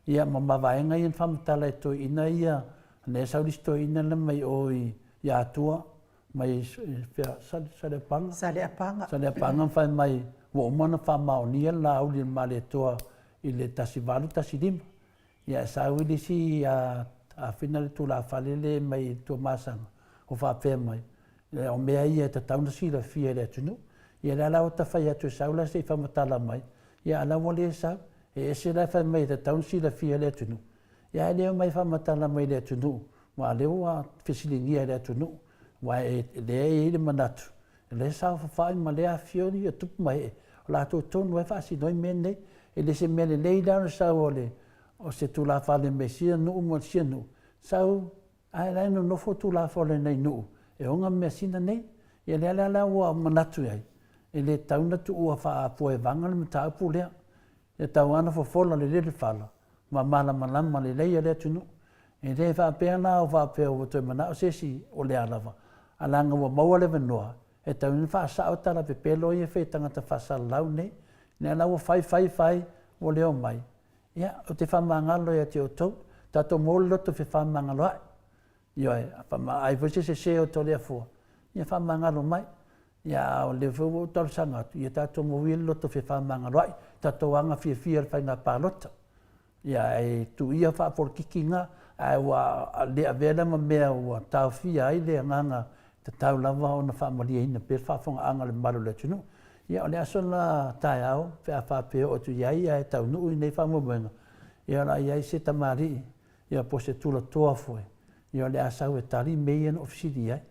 ia ma mavaega ia na faamatala e toeaiina ia, lea sau le isi toeaina la mai o i Atua, mai fea, Saleapaga? Saleapaga. Saleapaga ma fai mai ua uma ona faamaonia le Laauli o le Malietoa i le 1815. Ia e sau i le isi afina le tulafale le mai Tuamasaga o faapea mai, o mea ia e tatau ona silafia e le atunuu. Ia lea la ua ta fai atu e sau la se i faamatala mai, ia a la ua le sau. E ese la e fai mai e tatau ona silafia e le atunuu, ia ae le omai e faamatala mai i le atunuu, aua o lea ua fesiligia e le atunuu, aua o lea e i ai le manatu. O lea e saofafai ma lea afifio ia tupu ma ee, o latou tonu lava e faasino ai mea nei. E le se mea lelei la o le sau o le o se tulafale mai sia nuu ma sia nuu, sau ae la e nonofo tulafale nai nuu e ona measina nei. Ia lea la la ua manatu i ai, e le tatau ona tuua faapuaevaga le mataupu lea. Ia tau lava ona fofola lelei le fala ma malamalama lelei le atunuu. E le faapea la o faapea ua toe manao se isi o le a lava, a leaga ua maua le avanoa e tatau ona faasao tala pepelo ia e fai e tagata faasalalau nei. Lea la ua fai fai fai ua le omai, ia ou te faamagalo ia te outou, tatou maua le loto fefaamagaloa'i. Ioe, a i ai foi se sese o Toleafoa, ia faamagalo mai. Ia, a o lea foi ua ou talosaga atu, ia tatou maua ia le loto fefaamagaloa'i, tatou aga fiafia i le faiga palota. Ia, ae tuu ia faapolokiki na, ae ua le avea lea ma mea ua taofia ai le agaga tatau lava ona faamalieina pea le faafofogaaga a le mamalu o le atunuu. Ia, o le aso la taeao pe a faapea e oo atu i ai ae taunuu i nei faamoemoega, ia o le a i ai se tamalii ia po o se tulatoa foi, ia o le a sau e tali mea ia na ou fesili i ai.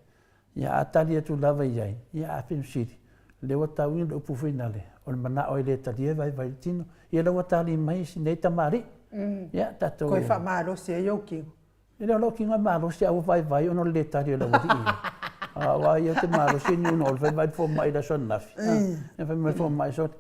Ia a tali atu lava i ai, ia a fesili, lea ua tau le upu foi nale, o le manao e le talia e vaivai le tino. Ia lea ua tali mai si nei tamalii. Ia tatou... Toe faamalosi ai ou tino. E le o lou tino e malosi, a ua vaivai ona o le le tali o le aualii ia. Aua ia ou te malosi ni ona o le fai mai le fomai i le aso ananafi. E fai mai le fomai, sole,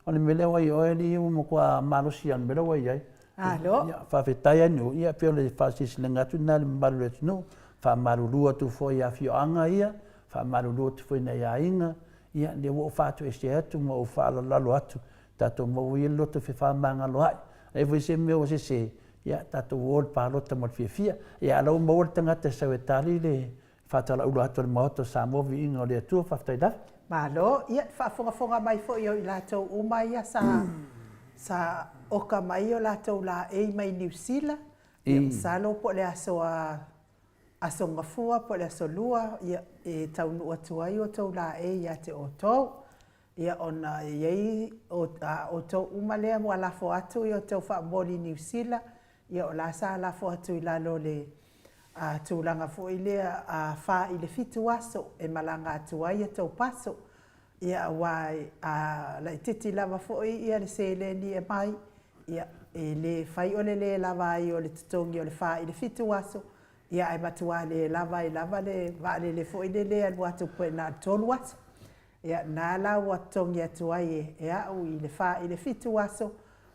o le mea lea ua i oe alii ua matua malosi lava i le mea lea ua i ai. Malo. Ia, faafetai Aniu, ia pei o le faasilasilaga atu lena i le mamalu o le atunuu, faamalulu atu foi i afioaga ia, faamalulu atu foi i nai aiga, ia lea ua ou faatoesea atu ma ou faaaloalo atu, tatou maua ia le loto fefaamagaloa'i. A i ai foi se mea ua sese, ia tatou o i le palota ma le fiafia. Ia a o la ua maua le tagata e sau e tali le faatalaula atu a le Maota o Samoa, viiga o le Atua, faafetai lava. Malo, ia le faafogafoga mai foi o i latou uma ia sa sa oka mai o latou laei mai Niu Sila, ia masalo po o le aso a aso Gafua po o le aso Lua, ia e taunuu atu ai outou laei ia te outou. Ia ona e i ai a outou uma lea ua lafo atu i outou faamoli i Niu Sila, ia o la sa lafo atu i lalo o le tulaga foi lea a fa i le fitu aso e malaga atu ai outou paso. Ia aua a laitiiti lava foi ia le seleni e mai, ia e le fai o le le lava ai o le totogi o le fa i le fitu aso, ia ae matua le lava ai lava le vaalele foi lele e alu atu pe na o le tolu aso. Ia, na la ua totogi atu ai e au i le fa i le fitu aso,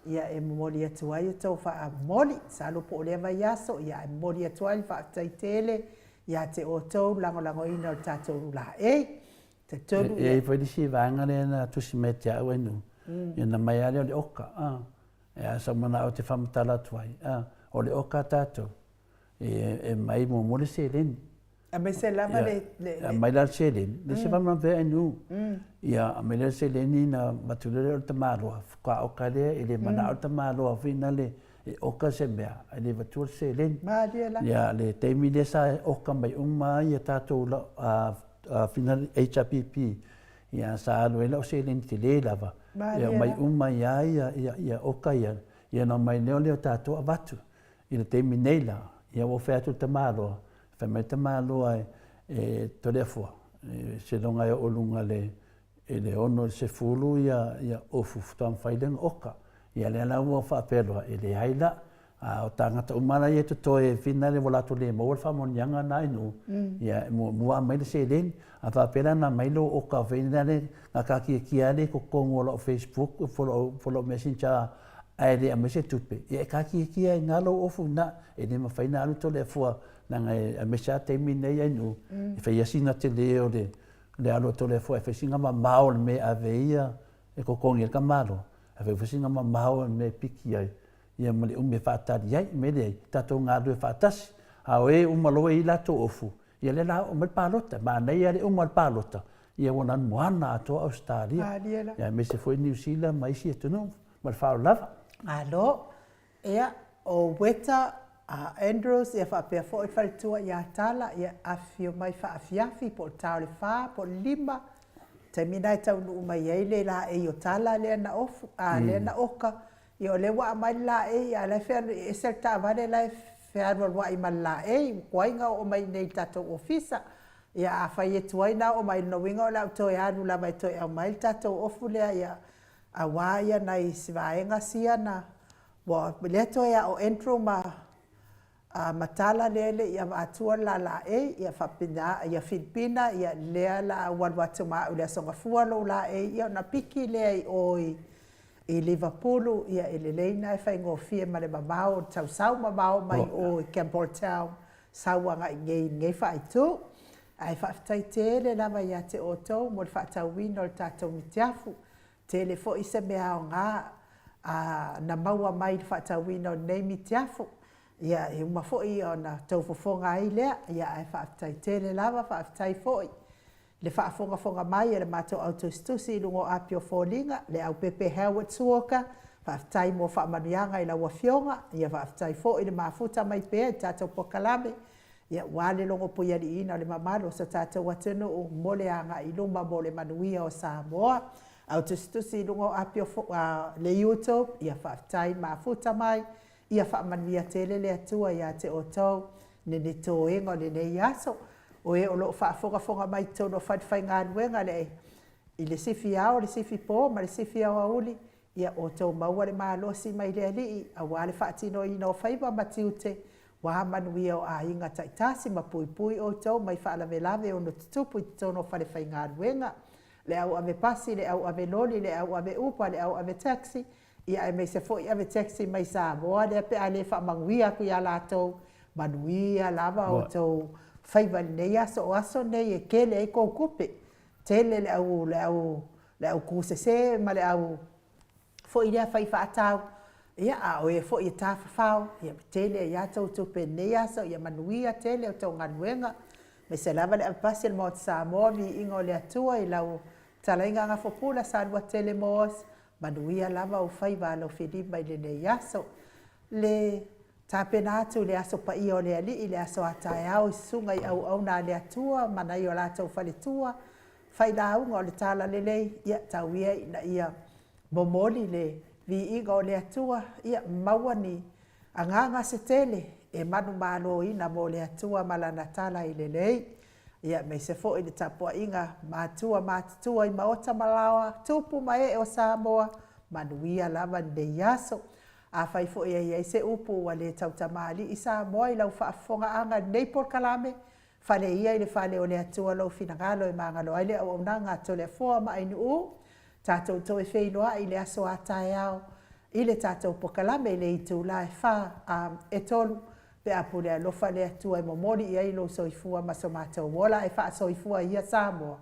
ia e momoli atu ai outou faamomoli. Masalo po o lea vaiaso, ia ae momoli atu ai le faafetai tele ia te outou le lagolagoina o le tatou laei. Talitonu, E i ai foi le isi vaega lea na tusi mai ia te au e nuu, ia na aumai lava lea o le oka, a. E a sau manao ou te faamatala atu ai, a, o le oka a tatou, e aumai muamua le seleni. Aemaise lava le... le aumai la le seleni, le se faamalamalama pea nu. Ia, aumai lea le seleni na avatu lea o le tamaloa, faatoa oka lea, e le manao le tamaloa foi lale e oka se mea, ae le avatua le seleni. Malie la. Ia, le taimi lea sa oka mai uma ai ia tatou HRPP, ia sa alu ai lau seleni tele lava. Malie la. E aumai uma ai lava ia oka ia, ia ona aumai lea o tatou avatu. I le taimi nei la, ia ua fai atu le tamaloa, fai mai le tamaloa e Toleafoa, seiloga e oo i luga i le 60 ia ofu faatoa mafai lea ona oka. Ia lea la ua faapea loa, e leai la, a o tagata uma la ia e totoe finale ua latou le maua le faamanuiaga lena i nuu, ia e muamua aumai le seleni. A faapea la ona aumai lou oka foi lea na taatiatia lava lea i totonu o lau Facebook po o lau messenger ae le aumai se tupe, ia e taatiatia ai i ina lou ofu i ina. E le mafai ona alu Toleafoa leaga aemaise lava taimi nei a nuu, e fai lava sina tele o le alu a Toleafoa e fai sina mamao o le mea e ave ai ia, e totogi ai le tamaloa, ae fai foi sina mamao o le mea e piki ai, ia ma le umi e faatali ai. O le mea lea, tatou galulue faatasi, a o e uma loa e i ai latou ofu, ia lea o le a oo mai le palota. Manaia lava le uma o le palota, ia ua moana atoa Ausetalia, ia aemaise foi Niu Sila ma isi atunuu. Ma le faaaloalo lava. Malo. Ia, o Weta Andrews, ia faapea foi le faletua ia Tala, ia afifio mai faafiafi po o le ta o le fa po o le lima, taimi lena e taunuu mai ai le laei o Tala lea na ofu, a lea na oka, ia o lea ua aumai le laei a o la e fealuai ese le taavale la e fealualuai ma le laei, ua tuai ona oo mai i inei i le tatou ofisa. Ia afai e tuai ona oo mai, o lona uiga o le a ou toe alu lava e toe aumai le tatou ofu lea, ia, aua ia nai si vaega sia na ua lea toe a o Andrew ma ma Tala lea e le i avatua le lala A, ia faapena, ia Filipina, ia lea la ua alu atu ma au i le Aso Gafua lou laei, ia ona piki lea i o i Livapulu, ia e lelei lena e faigofie ma le mamao o le tau sau mamao mai o i Campbelltown, sau agai i nei i lenei faaitu. Ae faafetai tele lava ia te outou mo le faatauina o le tatou mitiafu. Tele foi se mea aoga na maua mai i le faatauina o lenei mitiafu. Ia, e uma foi ona tou fofoga ai lea, ia ae faafetai tele lava, faafetai foi le faafogafoga mai a le matou au tusitusi i luga o api o foliga, le au pepe Howard Suoka, faafetai mo faamanuiaga i lau Afioga, ia faafetai foi le mafuta mai pea i tatou polokalame, ia aua le logopuialiiina o le mamalu o so tatou atunuu mo le agai i luma mo le manuia o Samoa. Au tusitusi i luga o api o le YouTube, ia faafetai mafuta mai, Ia faamanuia tele le Atua ia te outou i toega o lenei aso. O e o lo o faafogafoga mai i totonu o falefaigaluega le i le sifi ao, le sifi po ma le sifi aoauli, ia outou maua le malosi mai le Alii aua le faatinoina o faiva ma tiute, ua manuia o aiga taitasi ma puipui outou mai faalavelave e ono tutupu i totonu o falefaigaluega. Le au ave pasi, le au ave loli, le au ave upa, le au ave taxi, Ia aemaise foi ave taxi mai Samoa lea pe a le faamanuia atu ia latou, manuia lava outou faiva i lenei aso. O aso nei e tele ai tou tupe, tele le au le au le au tu sese ma le au foi lea fai faatau, ia a o e foi e tafafao, ia tele ai lava tou tupe i lenei aso. Ia manuia tele outou galuega, aemaise lava le ave pasi a le Maota Samoa, viiga o le Atua i lau fetalaiga Gafopula Saluatele Moos, Manuia lava ou faiva alofilima i lenei aso. Le tapena atu i le aso paia o le Alii, le aso a taeao i susuga i auauna a le Atua ma nai o latou faletua, failauga o le Talalelei, ia tau ia ina ia momoli le viiga o le Atua, ia maua ni agaga se tele e manumaloina mo le Atua ma Lana tala i lelei. Ia, aemaise foi le tapuaiga matua matutua i maota ma laoa, tupu ma ee o Samoa, manuia lava lenei aso. Afai foi e i ai se upu ua le tautamalii Samoa i lau faafofogaaga i lenei polokalame, fale ia i le fale o le Atua lou finagalo e magalo ai le auaunaga a Toleafoa ma Ainuu, tatou toe feiloai i le aso a taeao i le tatou polokalame i le itula e fa, a, e tolu, pe a pule alofa le Atua e momoli i ai lou soifua ma so matou ola e faasoifua ia Samoa.